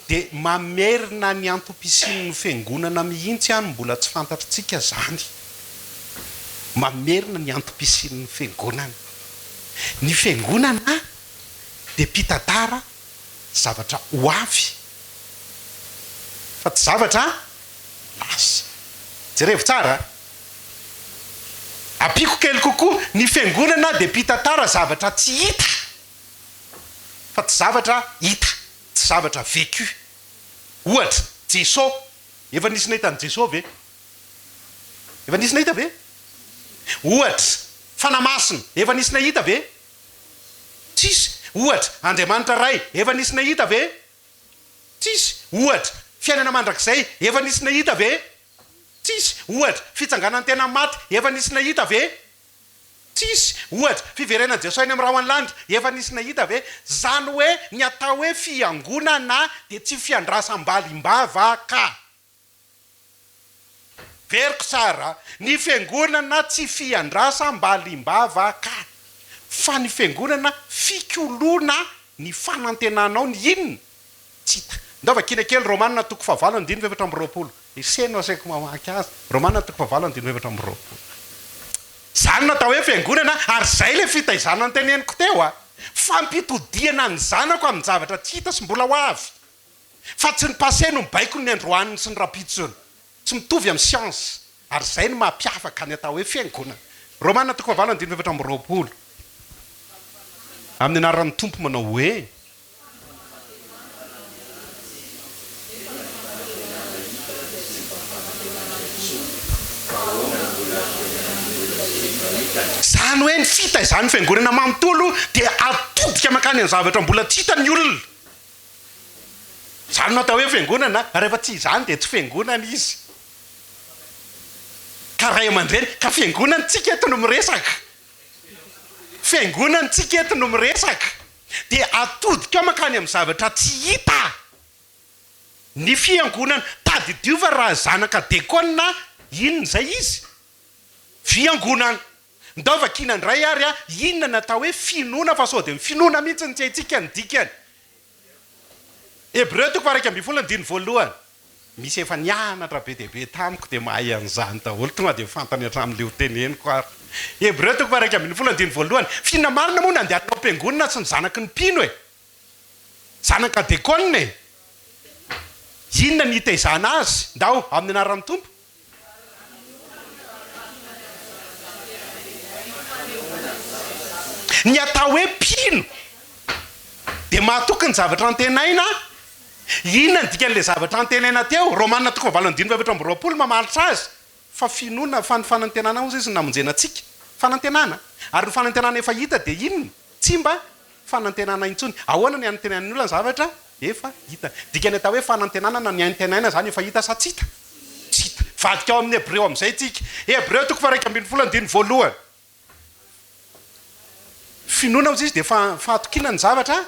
dia mamerina ny antom-pisian'ny fiangonana mihitsy an, mbola tsy fantatritsika izany. Mamerina ny antom-pisian'ny fiangonana. Ny fiangonana dia mpitantara zavatra ho avy fa tsy zavatra lasa. Jerevo tsara a! Ampiako kely kokoa, ny fiangonana dia mpitantara zavatra tsy hita fa tsy zavatra hita, tsy zavatra vécu. Ohatra, Jeso, efa nisy nahita an'i Jeso ve? Efa nisy nahita ve? Ohatra, Fanahy Masina, efa nisy nahita ve? Tsisy. Ohatra, Andriamanitra Ray, efa nisy nahita ve? Tsisy. Ohatra, fiainana mandrakizay, efa nisy nahita ve? Tsisy. Ohatra, fitsanganan'ny tena maty, efa nisy nahita ve? Tsisy. Ohatra, fiverenan'i Jesoa eny amin'ny rahon'ny lanitra, efa nisy nahita ve? Zany hoe ny atao hoe fiangonana dia tsy fiandrasam-balim-bava ka. Veriko tsara, ny fiangonana tsy fiandrasam-balim-bava ka. Fa ny fiangonana fikoloana ny fanantenanao ny inona? Tsy hita. Ndao vakiana kely Romana toko fahavalo andininy faha-24. Ise no asaiko mamaky azy. Romana toko fahavalo andininy faha-24. Izany no atao hoe fiangonana ary izay ilay fitaizana noteneniko teo a! Fampitodihana ny zanako amin-javatra tsy hita sy mbola ho avy. Fa tsy ny passé no mibaiko ny androaniny sy ny rahampitsony. Tsy mitovy amin'ny siansa. Ary izay no mampiavaka ny atao hoe fiangonana. Romana toko fahavalo andininy faha-24. Amin'ny anaran'ny Tompo manao hoe. Izany hoe ny fitaizan'ny fiangonana manontolo dia atodika mankany amin'ny zavatra mbola tsy hita ny olona. Izany no atao hoe fiangonana, rehefa tsy izany dia tsy fiangonana izy. Ka ray aman-dreny, ka fiangonana tsika eto no miresaka. Fiangonana tsika eto no miresaka. Dia atodika mankany amin'ny zavatra tsy hita ny fiangonana. Tadidio fa raha zanaka dekona inona izay izy? Fiangonana. Ndao vakiana indray ary a, inona ny atao hoe finoana fa sao dia ny finoana mihitsy no tsy haintsika ny dikany. Hebreo toko faha-11 andininy voalohany. Misy efa nianatra be dia be tamiko dia mahay an'izany daholo, tonga dia fantany hatramin'ilay ho teneniko ary. Hebreo toko faha-11 andininy voalohany. F'inona marina moa no andehanana ao am-piangonana sy ny zanaky ny mpino e? Zanaka dekona e? Inona ny hitaizana azy? Ndao, amin'ny anaran'ny Tompo. Ny atao hoe mpino dia mahatoky ny zavatra antenaina. Inona ny dikan'ilay zavatra antenaina teo? Romana toko fahavalo andininy faha-24 mamaritra azy fa finoana, fa ny fanantenana hozy izy no namonjena antsika. Fanantenana. Ary ny fanantenana efa hita dia inona? Tsy mba fanantenana intsony. Ahoana ny anantenan'ny olona ny zavatra efa hita? Dikany atao hoe fanantenana na ny antenaina izany efa hita sa tsy hita? Tsy hita. Vadika ao amin'ny Hebreo amin'izay tsika. Hebreo toko faha-11 andininy voalohany. Finoana hozy izy dia fahatokiana ny zavatra.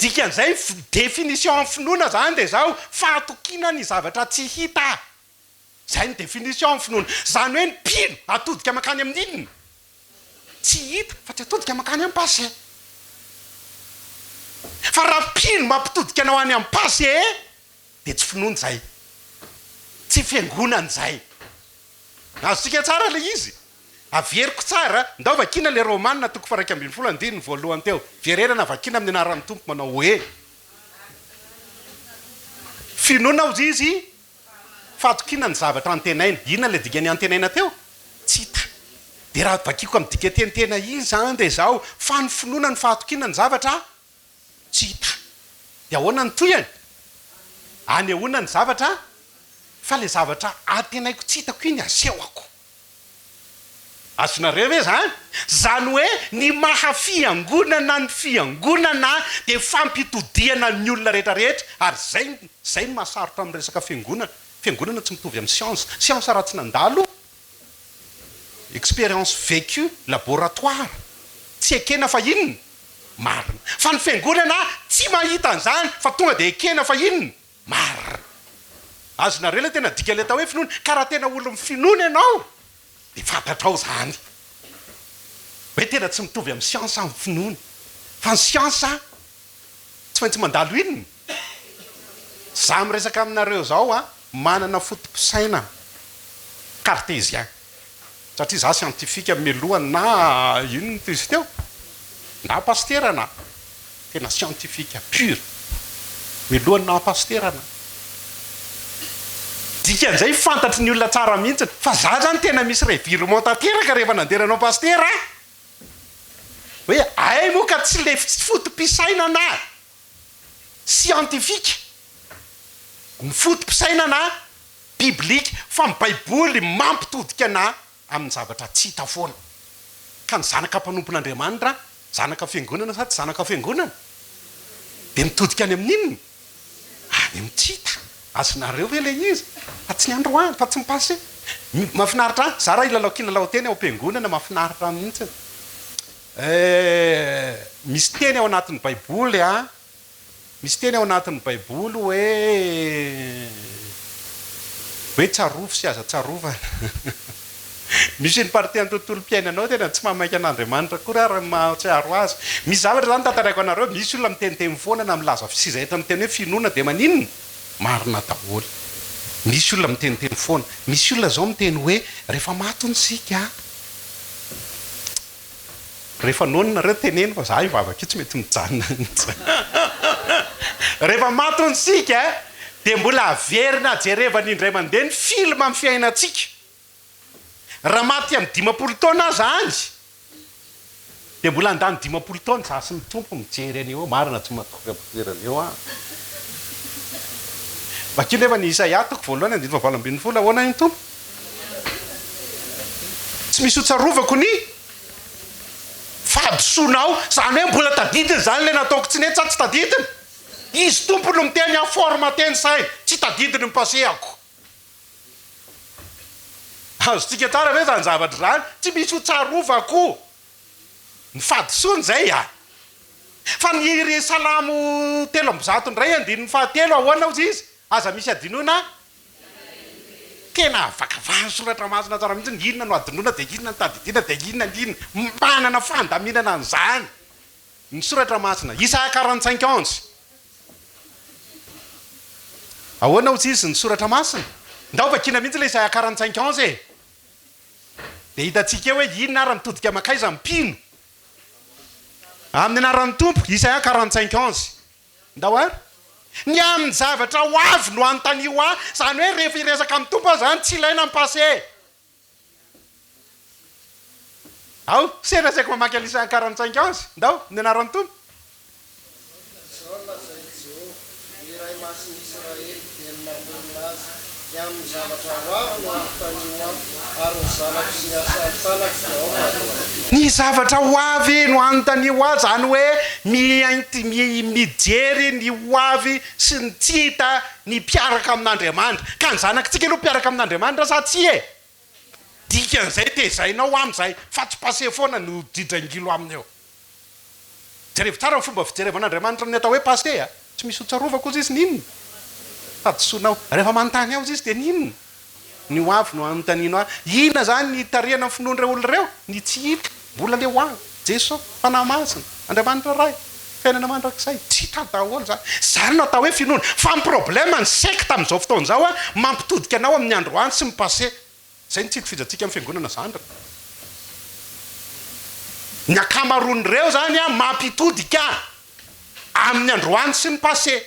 Dikan'izay définition ny finoana izany dia izao, fahatokiana ny zavatra tsy hita. Izay ny définition ny finoana. Izany hoe ny mpino atodika mankany amin'ny inona? Tsy hita fa tsy atodika mankany amin'ny passé. Fa raha mpino mampitodika anao any amin'ny passé dia tsy finoana izay. Tsy fiangonana izay. Azontsika tsara ilay izy? Averiko tsara, ndao vakiana ilay Romana toko faha-11 andininy voalohany teo. Verenana vakiana amin'ny anaran'ny Tompo manao hoe. Finoana hozy izy Fahatokiana ny zavatra antenaina. Inona ilay dikan'ny antenaina teo? Tsy hita. Dia raha vakiako amin'ny dikanteny tena izy izany dia izao, fa ny finoana ny fahatokiana ny zavatra tsy hita. Dia ahoana ny tohiny? Anehoana ny zavatra fa ilay zavatra antenaiko tsy hitako iny asehoko. Azonareo ve izany? Izany hoe ny maha fiangonana ny fiangonana dia fampitodihana ny olona rehetra rehetra ary izay izay no mahasarotra amin'ny resaka fiangonana. Fiangonana tsy mitovy amin'ny siansa. Siansa raha tsy nandalo expérience vécue, laboratoire, tsy ekena fa inona? Marina. Fa ny fiangonana tsy mahita an'izany fa tonga dia ekena fa inona? Marina. Azonareo ilay tena dikan'ilay atao hoe finoana. Ka raha tena olon'ny finoana ianao dia fantatrao izany. Hoe tena tsy mitovy amin'ny siansa ny finoana. Fa ny siansa tsy maintsy mandalo inona? Za miresaka aminareo izao an, manana foto-pisainana cartésien. Satria za scientifique mialoha na inona izy teo? Na pasitera na. Tena scientifique pur. Mialoha ny naha pasitera na. Dikan'izay fantatry ny olona tsara mihitsy fa za zany tena misy revirement tanteraka rehefa nandeha nanao pasitera a! Hoe ay moa ka tsy le foto-pisainana scientifique ny foto-pisainana biblika fa ny baiboly mampitodika ana amin'ny zavatra tsy hita foana. Ka ny zanaka mpanompon'Andriamanitra, zanaka fiangonana sa tsy zanaka fiangonana? Dia mitodika any amin'ny inona? Any amin'ny tsy hita. Azonareo ve ilay izy? Fa tsy ny androany, fa tsy ny passé. Mahafinaritra ahy, za raha hilalao kilalao teny ao am-piangonana, mahafinaritra ahy mihitsy. Eh, misy teny ao anatin'ny baiboly an, misy teny ao anatin'ny baiboly hoe, hoe tsarovy sy aza tsarovana. Misy une partie an'ny tontolom-piainanao tena tsy mahamaika an'Andriamanitra akory ary ny mahatsiaro azy. Misy zavatra izany tantaraiko anareo, misy olona miteniteny foana na milaza sy izay eto amin'ny teny hoe finoana dia maninona? Marina daholo. Misy olona miteniteny foana. Misy olona izao miteny hoe rehefa maty hono isika, rehefa noana nareo teneno fa za hivavaka io tsy mety mijanona mihitsy. Rehefa maty hono isika dia mbola averina jerevana indray mandeha ny film amin'ny fiainantsika. Raha maty amin'ny 50 taona aza any dia mbola handany 50 taona za sy ny Tompo mijery an'io eo, marina tsy matoky am-potoerana eo aho. Vakio nefa ny Isaia toko voalohany andininy fahavalo ambinifolo, ahoana iny Tompo? Tsy misy ho tsarovako ny fahadisoanao, izany hoe mbola tadidiny izany ilay nataoko tsy nety sa tsy tadidiny? Izy Tompo no miteny en forme teny saina, tsy tadidiny ny passé-ako. Azontsika tsara ve izany zavatra izany? Tsy misy ho tsarovako ny fahadisoana izay a! Fa ny ry Salamo 103 indray andininy fahatelo ahoana hozy izy? Aza misy adinoina a! Tena avakavahan'ny soratra masina tsara mihitsy ny inona no adinoina dia inona no tadidiana dia inona ny inona. Manana fandaminana an'izany ny soratra masina. Isaia 45 onze. Ahoana hozy izy ny soratra masina? Ndao vakiana mihitsy ilay Isaia 45 onze e! Dia hitantsika eo hoe inona ary mitodika mankaiza ny mpino. Amin'ny anaran'ny Tompo, Isaia 45 onze. Ndao ary. Ny amin'ny zavatra ho avy no anontanio ahy, izany hoe rehefa hiresaka amin'ny Tompo aho izany tsy ilaina ny passé. Ao, sendra asaiko mamaky an'Isaia 45 onze. Ndao, amin'ny anaran'ny Tompo. Izao no lazain'i Jehovah, ny Iray Masin'ny Israely, dia ny namorona azy, Ny amin'ny zavatra ho avy no anontanio ahy, ary ny zanako sy ny asan'ny tanako dia aoka hatao. Ny zavatra ho avy no anontanio ahy, izany hoe mihainty, mijery ny ho avy sy ny tsy hita ny mpiaraka amin'Andriamanitra. Ka ny zanakitsika aloha mpiaraka amin'Andriamanitra sa tsia e? Dikan'izay tezainao amin'izay fa tsy passé foana no dridraingilo aminy eo. Jerevo tsara ny fomba fijerevan'Andriamanitra ny atao hoe passé a! Tsy misy ho tsarovako hozy izy n'inona? Fahadisoanao. Rehefa manontany ahy hozy izy dia n'inona? Ny ho avy no anontanianao ahy. Inona izany ny hitarihana ny finoan'ireo olona ireo? Ny tsy hita. Mbola le ho avy. Jeso, Fanahy Masina, Andriamanitra Ray, fiainana mandrakizay. Tsy hita daholo izany. Izany no atao hoe finoana. Fa ny problème ny secte amin'izao fotoana izao a, mampitodika anao amin'ny androany sy ny passé. Izay no tsy itovizantsika amin'ny fiangonana zandriny. Ny ankamaroan'ireo izany a, mampitodika amin'ny androany sy ny passé.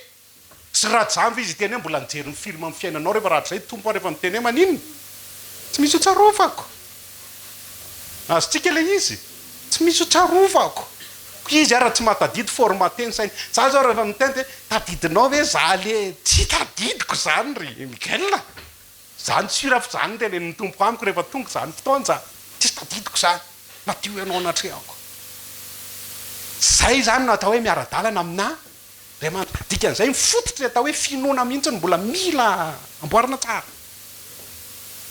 Tsy rajamby izy hiteny hoe mbola nijery ny film amin'ny fiainanao rehefa rahatrizay Tompo aho rehefa miteny hoe maninona? Tsy misy ho tsarovako. Azontsika ilay izy? Tsy misy ho tsarovako. Ko izy ara tsy mahatadidy formater ny sainy. Za zao rehefa miteny dia tadidinao ve za le tsy tadidiko zany ry Mickael a! Zany sûr fa zany no tenenin'ny Tompo amiko rehefa tonga izany fotoana izany. Tsy tadidiko zany. Madio ianao anatrehako. Zay zany no atao hoe miara-dalana aminà Andriamanitra. Dikan'izay ny fototry ny atao hoe finoana mihitsy no mbola mila amboarina tsara.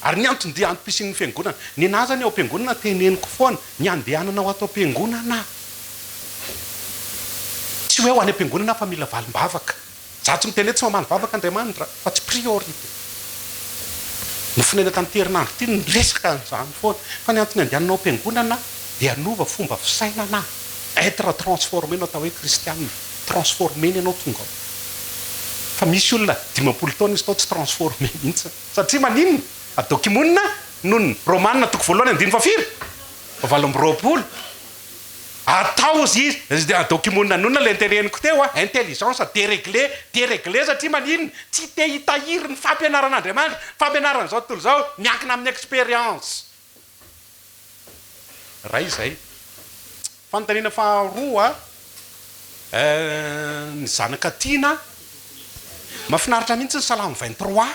Ary ny anton-dia antom-pisian'ny fiangonana. Nenà zany ao am-piangonana teneniko foana, ny andehanana ho ato am-piangonana. Tsy hoe ho any am-piangonana aho fa mila valim-bavaka. Za tsy miteny hoe tsy mamaly vavaka Andriamanitra fa tsy priorité. Nofonaina tamin'ity herinandro ity ny resaka an'izany foana. Fa ny antony andehanana ao am-piangonana dia hanova fomba fisainana. Être transformé no atao hoe kristianina. Transformer-na ianao tonga ao. Fa misy olona 50 taona izy tao tsy transformé mihitsy. Satria maninona? Adokimonina nonina. Romana toko voalohany andininy fahafiry? Fahavalo amby roapolo. Atao ozy izy, adokimonina nonina ilay noteneniko teo a, intelligence déréglée, déréglée satria maninona? Tsy te hitahiry ny fampianaran'Andriamanitra, fampianaran'izao tontolo izao miankina amin'ny expérience. Iray izay. Fanontaniana faharoa, ny zanaka tiana, mahafinaritra mihitsy ny salamo 23.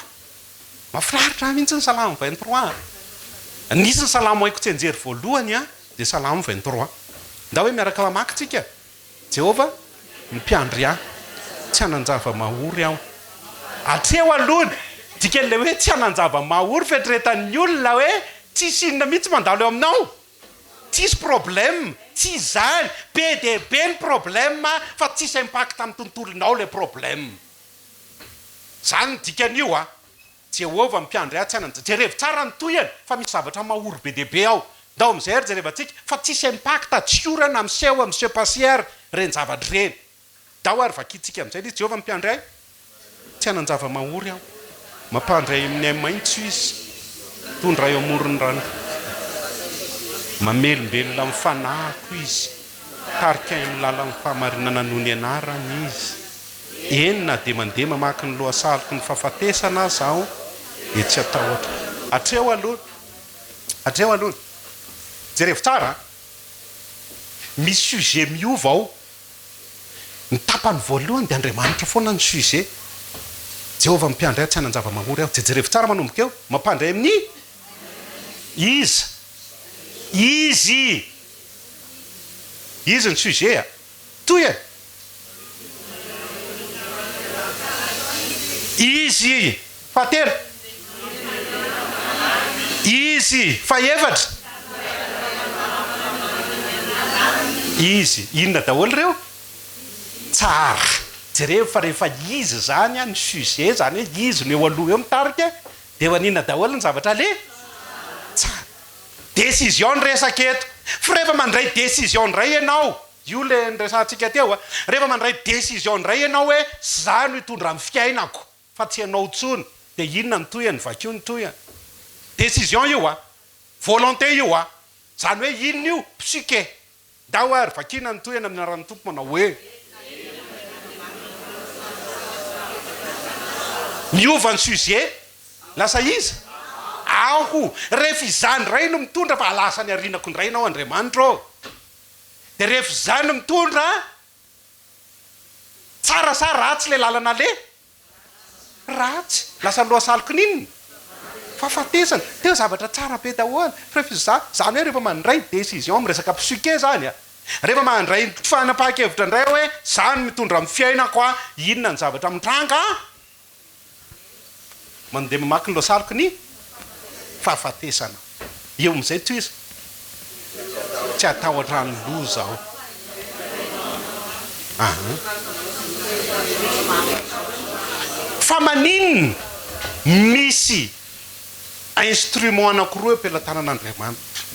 Mahafinaritra ahy mihitsy ny salamo 23 a! Nisy ny salamo haiko tsianjery voalohany a, dia salamo 23. Ndao hoe miaraka mamaky tsika, Jehovah no mpiandry ahy, tsy hanan-java-mahory aho. Hatreo aloha ny dikan'ilay hoe tsy hanan-java-mahory fieritreretan'ny olona hoe tsisy inona mihitsy mandalo eo aminao. Tsisy problème, tsy izany, be dia be ny problème fa tsisy impact amin'ny tontolonao ilay problème. Izany ny dikan'io a. Jehovah mpiandry ahy tsy hanan-, jerevo tsara ny tohiny fa misy zavatra mahory be dia be ao. Ndao amin'izay ary jerevantsika fa tsisy impact, tsy orana miseho amin'ny se passer ary ireny zavatra ireny. Ndao ary vakintsika amin'izay ilay izy, Jehovah mpiandry ahy, tsy hanan-java-mahory aho. Mampandry ahy amin'ny ahi-maitso Izy, mitondra ahy eo amoron'ny rano. Mamelombelona ny fanahiko Izy, mitarika ahy amin'ny lalan'ny fahamarinana noho ny anarany Izy. Eny, na dia mandeha mamaky ny lohasaloky ny fahafatesana aza aho, dia tsy hatahotra. Hatreo aloha, hatreo aloha. Jerevo tsara an! Misy sujet miova ao. Ny tapany voalohany dia Andriamanitra foana ny sujet. Jehovah mpiandry ahy tsy hanan-java-mahory aho. Jejerevo tsara manomboka eo. Mampandre amin'ny iza? Izy! Izy ny sujet a! Toy e! Izy! Fahatelo. Izy! Fahefatra. Izy! Inona daholo ireo? Tsara! Jerevo fa rehefa izy izany ny sujet, izany hoe izy no eo aloha eo mitarika, dia eo an'inona daholo ny zavatra aleha? Tsara! Décision ny resaka eto. Fa rehefa mandray décision indray ianao, io ilay niresahantsika teo a, rehefa mandray décision indray ianao hoe za no hitondra ny fiainako fa tsy ianao intsony, dia inona ny tohiny? Vakio ny tohiny. Décision io a! Volonté io a! Izany hoe inona io? Psyché. Ndao ary vakiana ny tohiny amin'ny anaran'ny Tompo manao hoe. Miova ny sujet, lasa iza? Aho. Rehefa izaho indray no mitondra fa lasa any aorianako indray ianao Andriamanitra ô. Dia rehefa izaho no mitondra, tsara sa ratsy ilay lalana aleha? Ratsy. Lasa lohasaliko n'inona? Fahafatesana. Teo zavatra tsara be daholo. Fa rehefa izaho, izany hoe rehefa mandray décision amin'ny resaka psyché izany a! Rehefa mandray fanapahan-kevitra indray aho hoe izaho no mitondra amin'ny fiainako a, inona ny zavatra mitranga? Mandeha mamaky ny lohasaliko ny fahafatesana. Eo amin'izay tohizo. Tsy hatahotra ny loza aho. Aha. Fa maninona misy instrument anankiroa eo am-pelatanan'Andriamanitra?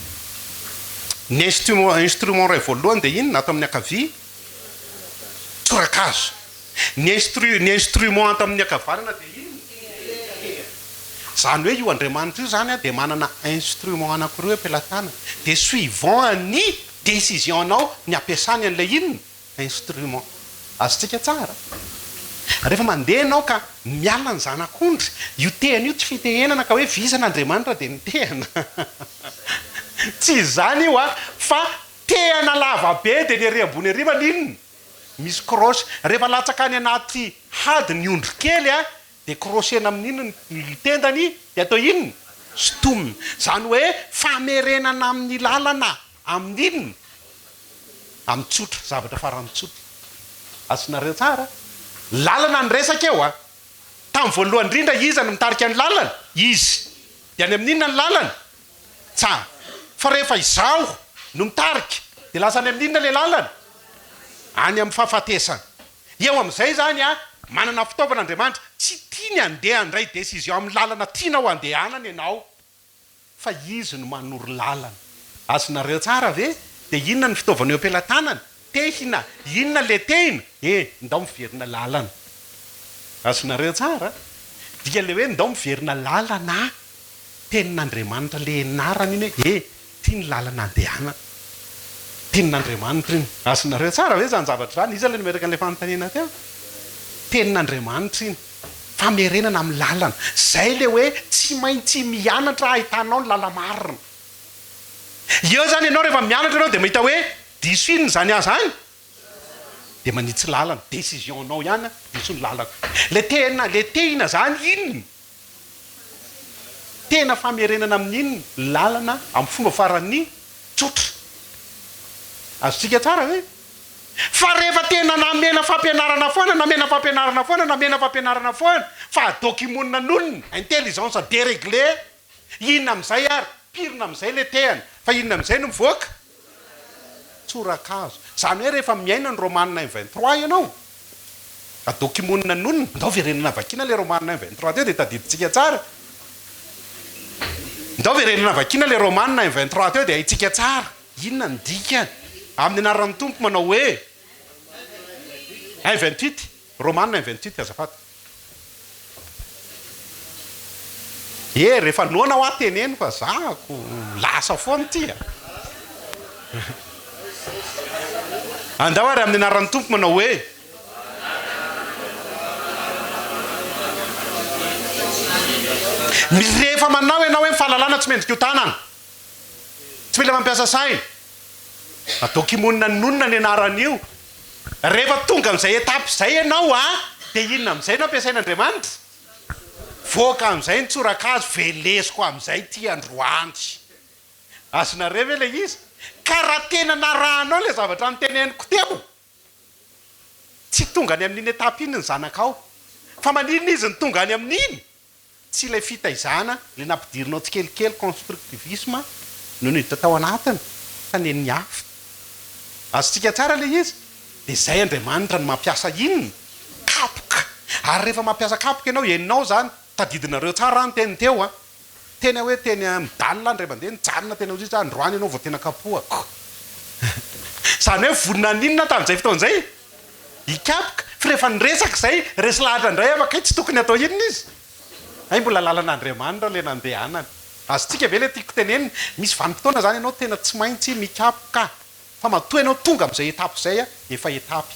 Ny instrument instrument iray voalohany dia inona? Ato amin'ny ankavia, tsorakazo. Ny instru ny instrument ato amin'ny ankavanana dia inona? Tehina. Izany hoe io Andriamanitra io izany dia manana instrument anankiroa eo am-pelatanany. Dia suivant ny décision-nao ny ampiasany an'ilay inona? Instrument. Azontsika tsara? Rehefa mandeha ianao ka miala ny zanak'ondry, io tehina io tsy fitehenana ka hoe vizana Andriamanitra dia mitehina. Tsy izany io an, fa tehina lava be dia ny ery ambony ery maninona? Misy croche. Rehefa latsaka any anaty hady ny ondry kely a, dia crochena amin'iny ny tendany dia atao inona? Sintomina. Izany hoe famerenana amin'ny lalana amin'ny inona? Amin'ny tsotra, zavatra faran'ny tsotra. Azonareo tsara? Lalana ny resaka eo a. Tamin'ny voalohany indrindra iza no mitarika ny lalana? Izy. Dia any amin'ny inona ny lalana? Tsara. Fa rehefa izaho no mitarika dia lasa any amin'ny inona ilay lalana? Any amin'ny fahafatesana. Eo amin'izay izany an, manana fitaovana Andriamanitra. Tsy tiany handeha handray décision amin'ny lalana tianao handehanana ianao, fa Izy no manoro lalana. Azonareo tsara ve? Dia inona ny fitaovana eo am-pelatanana? Tehina. Inona ilay tehina? E, ndao miverina lalana. Azonareo tsara? Dikan'ilay hoe ndao miverina lalana. Tenin'Andriamanitra le enarana iny hoe e ty ny lalana andehanana. Tenin'Andriamanitra iny. Azonareo tsara ve izany zavatra izany? Iza ilay nametraka an'ilay fanontaniana teo? Tenin'Andriamanitra iny. Famerenana amin'ny lalana. Izay ilay hoe tsy maintsy mianatra ahitanao ny lala-marina. Eo izany ianao rehefa mianatra ianao dia mahita hoe diso inona izany aho izany? Dia manitsy lalana. Décision-nao ihany diso ny lalako. Ilay tena, ilay tehina izany inona? Tena famerenana amin'ny inona? Lalana amin'ny fomba faran'ny tsotra. Azontsika tsara ve? Fa rehefa tena namena fampianarana foana, namena fampianarana foana, namena fampianarana foana, fa adokimonina-nonina, intelligence déréglée, inona amin'izay ary? Pirina amin'izay ilay tehana, fa inona amin'izay no mivoaka? Tsorakazo. Izany hoe rehefa miaina ny Romana un 23 ianao, adokimonina-nonina, ndao verenana vakiana ilay Romana un 23 teo dia tadidintsika tsara. Ndao verenana vakiana ilay Romana un 23 teo dia haintsika tsara. Inona no dikany? Amin'ny anaran'ny Tompo manao hoe, Un 28, Romana un 28 azafady. E, rehefa noana hoa teneno fa zahako lasa foana ity a. Andao ary amin'ny anaran'ny Tompo manao hoe. Rehefa manao ianao hoe ny fahalalana tsy mendrika ho tanana. Tsy mila mampiasa saina. Atao kimonina nonina ny anaran'io. Rehefa tonga amin'izay étape izay ianao a, dia inona amin'izay no ampiasain'Andriamanitra? Voaka amin'izay ny tsorakazo, velesiko amin'izay ity androany. Azonareo ve ilay izy? Ka raha tena narahanao ilay zavatra noteneniko teo, tsy tonga any amin'iny étape iny ny zanakao. Fa maninona izy no tonga any amin'iny? Tsy ilay fitaizana ilay nampidirinao tsikelikely constructivisme no niditra tao anatiny fa nen'ny hafa. Azontsika tsara ilay izy? Dia izay Andriamanitra no mampiasa inona? Kapoka. Ary rehefa mampiasa kapoka ianao, ianao izany, tadidinareo tsara aho niteny teo an, tena hoe teny midalle aho indray mandeha, nijanona tena hozy izy androany ianao vao tena kapohako. Izany hoe vonona haninona aho tamin'izay fotoana izay? Hikapoka, fa rehefa niresaka izay, resy lahatra indray aho fa kay tsy tokony atao inona izy? Hay mbola lalan'Andriamanitra ilay nandehanana. Azontsika ve ilay tiako tenenina? Misy vanim-potoana izany ianao tena tsy maintsy mikapoka, fa matoa ianao tonga amin'izay étape izay, efa étape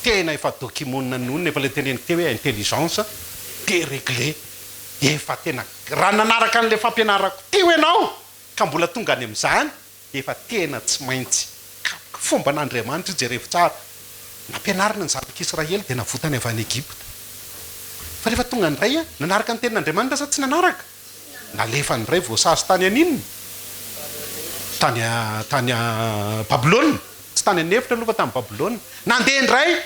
tena efa document nonina, efa ilay teneniko teo hoe intelligence déréglée, efa tena, raha nanaraka an'ilay fampianarako teo ianao ka mbola tonga any amin'izany, Efa tena tsy maintsy kapoka. Fomban'Andriamanitra io, jerevo tsara. Nampianarina ny zanak'Israely dia navotany avy any Egypta. Fa rehefa tonga indray, nanaraka ny tenin'Andriamanitra sa tsy nanaraka? Nalefany indray voasazy tany an'inona? Tany tany Babylona. Tsy tany an'efitra aloha fa tany Babylona. Nandeha indray,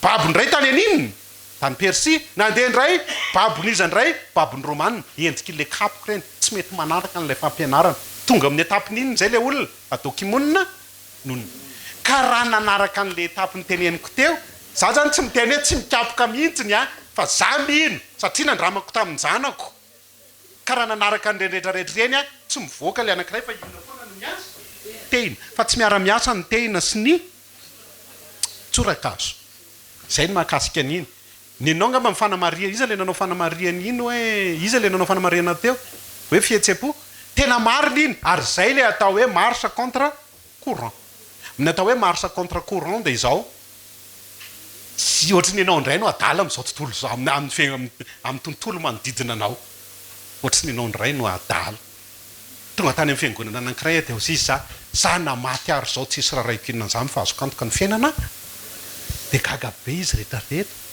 babo indray tany an'inona? Tany Persia, nandeha indray, babon'iza indray? Babon'ny Romana, endrik'ilay kapoka ireny, tsy mety manaraka an'ilay fampianarana. Tonga amin'ny étape-ny inona izay ilay olona? Adokimonina nonina. Ka raha nanaraka an'ilay étape noteneniko teo, za zany tsy miteny hoe tsy mikapoka mihitsiny an, fa za mino, satria nandramako tamin-janako. Ka raha nanaraka an'ireny rehetra rehetra ireny an, tsy mivoaka ilay anankiray fa inona foana no miasa? Tehina. Fa tsy miara-miasa ny tehina sy ny tsorakazo. Izay no mahakasika an'iny. Nenao angamba ny fanamarihana, iza ilay nanao fanamarihana iny hoe, iza ilay nanao fanamarihana teo? Hoe fihetseham-po. Tena marina iny, ary izay ilay atao hoe marche contre courant. Ny atao hoe marche contre courant dia izao, tsy ohatry ny ianao indray no adala amin'izao tontolo izao, amin'ny amin'ny tontolo manodidina anao. Ohatry ny ianao indray no adala. Tonga tany amin'ny fiangonana anankiray aho dia hozy izy za, za na maty ary izao tsisy raraiko inona an'izany fa azoko antoka ny fiainana an! Dia gaga be izy rehetra rehetra,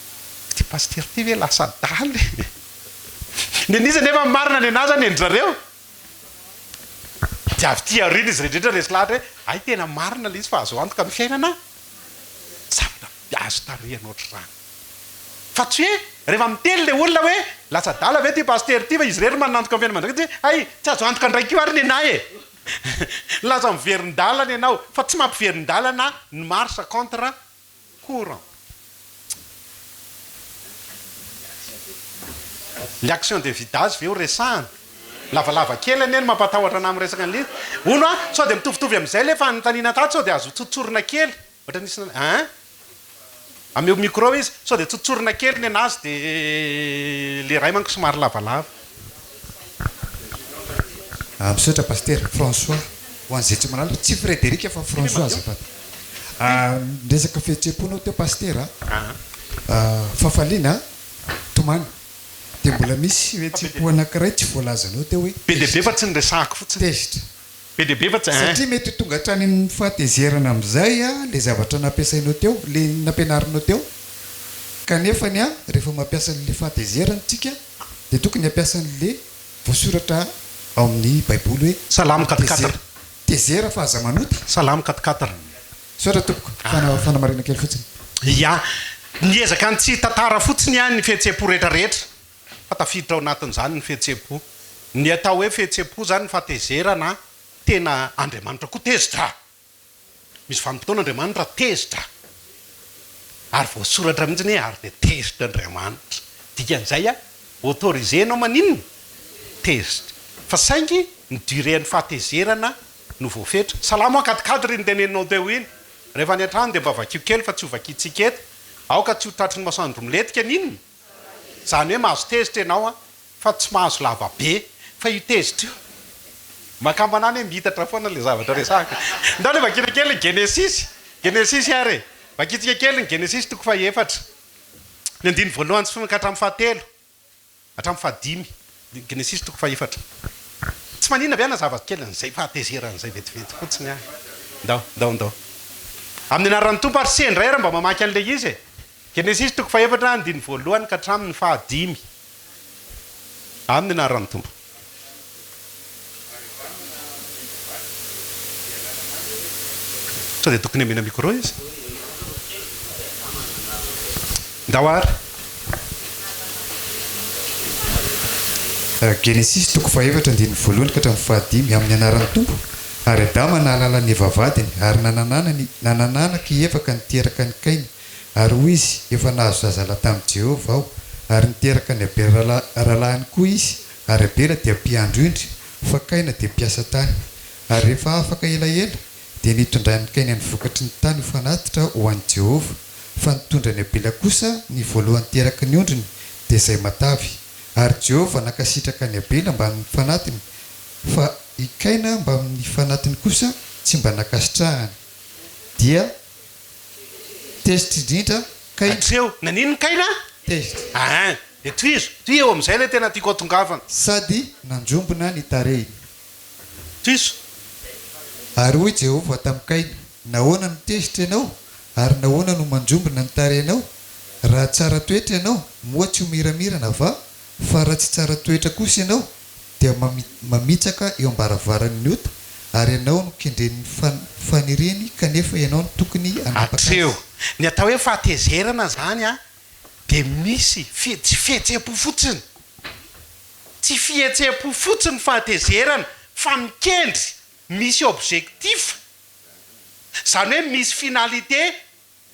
ity pasitera ity ve lasa adala e! Nen'iza nefa ny marina nenazy an nen-dry zareo? Dia avy aty aoriana izy rehetra rehetra resy lahatra hoe hay tena marina ilay izy fa azo antoka ny fiainana an! Zavatra azo tarihana ohatr'izany. Fa tsy hoe rehefa miteny ilay olona hoe lasa adala ve ity pasitera ity fa izy irery no manana antoka ny fiainana mandrakizay dia hay tsy azo antoka indray koa ary nenahy e! Lasa miverin-dalana ianao fa tsy mampiverin-dalana ny marche contre courant. Ny action de vidage ve ho resahana? Lavalava kely anie no mampatahotra anah miresaka an'ilay izy. Hono an, sao dia mitovitovy amin'izay ilay fanontaniana tato sao dia azo tsotsorina kely. Ohatra nisy nan, hein? Ameo micro izy, sao dia tsotsorina kely nenazy dia le ray manko somary lavalava. Ah misaotra Pasitera. François, ho an'izay tsy mahalala, tsy Frédéric fa François azafady. Ah niresaka fihetseham-po anao teo Pasitera a. Ah fafaliana, tomany. Dia mbola misy fihetseham-po anankiray tsy voalazanao teo hoe Be dia be fa tsy niresahako fotsiny. Tezitra. Be dia be fa tsy hein. Satria mety ho tonga hatrany amin'ny fahatezerana amin'izay ilay zavatra nampiasainao teo, ilay nampianarinao teo, kanefany rehefa mampiasa an'ilay fahatezerana isika dia tokony hampiasa an'ilay voasoratra ao amin'ny baiboly hoe Salamo quatre quatre. Tezera fa aza manota. Salamo quatre quatre. Misaotra tompoko, fana fanamarihana kely fotsiny. Ya, niezaka ny tsy hitantara fotsiny aho ny fihetseham-po rehetra rehetra fa tafiditra ao anatin'izany ny fihetseham-po. Ny atao hoe fihetseham-po izany ny fahatezerana, tena Andriamanitra koa tezitra. Misy vanim-potoana Andriamanitra tezitra ary voasoratra mihitsy hoe ary dia tezitra Andriamanitra. Dikan'izay a, autorisé ianao maninona? Tezitra. Fa saingy ny durée an'ny fahatezerana no voafetra. Salamo ankadikady ry noteneninao teo iny. Rehefa any an-trano dia mba vakio kely fa tsy ho vakintsika eto. Aoka tsy ho tratry ny masoandro milentika ny inona? Izany hoe mahazo tezitra ianao an, fa tsy mahazo lava be. Fa io tezitra io, makambana any hoe miitatra foana ilay zavatra resahiko. Ndao aloha vakiana kely ny Genesisy. Genesisy ary e. Vakintsika kely ny Genesisy toko fahefatra. Ny andininy voalohany sy ka hatramin'ny fahatelo. Hatramin'ny fahadimy. Genesisy toko fahefatra. Tsy maninona ve hanazava kely an'izay fahatezerana izay vetivety fotsiny aho e. Ndao, ndao, ndao. Amin'ny anaran'ny Tompo ary sendra indray ary mba mamaky an'ilay izy e. Genesisy toko fahefatra andininy voalohany ka hatramin'ny fahadimy. Amin'ny anaran'ny Tompo. Sao dia tokony hamena micro izy? Ndao ary. Genesisy toko fahefatra andininy voalohany ka hatramin'ny fahadimy, Amin'ny anaran'ny Tompo, ary Adama nahalala an'i Eva vadiny, ary nanananany nanananaka i Eva ka niteraka an'i Kaina, Ary hoy izy, Efa nahazo zazalahy tamin'i Jehovah aho. Ary niteraka an'i Abela rahalahiny koa izy, ary Abela dia mpiandry ondry, fa Kaina dia mpiasa tany. Ary rehefa afaka elaela, dia nitondran'i Kaina ny vokatry ny tany ho fanatitra ho an'i Jehovah, fa nitondran'i Abela kosa ny voalohan-teraky ny ondriny, dia izay matavy. Ary Jehovah nankasitraka an'i Abela mbamin'ny fanatiny, fa i Kaina mbamin'ny fanatiny kosa tsy mba nankasitrahany. Dia. Tezitra indrindra Kaina. Hatreo. Naninona Kaina? Tezitra. Ahin. Dia tohizo. Tohizo eo amin'izay ilay tena tiako hatongavana. Sady nanjombona ny tarehiny. Tohizo. Ary hoy Jehovah tamin'i Kaina, Nahoana no tezitra ianao, ary nahoana no manjombona ny tarehinao? Raha tsara toetra ianao, moa tsy ho miramirana va? Fa raha tsy tsara toetra kosa ianao, dia mamitsaka eo am-baravaran'ny ota, ary ianao no kendren'ny faniriany kanefa ianao no tokony hanapaka azy. Hatreo. Ny atao hoe fahatezerana izany dia misy tsy fihetseham-po fotsiny. Tsy fihetseham-po fotsiny ny fahatezerana fa mikendry, misy objectif. Izany hoe misy finalité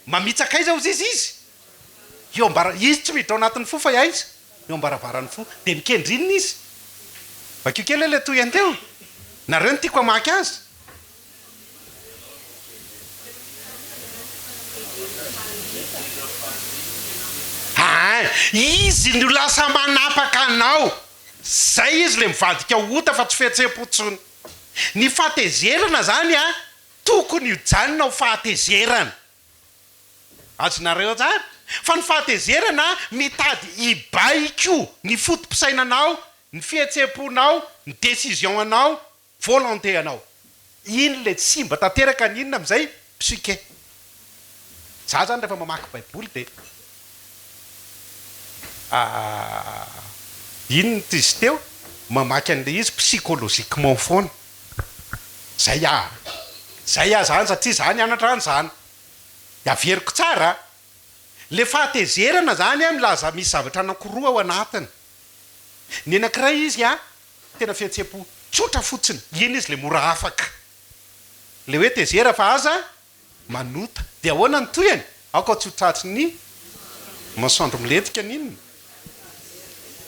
Mamitsaka aiza ozy izy izy? Eo ambara, izy tsy miditra ao anatin'ny fo fa aiza? Eo ambaravaran'ny fo. Dia mikendry inona izy? Vakio kely ilay tohiny teo. Nareo no tiako hamaky azy. Aa, izy no lasa manapaka anao. Zay izy le mivadika ho ota fa tsy fihetseham-po intsony. Ny fahatezerana zany an, Tokony hijanona ho fahatezerana. Azonareo tsara? Fa ny fahatezerana mitady hibaiko ny foto-pisainanao, ny fihetseham-ponao, ny décision anao, volonté anao. Iny ilay simba tanteraka ny inona amin'izay? Psyché. Za zany rehefa mamaky baiboly dia inona izy teo? Mamaky an'ilay izy psychologiquement foana. Zay aho a! Zay aho zany satria za nianatra an'izany. De averiko tsara a! Le fahatezerana zany a milaza misy zavatra anankiroa ao anatiny. Ny anankiray izy a tena fihetseham-po tsotra fotsiny, iny izy le mora afaka. Le hoe tezera fa aza manota. Dia ahoana ny tohiny? Aoka tsy ho tratry ny masoandro milentika ny inona?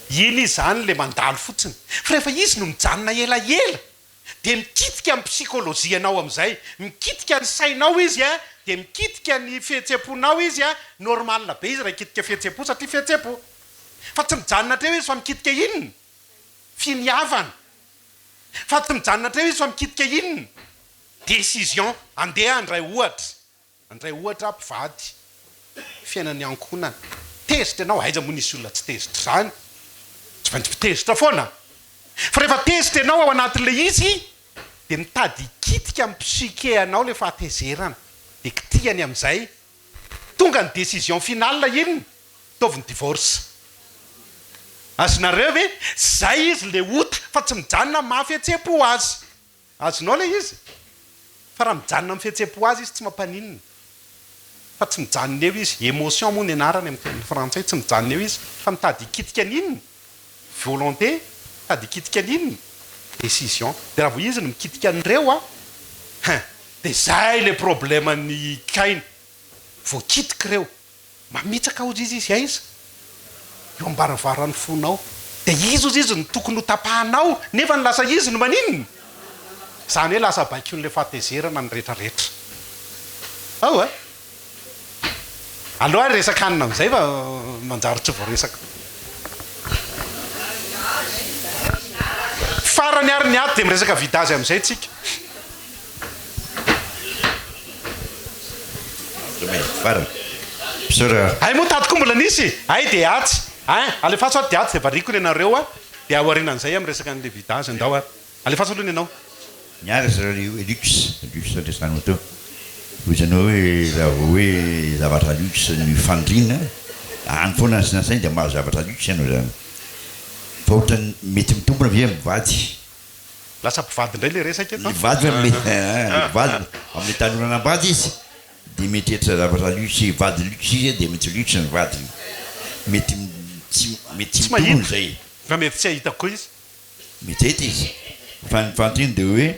Iny izy izany ilay mandalo fotsiny. Fa rehefa izy no mijanona elaela dia mikitika ny psychologie-nao amin'izay. Mikitika ny sainao izy dia mikitika ny fihetseham-ponao izy. Normal be izy raha hikitika fihetseham-po satria fihetseham-po. Fa tsy mijanona hatreo izy fa mikitika inona? Finiavana. Fa tsy mijanona hatreo izy fa mikitika inona? Décision, andeha handray ohatra, handray ohatra mpivady, fiainan'ny ankohonana, tezitra ianao, aiza moa nisy olona tsy tezitra izany, tsy maintsy tezitra foana, fa rehefa tezitra ianao ao anatin'ilay izy dia mitady hikitika amin'ny psyche anao ilay fahatezerana, dia kitihany amin'izay, tonga ny décision finale inona? Ataovy ny divorce. Azonareo ve? Zay izy le ota fa tsy mijanona mafy fihetseham-po azy. Azonao ilay izy? Fa raha mijanona amin'ny fihetseham-po azy izy tsy mampaninona. Fa tsy mijanona eo izy, émotion moa ny anarany amin'ny teny frantsay, tsy mijanona eo izy fa mitady hikitika ny inona? Volonté, mitady hikitika ny inona? Décision. Dia raha vao izy no mikitika an'ireo an, hein, dia izay ilay problème-n'i Kaina. Voakitika ireo. Mamitsaka hozy izy izy aiza? Eo ambaravaran'ny fonao. Dia izy hozy izy no tokony ho tapahanao nefa ny lasa izy no maninona? Izany hoe lasa baikoin'ilay fahatezerana ny retraretra. Ao a! Aleo ary resaka hanina amin'izay fa manjary tsy voaresaka. Farany ary ny ato dia miresaka vidage amin'izay tsika. Farany. Misaotra. Hay moa tato koa mbola nisy? Hay dia atsy ein! Alefaso ato dia atsy dia variako ny anareo a! Dia aorianan'izay aho miresaka an'ilay vidage. Ndao ary. Alefaso aloha ny anao. Ny ahy resaka le hoe luxe, luxe no resahanao teo. Hoy ianao hoe raha vao hoe zavatra luxe ny faniriana, any foana ny sinasainy dia mahazo zavatra luxe ianao izany. Fa ohatran'ny mety mitombina ve amin'ny vady? Lasa mpivady indray le resaka eto an! Ny vady ve mety le vady amin'ny tanora hanambady izy dia mieritreritra zavatra luxe vady luxe izy dia mety luxe ny vadiny mety tsy mety tsy Tsy mahita mitombina izay. Fa mety tsy hahita koa izy. Mety hahita izy fa ny fanontaniana dia hoe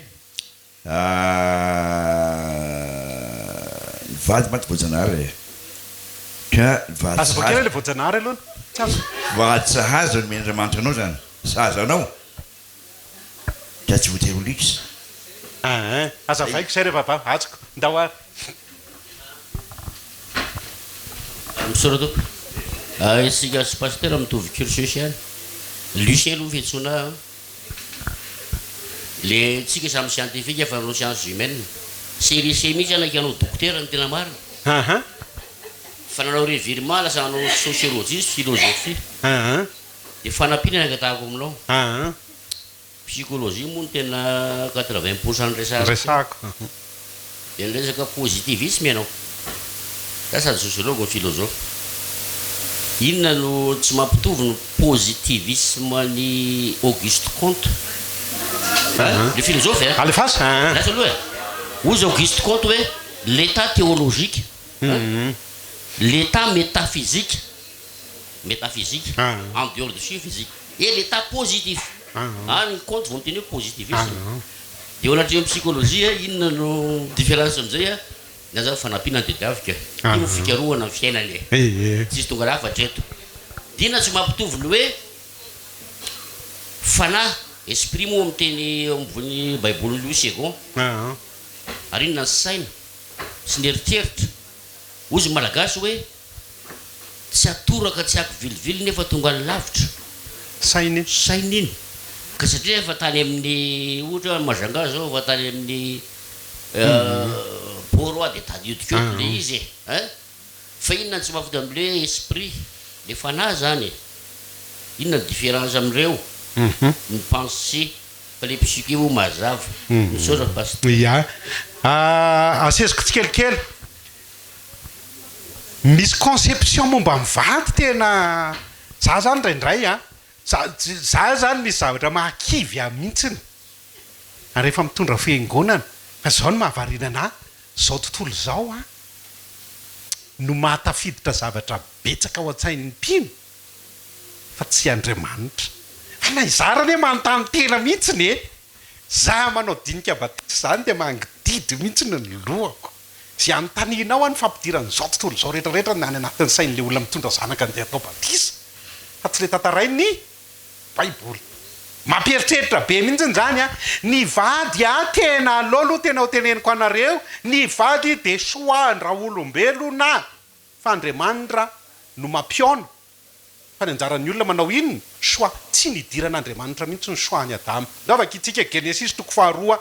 ny vady mantsy voajanahary e! Ka ny vady Hazavao kely sahaza ilay voajanahary aloha tsy azo. Vady sahaza no omen'Andriamanitra anao izany, sahaza anao. Ka tsy voatery ho luxe. Aa azavaiko izay rehefa avy azoko. Ndao ary. Misaotra tompoko. Isika sy Pasitera mitovy cursus ihany. Lycée aloha ny fiantsoana ahy an. Le tsika samy scientifique fa nanao sciences humaines. Série C mihitsy aho naika hanao dokotera ny tena marina. Fa nanao revirement lasa nanao sociologie sy philosophie. Dia fanampiana ny angatahako aminao. Aa. Psychologie moa no tena 80 pour cent ny resahako. Resahako. Dia niresaka positivisme ianao. Za sady sociologue no philosophe. Inona no tsy mampitovy ny positivisme an'i Auguste Comte? Hein? Le philosophe hein? Alefaso. Aa. Lasa aloha e. Hozy Auguste Comte hoe l'état théologique, hein? L'état métaphysique. Métaphysique, en dehors de ce physique, et l'état positif. Any ny Comte vao miteny hoe positivisme. Dia eo anatrehan'ny psychologie, inona no différence amin'izay? Ny ahy zany fanampiana no tediaviko e. Ity moa fikarohana ny fiainana e. Tsisy tonga lafatra eto. Dia inona tsy mampitovy ny hoe fanahy, esprit moa amin'ny teny ao amin'ny baibolin'i Louis Segond, ary inona ny saina sy ny eritreritra. Hozy ny Malagasy hoe, Tsy atoraka tsy akivilivily nefa tonga any lavitra. Saina iny. Saina iny. Ka satria efa tany amin'ny, ohatra hoe any Majunga zao efa tany amin'ny port aho dia tadidiko eto le izy e. Hein? Fa inona no tsy mahafody amin'le hoe esprit, le fanahy zany e? Inona ny différence amin'ireo? Ny pensée, fa le psyché moa mazava. Misaotra Pasteur. Ya. Asesiko tsikelikely. Misy conception momba ny vady tena za zany indraindray an, za za zany misy zavatra mahakivy ahy mihitsiny rehefa mitondra fiangonana fa zao no mahavariana anah, zao tontolo izao an no mahatafiditra zavatra betsaka ao an-tsain'ny mpino fa tsy Andriamanitra. Fa na izaho ary anie manontany tena mihitsiny e! Za manao dinika batisa zany dia mangididy mihitsiny ny lohako. Izay anontanianao an ny fampidiran'izao tontolo izao rehetra rehetra ny any anatin'ny sain'ilay olona mitondra zanaka andeha atao batisa fa tsy ilay tantarain'ny baiboly. Mampieritreritra be mihitsy izany an! Ny vady an tena aleo aloha tena ho teneniko anareo, ny vady dia choix an-draolombelona fa Andriamanitra no mampihaona Fa ny anjaran'ny olona manao inona? Choix. Tsy nidiran'Andriamanitra mihitsy ny choix an'i Adama. Ndao vakintsika Genesisy toko faharoa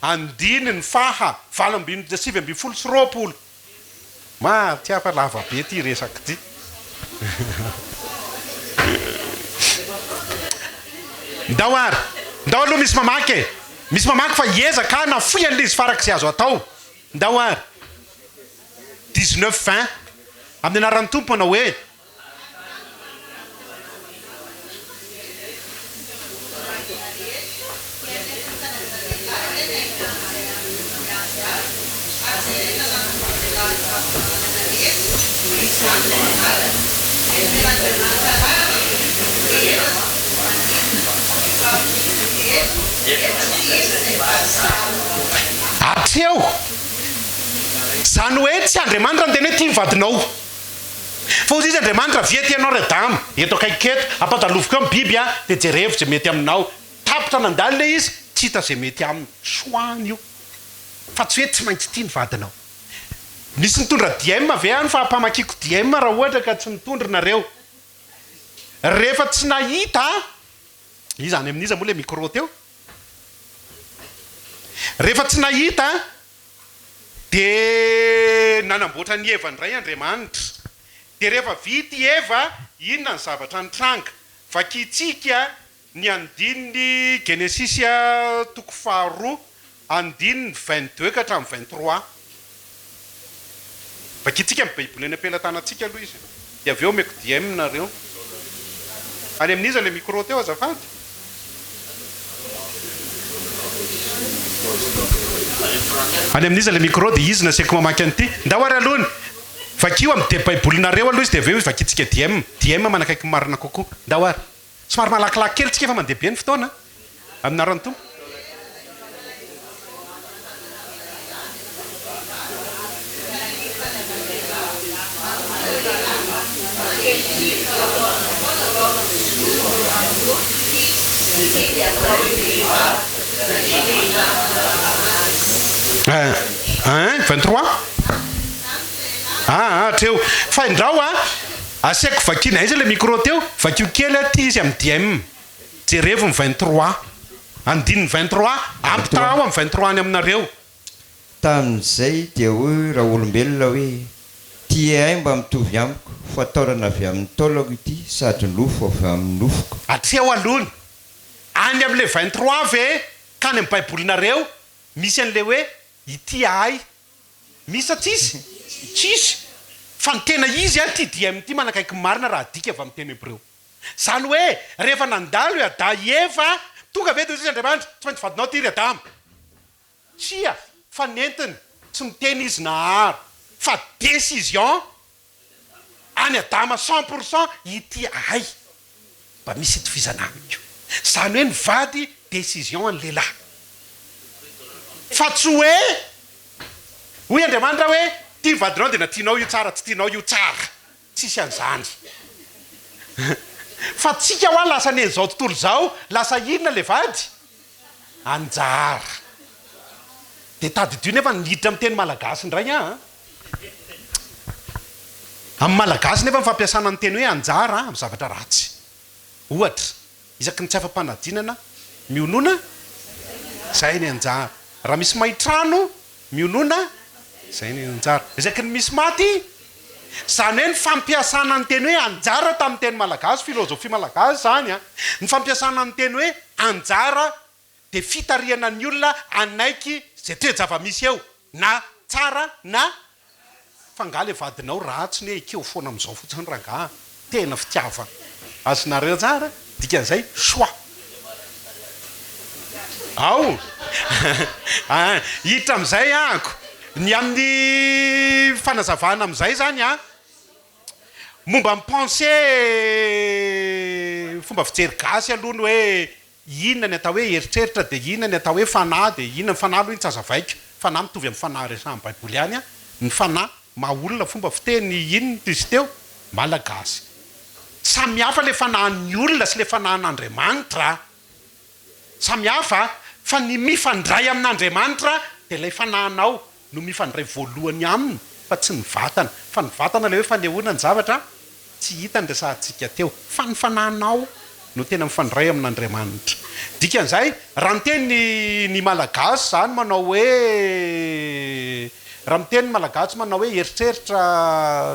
andininy faha 19 29. Mahatia fa lava be ity resaka ity. Ndao ary. Ndao aloha misy mamaky e. Misy mamaky fa hiezaka aho nafoy an'ilay izy farak'izay azo atao. Ndao ary. 19 20 Amin'ny anaran'ny Tompo manao hoe. Hatreo. Izany hoe tsy Andriamanitra niteny hoe tia ny vadinao. Fa hoy izy Andriamanitra, avia aty ianao ry Adama, eto akaikiko eto, ampandaloviko eo ny biby an, dia jerevo izay mety aminao. Tapitra nandalo ilay izy, tsy hita izay mety aminy. Soahiny io. Fa tsy hoe tsy maintsy tia ny vadinao. Nisy nitondra diem ve any fa ampamakiako diem raha ohatra ka tsy nitondra nareo. Rehefa tsy nahita, iza any amin'iza moa ilay micro teo? Rehefa tsy nahita dia nanamboatra an'i Eva indray Andriamanitra. Dia rehefa vita i Eva, inona ny zavatra nitranga? Vakintsika ny andininy Genesisy toko faharoa, andininy 22 ka hatramin'ny 23. Vakintsika ny Baiboly eny am-pelatanantsika aloha izy dia avy eo omeko DM nareo. Any amin'iza ilay micro teo azafady? Any amin'iza ilay micro dia izy no asaiko mamaky an'ity. Ndao ary aloha ny. Vakio amin'ny dia Baibolinareo aloha izy dia avy eo vakintsika DM. DM manakaiky ny marina kokoa. Ndao ary. Somary malakilaky kely tsika fa mandeha be ny fotoana. Amin'ny anaran'ny Tompo. Un, 23. Ah, hatreo. Fa indrao a, asiako vakiana aiza ilay micro teo? Vakio kely aty izy amin'ny DM. Jerevo ny 23. Andininy 23, ampitahao amin'ny 23 any aminareo. Tamin'izay dia hoy raolombelona hoe, Tia ahy mba mitovy amiko, fa taolana avy amin'ny taolako ity sady nofo avy amin'ny nofoko. Hatreo aloha ny any amin'ilay 23 ve ka any amin'ny baibolinareo misy an'ilay hoe ity ahy misy sa tsisy? Tsisy. Fa ny tena izy an ity DM ity manakaiky marina raha adika avy amin'ny teny hebreo. Izany hoe rehefa nandalo i Ada i Eva, tonga ve dia hoy Andriamanitra, tsy maintsy vadinao ity ry Adama. Tsia, fa nentiny, tsy miteny izy naharo, fa décision an'i Adama 100% ity ahay mba misy itovizana amiko. Izany hoe ny vady décision an'ny lehilahy. Fa tsy hoe hoy Andriamanitra hoe tia ny vadinao dia na tianao io tsara, tsy tianao io tsara. Tsisy an'izany. Fa tsika hoa lasa nen'izao tontolo izao, lasa inona le vady? Anjara. Dia tadidio nefa ny hiditra amin'ny teny malagasy indray an. Amin'ny malagasy nefa ny fampiasana ny teny hoe anjara amin'ny zavatra ratsy. Ohatra, isaky ny tsy afa-panadinana, mionona, izay ny anjara. Raha misy may trano, Mionona, izay ny anjara. Isaky ny misy maty, izany hoe ny fampiasana ny teny hoe anjara tamin'ny teny malagasy, filozofia malagasy izany an, ny fampiasana ny teny hoe anjara dia fitarihana ny olona hanaiky izay toe-java-misy eo, na tsara na Fa nga le vadinao ratsy ne ekeo foana amizao fotsiny rangah a! Tena fitiavana. Azonareo tsara dikan'izay choix. Ao ah hiditra amizay ahako. Ny amin'ny fanazavana amizay zany an, momba ny pensée fomba fijery gasy aloha ny hoe Inona ny atao hoe eritreritra dia inona ny atao hoe fanahy dia inona ny fanahy aloha iny tsy azavaiko, fanahy mitovy amin'ny fanahy resahan'ny baiboly ihany an, ny fanahy maha olona fomba fiteny inona izy teo? Malagasy. Samy hafa ilay fanahin'ny olona sy ilay fanahin'Andriamanitra a! Samy hafa fa ny mifandray amin'Andriamanitra dia ilay fanahinao no mifandray voalohany aminy fa tsy ny vatana, fa ny vatana ilay hoe fanehoana ny zavatra tsy hita ny resahantsika teo, fa ny fanahinao no tena mifandray amin'Andriamanitra. Dikan'izay, raha miteny ny ny Malagasy izany manao hoe, raha miteny ny Malagasy manao hoe eritreritra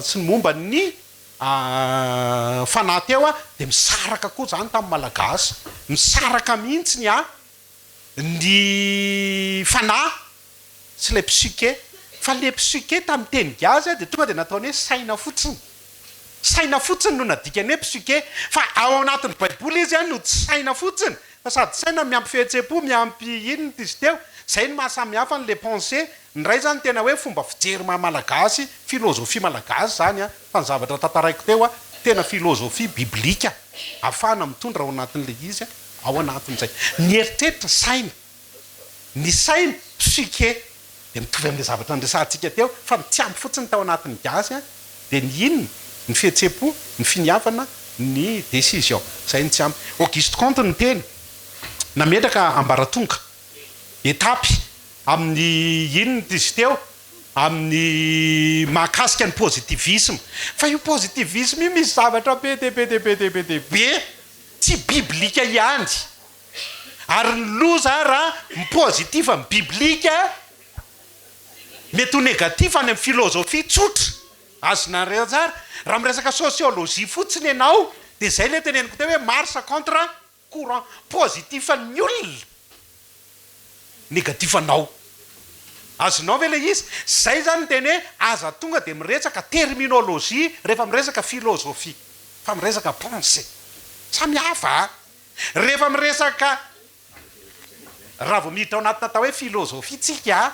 sy ny momba ny fanahy teo dia misaraka koa izany tamin'ny Malagasy, misaraka mihitsy ny ny fanahy sy ilay psyche. Fa ilay psyche tamin'ny teny gasy dia tonga dia nataony hoe saina fotsiny. Saina fotsiny no nadikany hoe psyche. Fa ao anatin'ny baiboly izy no tsy saina fotsiny. Fa sady saina no miampy fihetsem-po, miampy inona izy teo? Zay no maha samy hafa an'le pensée. Ny iray zany tena hoe fomba fijery maha malagasy, philosophie malagasy zany an, fa ny zavatra tantaraiko teo an, tena philosophie biblique ahafahana mitondra ao anatin'le izy ao anatin'izay. Ny eritreritra, saina. Ny saina, psyche, dia mitovy amin'ilay zavatra niresahantsika teo, fa ny tsy ampy fotsiny tao anatin'ny gasy dia ny inona? Ny fihetseham-po, ny finiavana, ny décision. Izay no tsy ampy. Auguste Comte niteny, nametraka ambaratonga, étape, amin'ny inona izy teo? Amin'ny mahakasika ny positivisme. Fa io positivisme io misy zavatra be dia be dia be dia be dia be tsy biblika ihany. Ary ny loza ara ny positif amin'ny biblika mety ho negatif any amin'ny filozofia tsotra. Azonareo tsara? Raha miresaka sociologie fotsiny ianao dia izay ilay teneniko teo hoe marche contre courant. Positif an'ny olona, negatif anao. Azonao ve ilay izy? Izay izany ny teny hoe aza tonga dia miresaka terminologie rehefa miresaka filozofia fa miresaka pensée. Samy hafa a! Rehefa miresaka, raha vao miditra ao anatina atao hoe philosophie tsika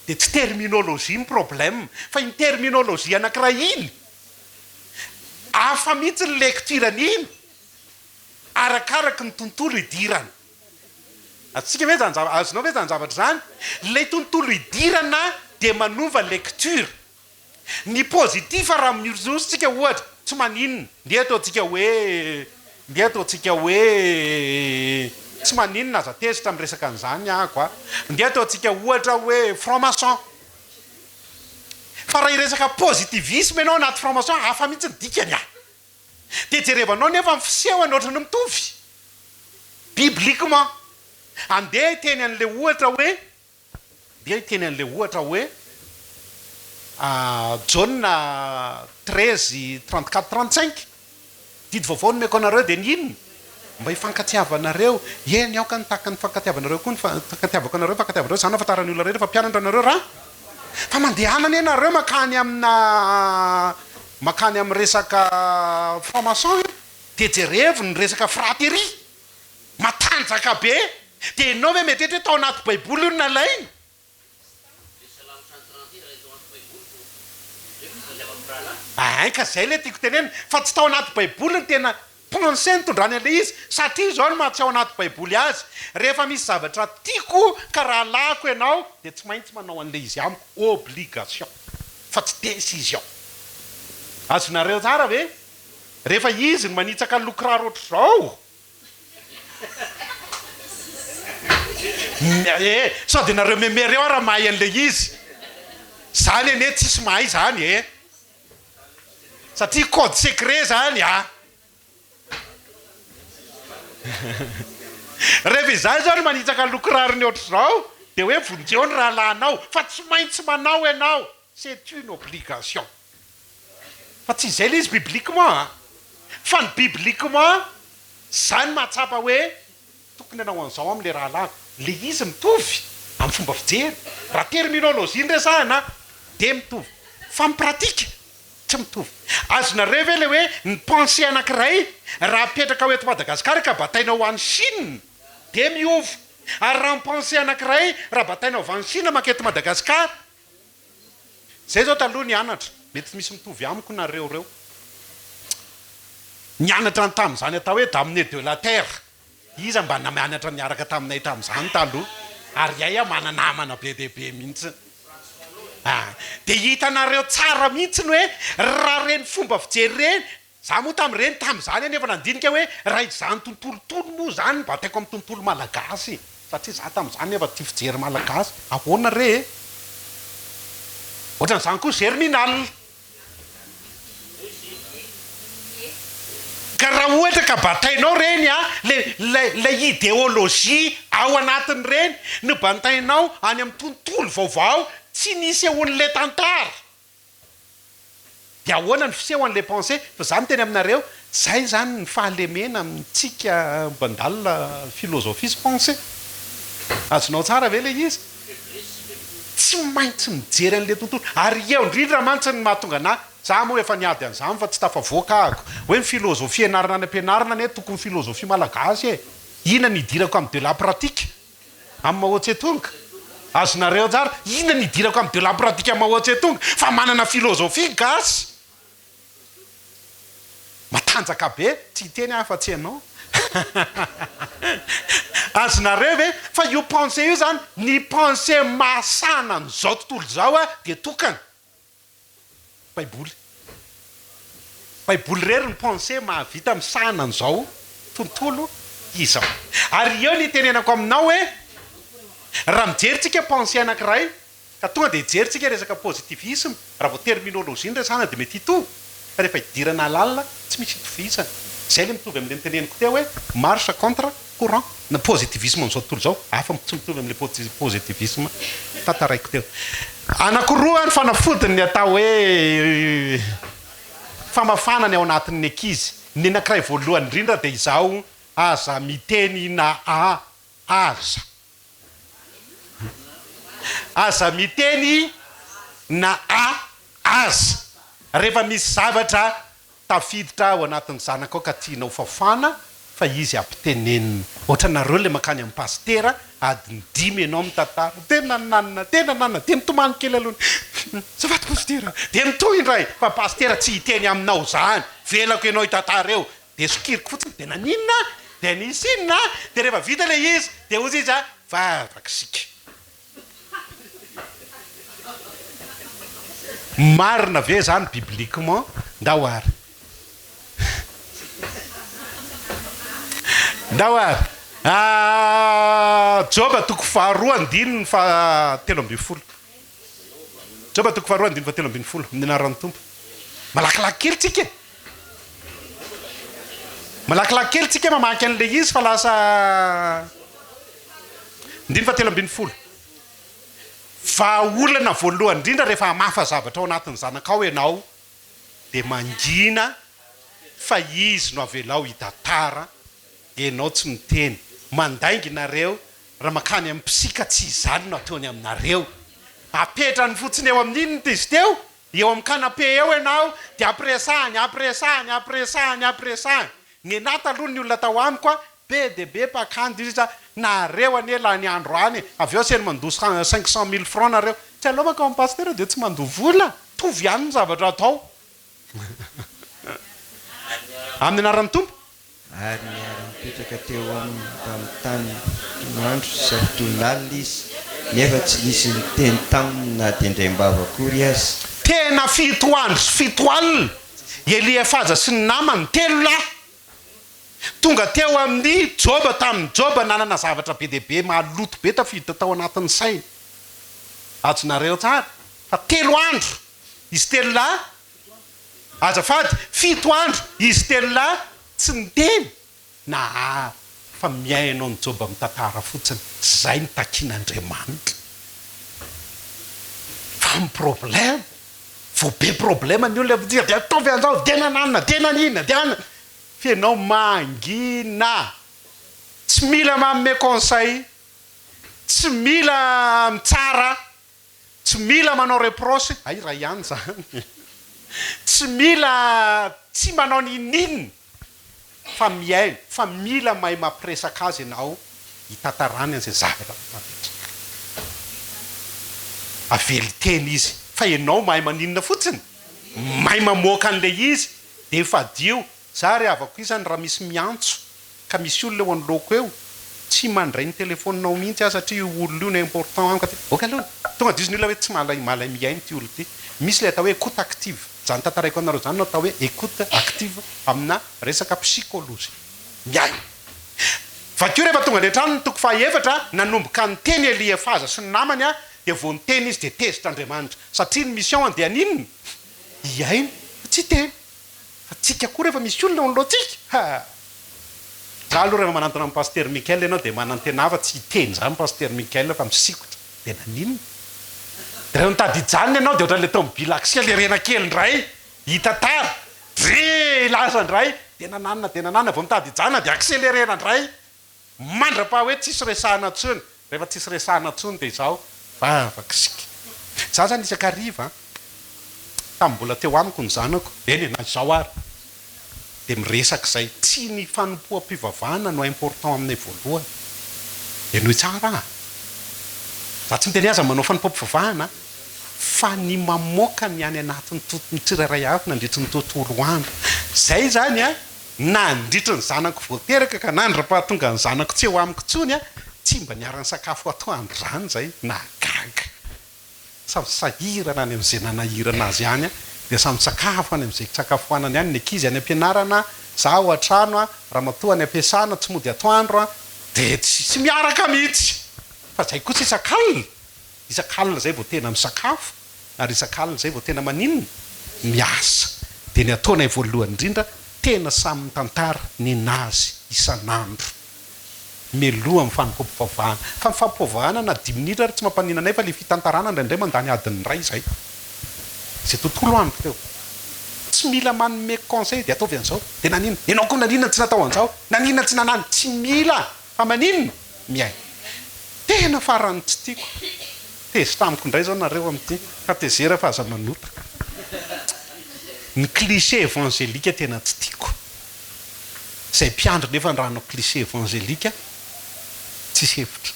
dia tsy terminologie ny problème fa iny terminologie anankiray iny hafa mihitsy ny lecture an'iny arakaraky ny tontolo idirana. Azontsika ve izany zava, azonao ve izany zavatra izany? Ilay tontolo idirana dia manova lecture. Ny positif raha miroso tsika ohatra, tsy maninona, ndeha ataontsika hoe, ndeha ataontsika hoe, tsy maninona aza tezitra miresaka an'izany ahako a, ndeha ataontsika ohatra hoe franc maçon, fa raha hiresaka positivisme ianao anaty franc maçon hafa mihitsy ny dikany a, dia jerevanao nefa ny fisehony ohatran'ny mitovy, bibliquement, andeha hiteny an'ilay ohatra hoe. Dia hiteny an'ilay ohatra hoe Jaona 13, 34, 35, Didy vaovao nomeko anareo dia ny inona? Mba hifankatiavanareo. Eny, aoka ny tahaka ny fankatiavanareo koa ny fankatiavako anareo, fankatiavanareo, izany no ahafantaran'ny olona rehetra fa mpianatra anareo raha fa mandehana anie nareo mankany amina mankany amin'ny resaka franc maçon e, dia jerevo ny resaka fraterie. Matanjaka be! Dia ianao ve mieritreritra hoe tao anaty baiboly io no nalaina? Ahay ka zay le tiako tenenina fa tsy tao anaty baiboly ny tena pensée nitondrany an'ilay izy satria izao no maha tsy ao anaty baiboly azy rehefa misy zavatra tiako ka rahalahiko ianao dia tsy maintsy manao an'ilay izy amiko obligation fa tsy décision azonareo tsara ve? Rehefa izy no manitsaka ny lokiraro ohatr'izao Eh, sao dia nareo meme reo ara mahay an'ilay izy? Zany anie tsisy mahay zany e! Satria code secret zany a! Rehefa izaho izao no manitsaka lokirarony ohatr'izao dia hoe vonjeo ny rahalahinao fa tsy maintsy manao ianao, c'est une obligation. Fa tsy izay ilay izy bibliquement a! Fa ny bibliquement, za no mahatsapa hoe tokony hanao an'izao amin'ilay rahalahiko. Ilay izy mitovy amin'ny fomba fijery. Raha terminologie no resahana dia mitovy. Fa ny pratique tsy mitovy. Azonareo ve ilay hoe ny pensée anankiray raha apetraka ho eto Madagasikara ka bataina ho any Chine dia miova. Ary raha ny pensée anankiray raha bataina avy any Chine manketo Madagasikara Zay zao taloha nianatra, mety misy mitovy amiko nareo reo, nianatra ny tamin'izany atao hoe damne de la terre, iza mba namianatra niaraka taminay tamin'izany taloha, ary hay aho mana namana be dia be mihitsy ah, dia hitanareo tsara mihitsy ny hoe raha reny fomba fijery reny, Za moa tamin'ireny tamin'izany anefa nandinika hoe raha izany tontolo itony moa izany mba ataiko amin'ny tontolo malagasy satria za tamin'izany nefa tia fijery malagasy, ahoana re e? Ohatran'izany koa germinal. Ka raha ohatra ka batainao ireny a, le le ilay ideologie ao anatin'ireny no bantainao any amin'ny tontolo vaovao tsy nisehoan'ilay tantara. Dia ahoana ny fiseho an'ilay pensée? Fa za miteny aminareo, zay zany ny fahalemena amintsika mpandalina philosophie sy pensée. Azonao tsara ve ilay izy? Tsy maintsy mijery an'ilay tontolo. Ary eo indrindra mantsy ny mahatonga anà, za moa efa niady an'izany fa tsy tafavoaka ahako, hoe ny philosophie ianarana any am-pianarana anie tokony philosophie malagasy e! Inona no idirako amin'ny de la pratique amin'i Mao Tse Tung? Azonareo tsara? Inona no idirako amin'ny de la pratique amin'i Mao Tse Tung? Fa manana philosophie ny gasy. Matanjaka be, tsy hiteny aho afa-tsy ianao. Azonareo ve? Fa io pensée io izany, ny pensée mahasahana an'izao tontolo izao dia tokana. Baiboly. Baiboly irery ny pensée mahavita misahana an'izao tontolo izao. Ary eo ny itenenako aminao hoe, raha mijery tsika pensée anankiray, ka tonga dia hijery tsika resaka positivisme, raha vao terminologie no resahana dia mety hitovy, fa rehefa hidirana lalina tsy misy itovizana. Izay ilay mitovy amin'ilay noteneniko teo hoe marche contre courant. Ny positivisme amin'izao tontolo izao hafa tsy mitovy amin'ilay positivisme tantaraiko teo. Anankiroa ny fanafodin'ny atao hoe famafana ny ao anatin'ny ankizy. Ny anankiray voalohany indrindra dia izao, aza miteny na a aza. Aza miteny na a aza rehefa misy zavatra tafiditra ao anatin'ny zanakao ka tianao fafana fa izy ampitenenina. Ohatranareo le mankany amin'ny pasitera adiny dimy ianao mitantara tena nanana tena nanana dia mitomany kely aloha azafady pasitera dia mitohy indray fa pasitera tsy hiteny aminao zany velako ianao hitantara eo dia sokiriko fotsiny dia naninona dia nisy inona dia rehefa vita ilay izy dia hozy izy a vavaka isika Marina ve zany bibliquement? Ndao ary. Ndao ary. Joba toko faharoa andininy faha 13. Joba toko faharoa andininy faha 13 amin'ny anaran'ny Tompo. Malakilaky kely tsika e. Malakilaky kely tsika mamaky an'ilay izy fa lasa andininy faha 13. Vahaolana voalohany indrindra rehefa hamafa zavatra ao anatin'ny zanakao ianao dia mangina fa izy no avelao hitantara, ianao tsy miteny. Mandainga nareo raha mankany amin'ny psy ka tsy izany no ataony aminareo. Apetrany fotsiny eo amin'inona izy teo? Eo amin'ny canapé eo ianao dia ampiresahany, ampiresahany, ampiresahany, ampiresahany. Nenà taloha ny olona tao amiko a, be dia be mpakany dia izy nareo anie lany andro any e, avy eo asainy mandoa 500 mille francs nareo. Tsy aleo mankao amin'ny pasitera dia tsy mandoa vola, mitovy ihany ny zavatra atao. Amin'ny anaran'ny Tompo. Ary niara-nipetraka teo aminy tamin'ny tany fito andro sy hafitoana alina izy, nefa tsy nisy niteny taminy na dia indraim-bava akory aza. Tena fito andro sy fito alina i Elifaza sy ny namany telo lahy tonga teo amin'i Joba, tamin'i Joba nanana zavatra be dia be maloto be tafiditra tao anatin'ny sainy. Azonareo tsara fa telo andro izy telo lahy Azafady, fito andro izy telo lahy tsy niteny na a fa mihaino an'i Joba mitantara fotsiny, zay no takian'Andriamanitra. Fa ny problème, vao be problème ny olona dia dia ataovy an'izao, dia nananona, dia naninona, dia anona, fa ianao mangina, tsy mila manome conseil, tsy mila mitsara, Tsy mila manao reproche, hay iray ihany izany, tsy mila tsy manao n'inon'inona fa mihaino, fa mila mahay mampiresaka azy ianao hitantarany an'izay zavatra tafiditra. Avelo teny izy fa ianao mahay maninona fotsiny? Mahay mamoaka an'ilay izy dia fadio. Za ry havako isany raha misy miantso ka misy olona eo anoloako eo, tsy mandray ny telephone-nao mihitsy aho satria io olona io no important amiko aty. Ok aloha, tonga dia izy ny olona hoe tsy mahalay mahalay mihaino ity olona ity. Misy ilay atao hoe écoute active, izany tantaraiko anareo izany no atao hoe écoute active amina resaka psychologie. Mihaino. Vakio rehefa tonga any an-trano ny toko fahaefatra, nanomboka niteny Eliefaza sy ny namany dia vao niteny izy dia tezitra Andriamanitra satria ny mission-ny dia haninona? Hihaino fa tsy hiteny. Fa tsika koa rehefa misy olona eo anoloantsika ha! Za aloha rehefa manantona an'i Pasitera Michael ianao dia manantena fa tsy hiteny izany Pasitera Michael fa misikotra dia naninona? Dia rehefa mitady hijanona ianao dia ohatran'ilay tomobile axia lerena kely indray hitantara, drii lasa indray dia nananona dia nananona vao mitady hijanona dia accelerena indray Mandra-paha hoe tsisy resahana intsony, rehefa tsisy resahana intsony dia izao vavaka isika. Za zany isak'hariva an, tamin'ny mbola teo amiko ny zanako, eny e, na izao ary. Dia miresaka izay. Tsy ny fanompoam-pivavahana no important aminay voalohany. Henoy tsara an! Za tsy miteny aza manao fanompoam-pivavahana fa ny mamoaka ny any anatin'ny ny tsirairay avy nandritry ny tontolo andro. Izay izany an, nandritry ny zanako vao teraka ka nandra-pahatonga ny zanako tsy eo amiko intsony an, tsy mba niara-nisakafo atoandro izany izay. Nahagaga. Samy sahirana any amin'izay nanahirana azy any dia samy misakafo any amin'izay tsakafoanany any, ny ankizy any am-pianarana, za ao an-trano, ramatoa any am-piasana tsy mody atoandro dia tsy miaraka mihitsy fa zay kosa isak'alina, isak'alina zay vao tena misakafo ary isak'alina zay vao tena maninona? Miasa, dia ny ataonay voalohany indrindra tena samy mitantara nenazy isan'andro. Meloha amin'ny fanompoam-pivavahana. Fa ny fampivavahana na dimy minitra ary tsy mampaninona anay fa le fitantarana indraindray mandany adiny iray izay. Izay tontolo andro teo. Tsy mila manome conseil dia ataovy an'izao, dia naninona? Ianao koa naninona tsy natao an'izao? Naninona tsy nanano? Tsy mila fa maninona? Mihaino. Tena faran'ny tsy tiako. Tezitra amiko indray izao nareo amin'ity. Fa tezera fa aza manota. Ny cliché évangélique tena tsy tiako. Izay mpiandry nefa raha hanao cliché évangélique tsisy hevitra.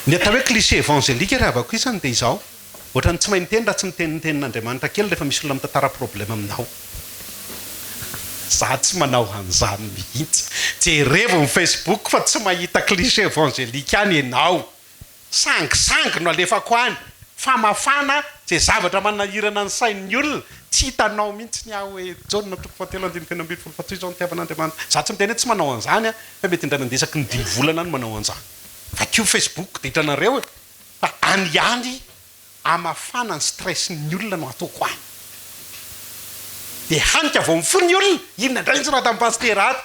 Ny atao hoe cliché évangélique ry havako isany dia izao, ohatran'ny tsy mahay miteny raha tsy miteny ny tenin'Andriamanitra kely rehefa misy olona mitantara problème aminao. Za tsy manao an'izany mihitsy. Jerevo ny Facebook fa tsy mahita cliché évangélique any ianao. Sangisangy no alefako any, famafana izay zavatra manahirana ny sain'ny olona, tsy hitanao mihitsy ny ahy hoe Jaona toko fahatelo andininy fahenina ambinifolo fa toy izao ny nitiavan'Andriamanitra. Za tsy miteny hoe tsy manao an'izany aho fa mety indray mandeha isaky ny dimy volana aho no manao an'izany. Vakio Facebook dia hitanareo e! Fa any ihany hamafana ny stress ny olona no ataoko any. Dia hany ka vao mifoha ny olona, inona indray ny soratan'i Pasitera ato?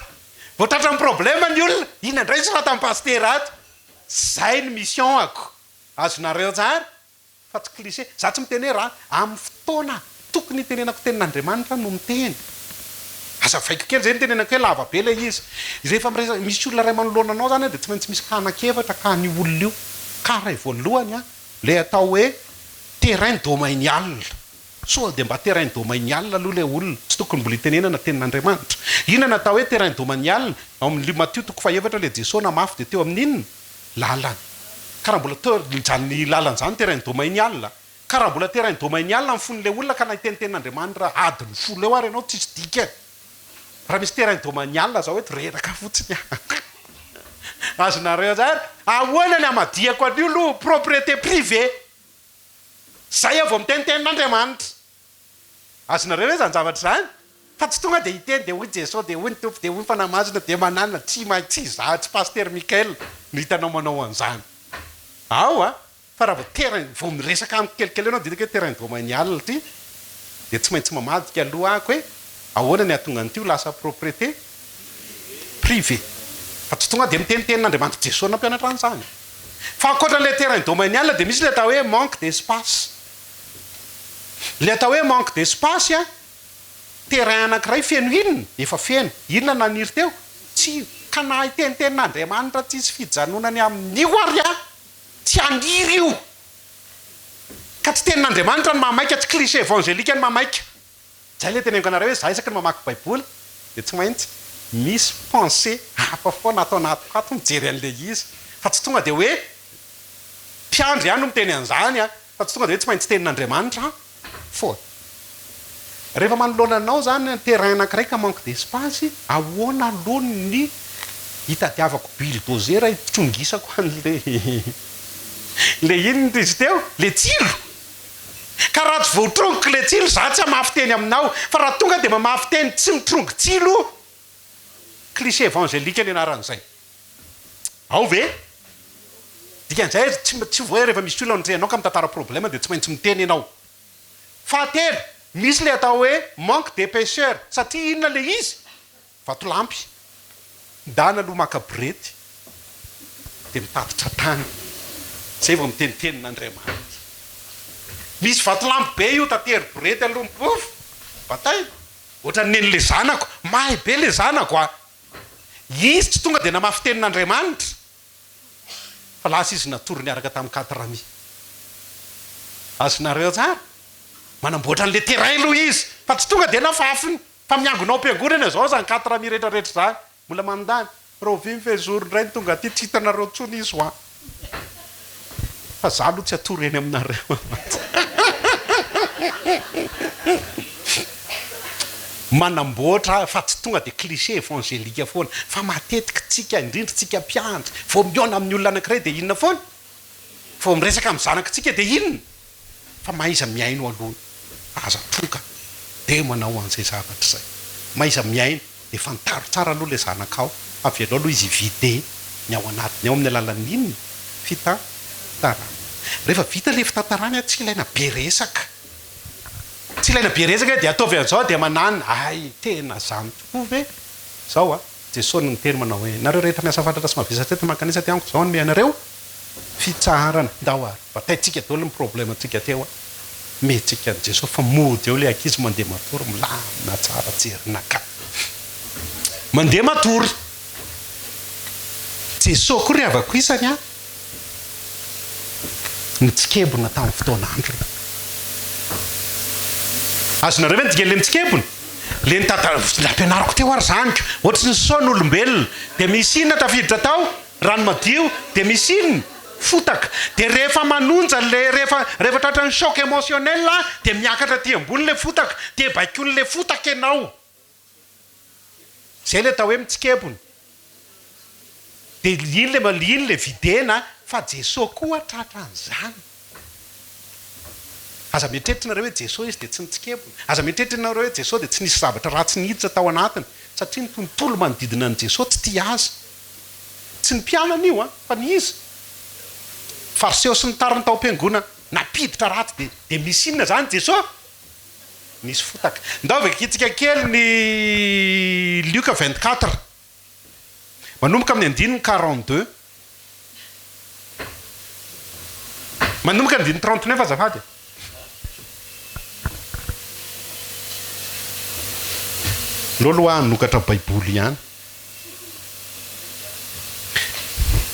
Vao tratran'ny problème ny olona, inona indray ny soratan'i Pasitera ato? Zay ny mission-ako. Azonareo tsara fa tsy cliché. Za tsy miteny hoe raha amin'ny fotoana tokony hitenenako tenin'Andriamanitra aho no miteny. Azavaiko kely zay nitenenako hoe lava be ilay izy. Rehefa miresaka, misy olona iray manoloana anao zany dia tsy maintsy misy cas anankiefatra cas an'io olona io. Cas iray voalohany an, ilay atao hoe terrain domanial. Sao dia mba terrain domanial aloha ilay olona, tsy tokony mbola hitenenana tenin'Andriamanitra. Inona no atao hoe terrain domanial? Ao amin'ny Matio toko fahefatra ilay Jesoa namafy dia teo amin'ny inona? Lalana. Ka raha mbola teo izany lalana izany terrain domanial. Ka raha mbola terrain domanial ny fon'ilay olona ka na hiteny tenin'Andriamanitra adiny folo eo ary ianao tsisy dikany. Raha misy terrain domanial zao eto reraka fotsiny aho. Azonareo tsara? Ahoana ny hamadihako an'io aloha propriété privée? Zay aho vao miteny tenin'Andriamanitra. Azonareo ve izany zavatra izany? Fa tsy tonga dia hiteny dia hoy Jesoa dia hoy ny Tompo dia hoy ny Fanahy Masina dia mananona, tsy mahay tsy izaho tsy Pasitera Michael no hitanao manao an'izany. Ao a! Fa raha vao terrain vao miresaka amiko kelikely eo ianao dia hitako hoe terrain domanial ity dia tsy maintsy mamadika aloha ahako hoe ahoana ny hahatonga an'ity ho lasa propriété privée. Fa tsy tonga dia miteny tenin'Andriamanitra Jesoa nampianatra an'izany. Fa ankoatra an'ilay terrain domanial dia misy ilay atao hoe manque d'espace. Ilay atao hoe manque d'espace an, terrain anankiray feno inona? Efa feno. Inona naniry teo? Tsy, ka na hitenitenin'Andriamanitra tsisy fijanonany amin'io ary an, tsy haniry io. Ka tsy tenin'Andriamanitra no mahamaika, tsy cliché évangélique no mahamaika. Zay le teneniko anareo hoe za isaky ny mamaky baiboly dia tsy maintsy misy pensée hafa foana ato anatiko ato mijery an'le izy fa tsy tonga dia hoe mpiandry ihany no miteny an'izany an, fa tsy tonga dia hoe tsy maintsy tenin'Andriamanitra foana. Rehefa manoloana anao zany terrain anankiray ka manque d'espace, ahoana aloha ny hitadiavako bulldozer hitrongisako an'le le inona izy teo? Le tsilo? Ka raha tsy voatrongiko le tsilo za tsy hamafy teny aminao fa raha tonga dia mamafy teny tsy mitrongy tsilo cliché évangélique ny anaran'izay. Ao ve? Dikan'izay tsy tsy hoe rehefa misy olona anatrehanao ka mitantara problème dia tsy maintsy miteny ianao. Fahatelo, misy le atao hoe manque d'épaisseur satria inona le izy? Vatolampy. Ndana aloha maka borety dia mitatitra tany. Zay vao miteny tenin'Andriamanitra. Misy vatolampy be io tatery borety aloha mipof! Bataina. Ohatran'ny nen'le zanako. Mahay be le zanako a! Izy tsy tonga dia namafy tenin'Andriamanitra fa lasa izy natory niaraka tamin'i Katrami. Azonareo tsara? Manamboatra an'le terrain aloha izy fa tsy tonga dia nafafiny. Fa miangona ao am-piangonana izao izany quatre amis rehetra rehetra izany. Mbola manontany, rahoviana fehizoro indray no tonga aty, tsy hitanareo intsony izy hoa. Fa za aloha tsy hatory eny aminareo Manamboatra fa tsy tonga dia cliché évangélique foana. Fa matetika tsika, indrindra tsika mpiandry, vao mihaona amin'ny olona anankiray dia inona foana? Vao miresaka amin'ny zanakitsika dia inona? Fa mahaiza mihaino aloha, aza tonga dia manao an'izay zavatra izay. Mahaiza mihaino dia fantaro tsara aloha ilay zanakao, avelao aloha izy hi-vider ny ao anatiny ao amin'ny alalan'ny inona? Fitantarana. Rehefa vita ilay fitantarana tsy ilaina be resaka. Tsy ilaina be resaka hoe dia ataovy an'izao dia mananona. Hay, tena izany tokoa ve? Izao an, Jesoa no niteny manao hoe, nareo rehetra miasa fatratra sy mavesatra eto mankanesa aty amiko, izao hanome anareo fitsaharana. Ndao ary, bataintsika daholo ny problème ntsika teo an, omentsika an'i Jesoa fa mody eo ilay ankizy mandeha matory milamina tsara jerinakà. Mandeha matory. Jesoa koa ry havako isany an, nitsikebona tamin'ny fotoan'androny. Azonareo ve ny dikan'ilay mitsikebona? Ilay nitantara, nampianariko teo ary izany ko. Ohatry ny soa ny olombelona. Dia misy inona tafiditra tao? Rano madio. Dia misy inona? Fotaka. Dia rehefa manonja ilay, rehefa, rehefa tratran'ny choc émotionnel dia miakatra aty ambony ilay fotaka. Dia baikoin'ilay fotaka ianao. Izay ilay atao hoe mitsikebona. Dia iny ilay, iny ilay videna fa Jesoa koa tratran'izany. Aza mieritreritra nareo hoe Jesoa izy dia tsy nitsikebona. Aza mieritreritra nareo hoe Jesoa dia tsy nisy zavatra ratsy niditra tao anatiny. Satria ny tontolo manodidina an'i Jesoa tsy tia azy. Tsy ny mpianany io an, fa ny iza? Fariseo sy ny tariny tao am-piangonana. Nampiditra ratsy dia, dia misy inona izany Jesoa? Nisy fotaka. Ndao vakintsika kely ny Lioka 24. Manomboka amin'ny andininy 42. Manomboka andininy 39 azafady e. Aleo aloha hanokatra baiboly ihany.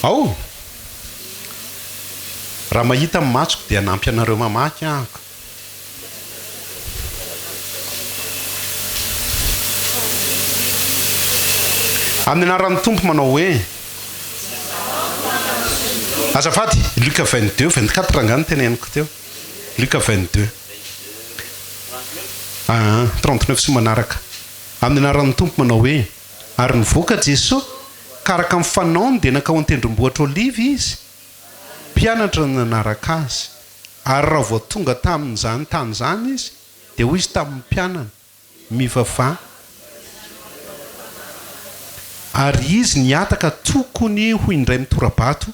Ao! Raha mahita ny masoko dia hanampy anareo mamaky aho. Amin'ny anaran'ny Tompo manao hoe. Azafady, Luc 22, 24 angaha no teneniko teo. Luc 22. Aa, 39 sy manaraka. Amin'ny anaran'ny Tompo manao hoe, Ary nivoaka Jesoa, ka araka ny fanaony dia nankao an-tendrombohitra Oliva Izy, mpianatra no nanaraka Azy. Ary raha vao tonga tamin' izany tany izany Izy, dia hoy Izy tamin' ny mpianany, Mivavaha. Ary Izy nihataka tokony ho indray mitora-bato,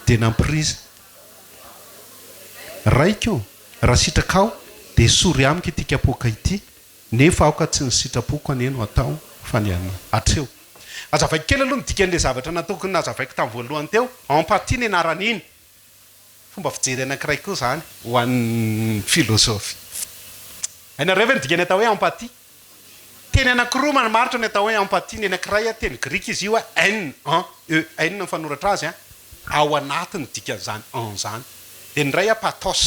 dia nampirizina. Raiko, raha sitrakao, dia esory amiko ity kapoaka ity, Nefa aoka tsy ny sitrapoko anie no atao fa ny anao. Hatreo. Azavaiko kely aloha ny dikan'ilay zavatra nataoko nazavaiko tamin'ny voalohany teo. Empathie ny anaran'iny. Fomba fijery anankiray koa izany ho an'ny filozofy. Hainareo ve ny dikan'ny atao hoe empathie? Teny anankiroa manamaritra ny atao hoe empathie. Ny anankiray teny grika izy io, en, en, e, n ny fanoratra azy, ao anaty ny dikan'izany en izany. Dia ny iray pathos.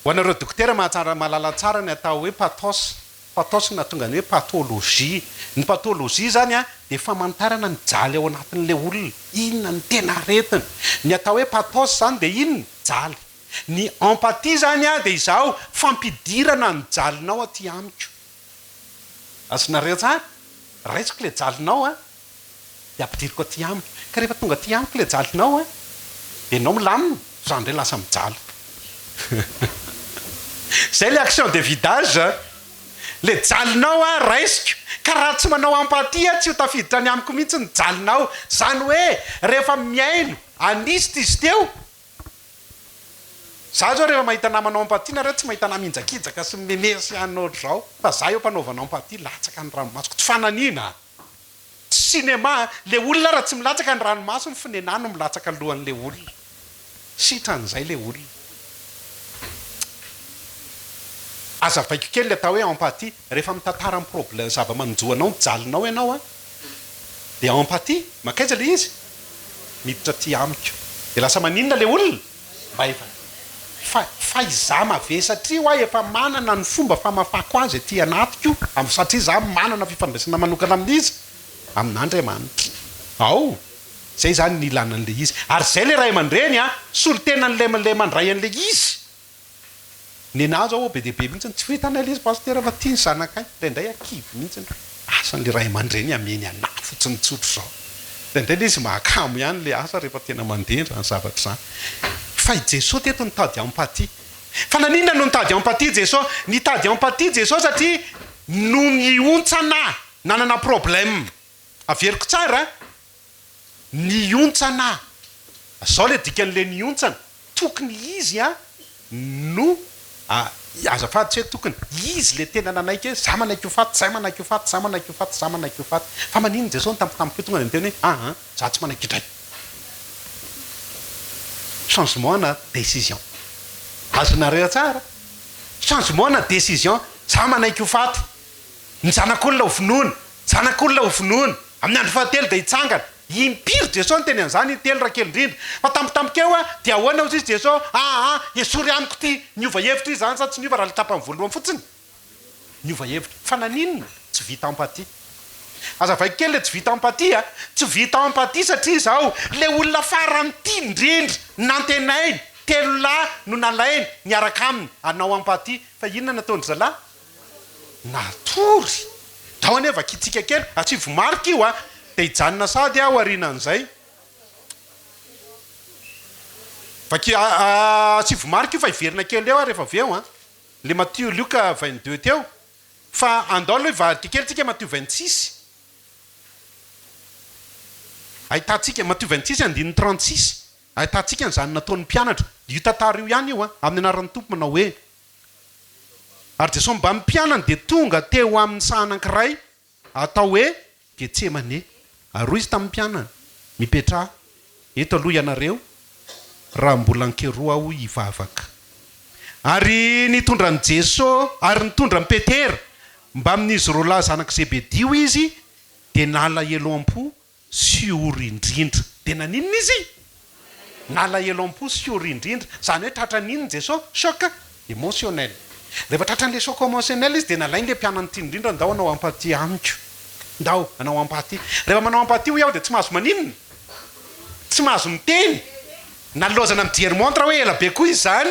Ho anareo dokotera mahatsara mahalala tsara ny atao hoe pathos, pathos no nahatonga ny hoe pathologie. Ny pathologie izany dia famantarana ny jaly ao anatin'ilay olona, inona no tena aretiny. Ny atao hoe pathos izany dia inona? Jaly. Ny empathie izany dia izao, fampidirana ny jalinao aty amiko. Azonareo tsara? Raisiko ilay jalinao an! dia ampidiriko aty amiko. Ka rehefa tonga aty amiko ilay jalinao an, dia ianao milamina, za indray lasa mijaly. Izay ilay action de vidage an! Ilay jalinao an, raisiko, ka raha tsy manao empathie aho tsy ho tafiditra any amiko mihitsy ny jalinao. Izany hoe rehefa mihaino an'ist izy teo, za zao rehefa mahita anah manao empathie nareo tsy mahita anah mihinjakijaka sy mimeme sy anona ohatr'izao, fa za eo am-panaovana empathie latsaka ny ranomasoko, tsy fananiana an! Tsy cinéma a! Le olona raha tsy milatsaka ny ranomasony f'nenà no milatsaka alohan'le olona. Sitran'izay le olona. Azavaiko kely le atao hoe empathie, rehefa mitantara ny problème zava-manjo anao, ny jalinao ianao an, dia empathie, mankaiza le izy? Miditra aty amiko. Dia lasa maninona le olona? Maivana. Fa fa izaho mavesatra io aho efa manana ny fomba famafako azy aty anatiko am satria izaho manana fifandraisana manokana amin'iza? Amin'Andriamanitra. Ao! Izay izany ny ilana an'ilay izy. Ary izay ilay ray aman-dreny an, solontenan'ilay ilay mandray an'ilay izy. Nenaha zao be dia be mihitsy, tsy vitanay ilay izy Pasitera fa tia ny zanakay, indraindray aho kivy mihitsy, asan'ilay ray aman-dreny hameny anah fotsiny tsotra izao. Indraindray ilay izy mahakamo ihany ilay asa rehefa tena mandeha izany zavatra izany. Fa i Jesoa teto nitady empathie. Fa naninona no nitady empathie Jesoa? Nitady empathie Jesoa satria no nihontsana, nanana problème. Averiko tsara an! Nihontsana. Zao le dikan'le nihontsana, tokony izy an no azafady tsy hoe tokony, izy le tena nanaiky hoe za manaiky ho faty, zay manaiky ho faty, za manaiky ho faty, za manaiky ho faty. Fa maninona Jesoa nitampotampoka eo tonga de niteny hoe aa za tsy manaiky indray. Changement na décision. Azonareo tsara? Changement na décision, za manaiky ho faty. Ny Zanak'olona ho vonoina, Zanak'olona ho vonoina, amin'ny andro fahatelo dia hitsangana. Impiry Jesoa niteny an'izany? Intelo raha kely indrindra. Fa tampotampoka eo dia ahoana hozy izy Jesoa? Aa, esory amiko ity. Niova hevitra izy izany sa tsy niova raha ilay tapany voalohany fotsiny? Niova hevitra. Fa naninona? Tsy vita empathie. Azavaiko kely ilay tsy vita empathie a! Tsy vita empathie satria izao, ilay olona farany tiany indrindra, nantenainy, telolahy no nalainy niaraka aminy hanao empathie. Fa inona nataon-dry zalahy? Natory. Ndao anie vakintsika kely, asivo marika io a! Dia hijanona sady aho aorianan'izay. Vaki, asivo marika io fa hiverina kely eo aho rehefa avy eo an! Le Matio Lioka 22 teo. Fa andao aloha hivadika kely tsika Matio 26. Ahitantsika, Matio 26 andininy 36. Ahitantsika an'izany nataon'ny mpianatra. Io tantara io ihany io an! Amin'ny anaran'ny Tompo manao hoe. Ary Jesoa mbamin'ny mpianany dia tonga teo amin'ny saha anankiray atao hoe Getsemane. Ary hoy Izy tamin'ny mpianany, Mipetraha eto aloha ianareo, raha mbola ankeroa Aho hivavaka. Ary nitondra an'i Jesoa, ary nitondra an'i Petera mbamin'izy roalahy zanak'i Zebedio Izy, dia nalahelo am-po sy ory indrindra. Dia naninona izy? Nalahelo am-po sy ory indrindra. Izany hoe tratran'ny inona Jesoa? Choc émotionnel. Rehefa tratran'ilay choc émotionnel izy dia nalainy ilay mpianany tiany indrindra, ndao hanao empathie amiko. Ndao hanao empathie. Rehefa manao empathie hoy aho dia tsy mahazo maninona? Tsy mahazo miteny. Na lozana mijery montre hoe ela be koa izany.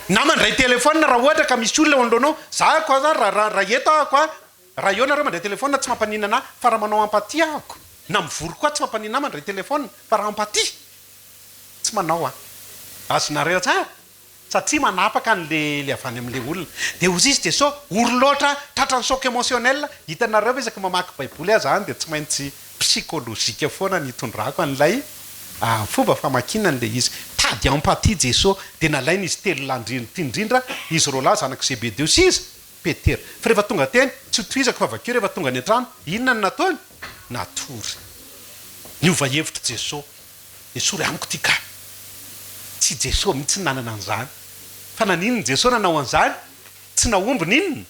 Na mandray téléphone raha ohatra ka misy olona eo anoloanao. Za ko aza raha eto aho ko Raha eo nareo mandray telephone tsy mampaninona ahy fa raha manao empathie ahako na mivory koa tsy mampaninona ahy mandray telephone fa raha empathie tsy manao aho. Azonareo tsara? Satria manapaka an'le le avy any amin'le olona. Dia hozy izy Jeso ory loatra tratran'ny choc émotionnel, hitanareo ve isaky mamaky baiboly aho zany dia tsy maintsy psychologique foana ny hitondrako an'ilay fomba famakiana an'ilay izy. Tady empathie Jeso dia nalainy izy telolahy indrindra izy roalahy zanak'i Zebedeo sy iza? Petera. Fa rehefa tonga teny, tsy ho tohizako fa vakio rehefa tonga any an-trano, inona no nataony? Natory. Niova hevitra Jeso. Esory amiko ity ka. Tsy Jeso mihitsy no nanana an'izany. Fa naninona Jeso nanao an'izany? Tsy nahomby ny inona?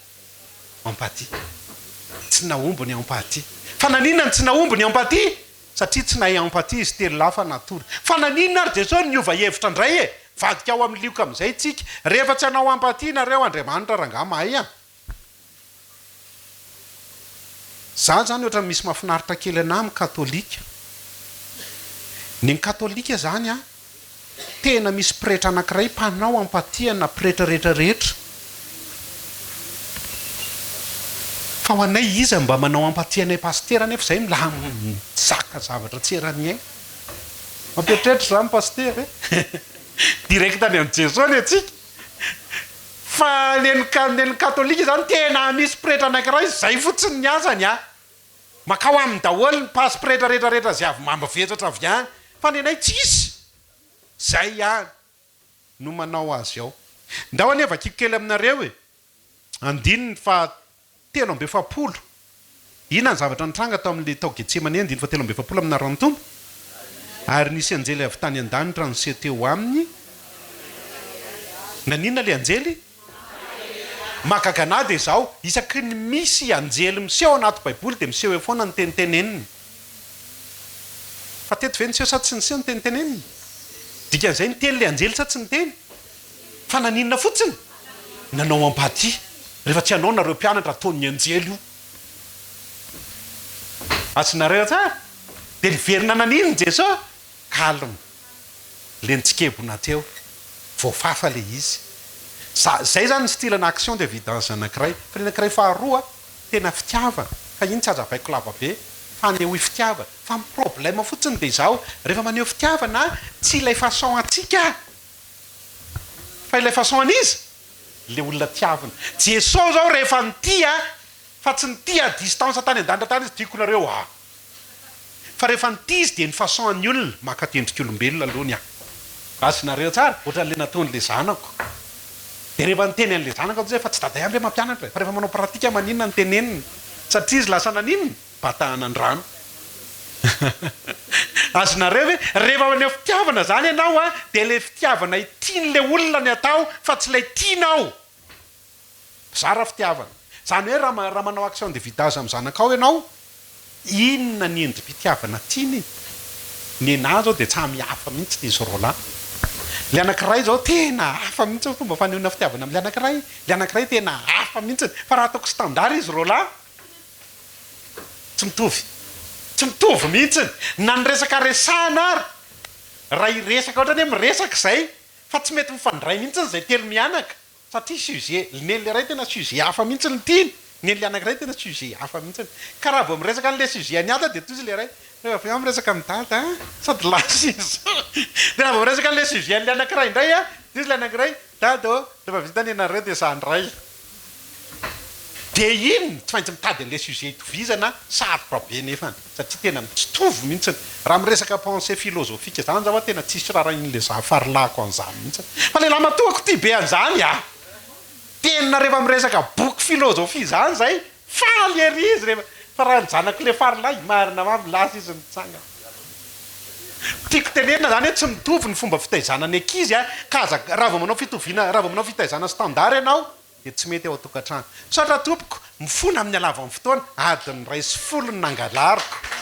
Empathie. Tsy nahomby ny empathie. Fa naninona no tsy nahomby ny empathie? Satria tsy nahay empathie izy telolahy fa natory. Fa naninona ary Jesosy niova hevitra indray e? Vadika ao amin'ny lioka amin'izay tsika. Rehefa tsy hanao empathie nareo Andriamanitra rangaha mahay an! Za zany ohatran'ny misy mahafinaritra kely anah amin'ny katolika. Ny katolika zany an! Tena misy pretra anakiray mpanao empathie na pretra rehetra rehetra. Fa ho anay iza mba manao empathie anay pasitera nefa izay mila mizaka zavatra tsy eran'ny aina. Mampieritreritra izany pasitera e! Direct any amin'i Jesoa ny antsika. Fa ny an'ny katolika izany tena misy pretra anakiray izay fotsiny ny asany a! Makao aminy daholo ny passe pretra rehetra rehetra zay avy mamavesatra avy any fa ny anay tsisy! Zay ihany no manao azy ao. Ndao anie vakiko kely aminareo e! Andininy faha 43. Inona ny zavatra nitranga tao amin'ilay tao Getsemane andininy faha 43 amin'ny anaran'ny Tompo? Ary nisy anjely avy tany an-danitra niseho teo aminy. Naninona ilay anjely? Mahagaga anah dia izao, isaky ny misy anjely miseho anaty baiboly dia miseho eo foana ny teny teneniny. Fa teto ve niseho sa tsy niseho ny teny teneniny? Dikan'izay niteny ilay anjely sa tsy niteny? Fa naninona fotsiny? Nanao empathie. Rehefa tsy hanao nareo mpianatra ataon'ny anjely io. Azonareo tsara? Dia niverina naninona Jesoa? Calme. Le nitsikebona teo. Voafafa le izy. Za, zay zany ny style na action de vidange anakiray. Fa le anakiray faharoa, tena fitiavana. Fa iny tsy azavaiko lava be. Fa anehoy fitiavana. Fa ny problème fotsiny dia izao, rehefa maneho fitiavana, tsy ilay façon antsika fa ilay façon an'iza? Ilay olona tiavina. Jesoa izao rehefa nitia, fa tsy nitia à distance tany an-danitra tany izy, tiako nareo ah. Fa rehefa nitia izy dia ny façon an'ny olona, maka tendrik'olombelona aloha ny ahy. Azonareo tsara? Ohatran'ilay nataon'ilay zanako. Dia rehefa niteny an'ilay zanako aho dia fa tsy dada ihany ve mampianatra e? Fa rehefa manao pratique maninona no tenenina? Satria izy lasa naninona? Batahana ny rano. Azonareo ve? Rehefa maneho fitiavana izany ianao an, dia ilay fitiavana tian'ilay olona ny atao fa tsy ilay tianao. Mpizara fitiavana. Izany hoe raha raha manao action de vidage amin'ny zanakao ianao, inona ny endri-pitiavana tiany e? Nenà izao dia tsamy hafa mihitsy izy roalahy. Ilay anankiray izao tena hafa mihitsy ny fomba fanehoana fitiavana amin'ilay anankiray, ilay anankiray tena hafa mihitsy. Fa raha ataoko standard izy roalahy, Tsy mitovy. Tsy mitovy mihitsiny. Na ny resaka resahana ary, raha hiresaka ohatrany hoe miresaka izay, fa tsy mety mifandray mihitsiny izay telo mianaka, satria sujet, ny an'ilay iray tena sujet hafa mihitsy no tiany, ny an'ilay anankiray tena sujet hafa mihitsiny. Ka raha vao miresaka an'ilay sujet an'i Ada dia toy izy ilay iray, rehefa avy eo miresaka amin'i Dada an, sady lasa izy. Dia raha vao miresaka an'ilay sujet an'ilay anankiray indray an, toy izy ilay anankiray, Dada ô, rehefa vita ny anareo dia za indray. Dia iny tsy maintsy mitady an'ilay sujet itovizana, sarotra be nefany satria tena tsy mitovy mihitsiny. Raha miresaka pensée philosophique zany zao aho tena tsisy rarahin'ilay za farilahako an'izany mihitsiny. Fa ilay lamatoako tia be an'izany ah! Tena rehefa miresaka boky philosophie zany zay, faly ery izy rehefa, fa raha ny zanako ilay farilahy, marina mafy, lasa izy nitsangana. Tiako tenenina zany hoe tsy mitovy ny fomba fitaizana ny ankizy ah, ka aza, raha vao manao fitoviana, raha vao manao fitaizana standard ianao, dia tsy mety ao an-tokantrano. Misaotra tompoko, mifona amin'ny halavan'ny fotoana, adiny 11 no nangalariko.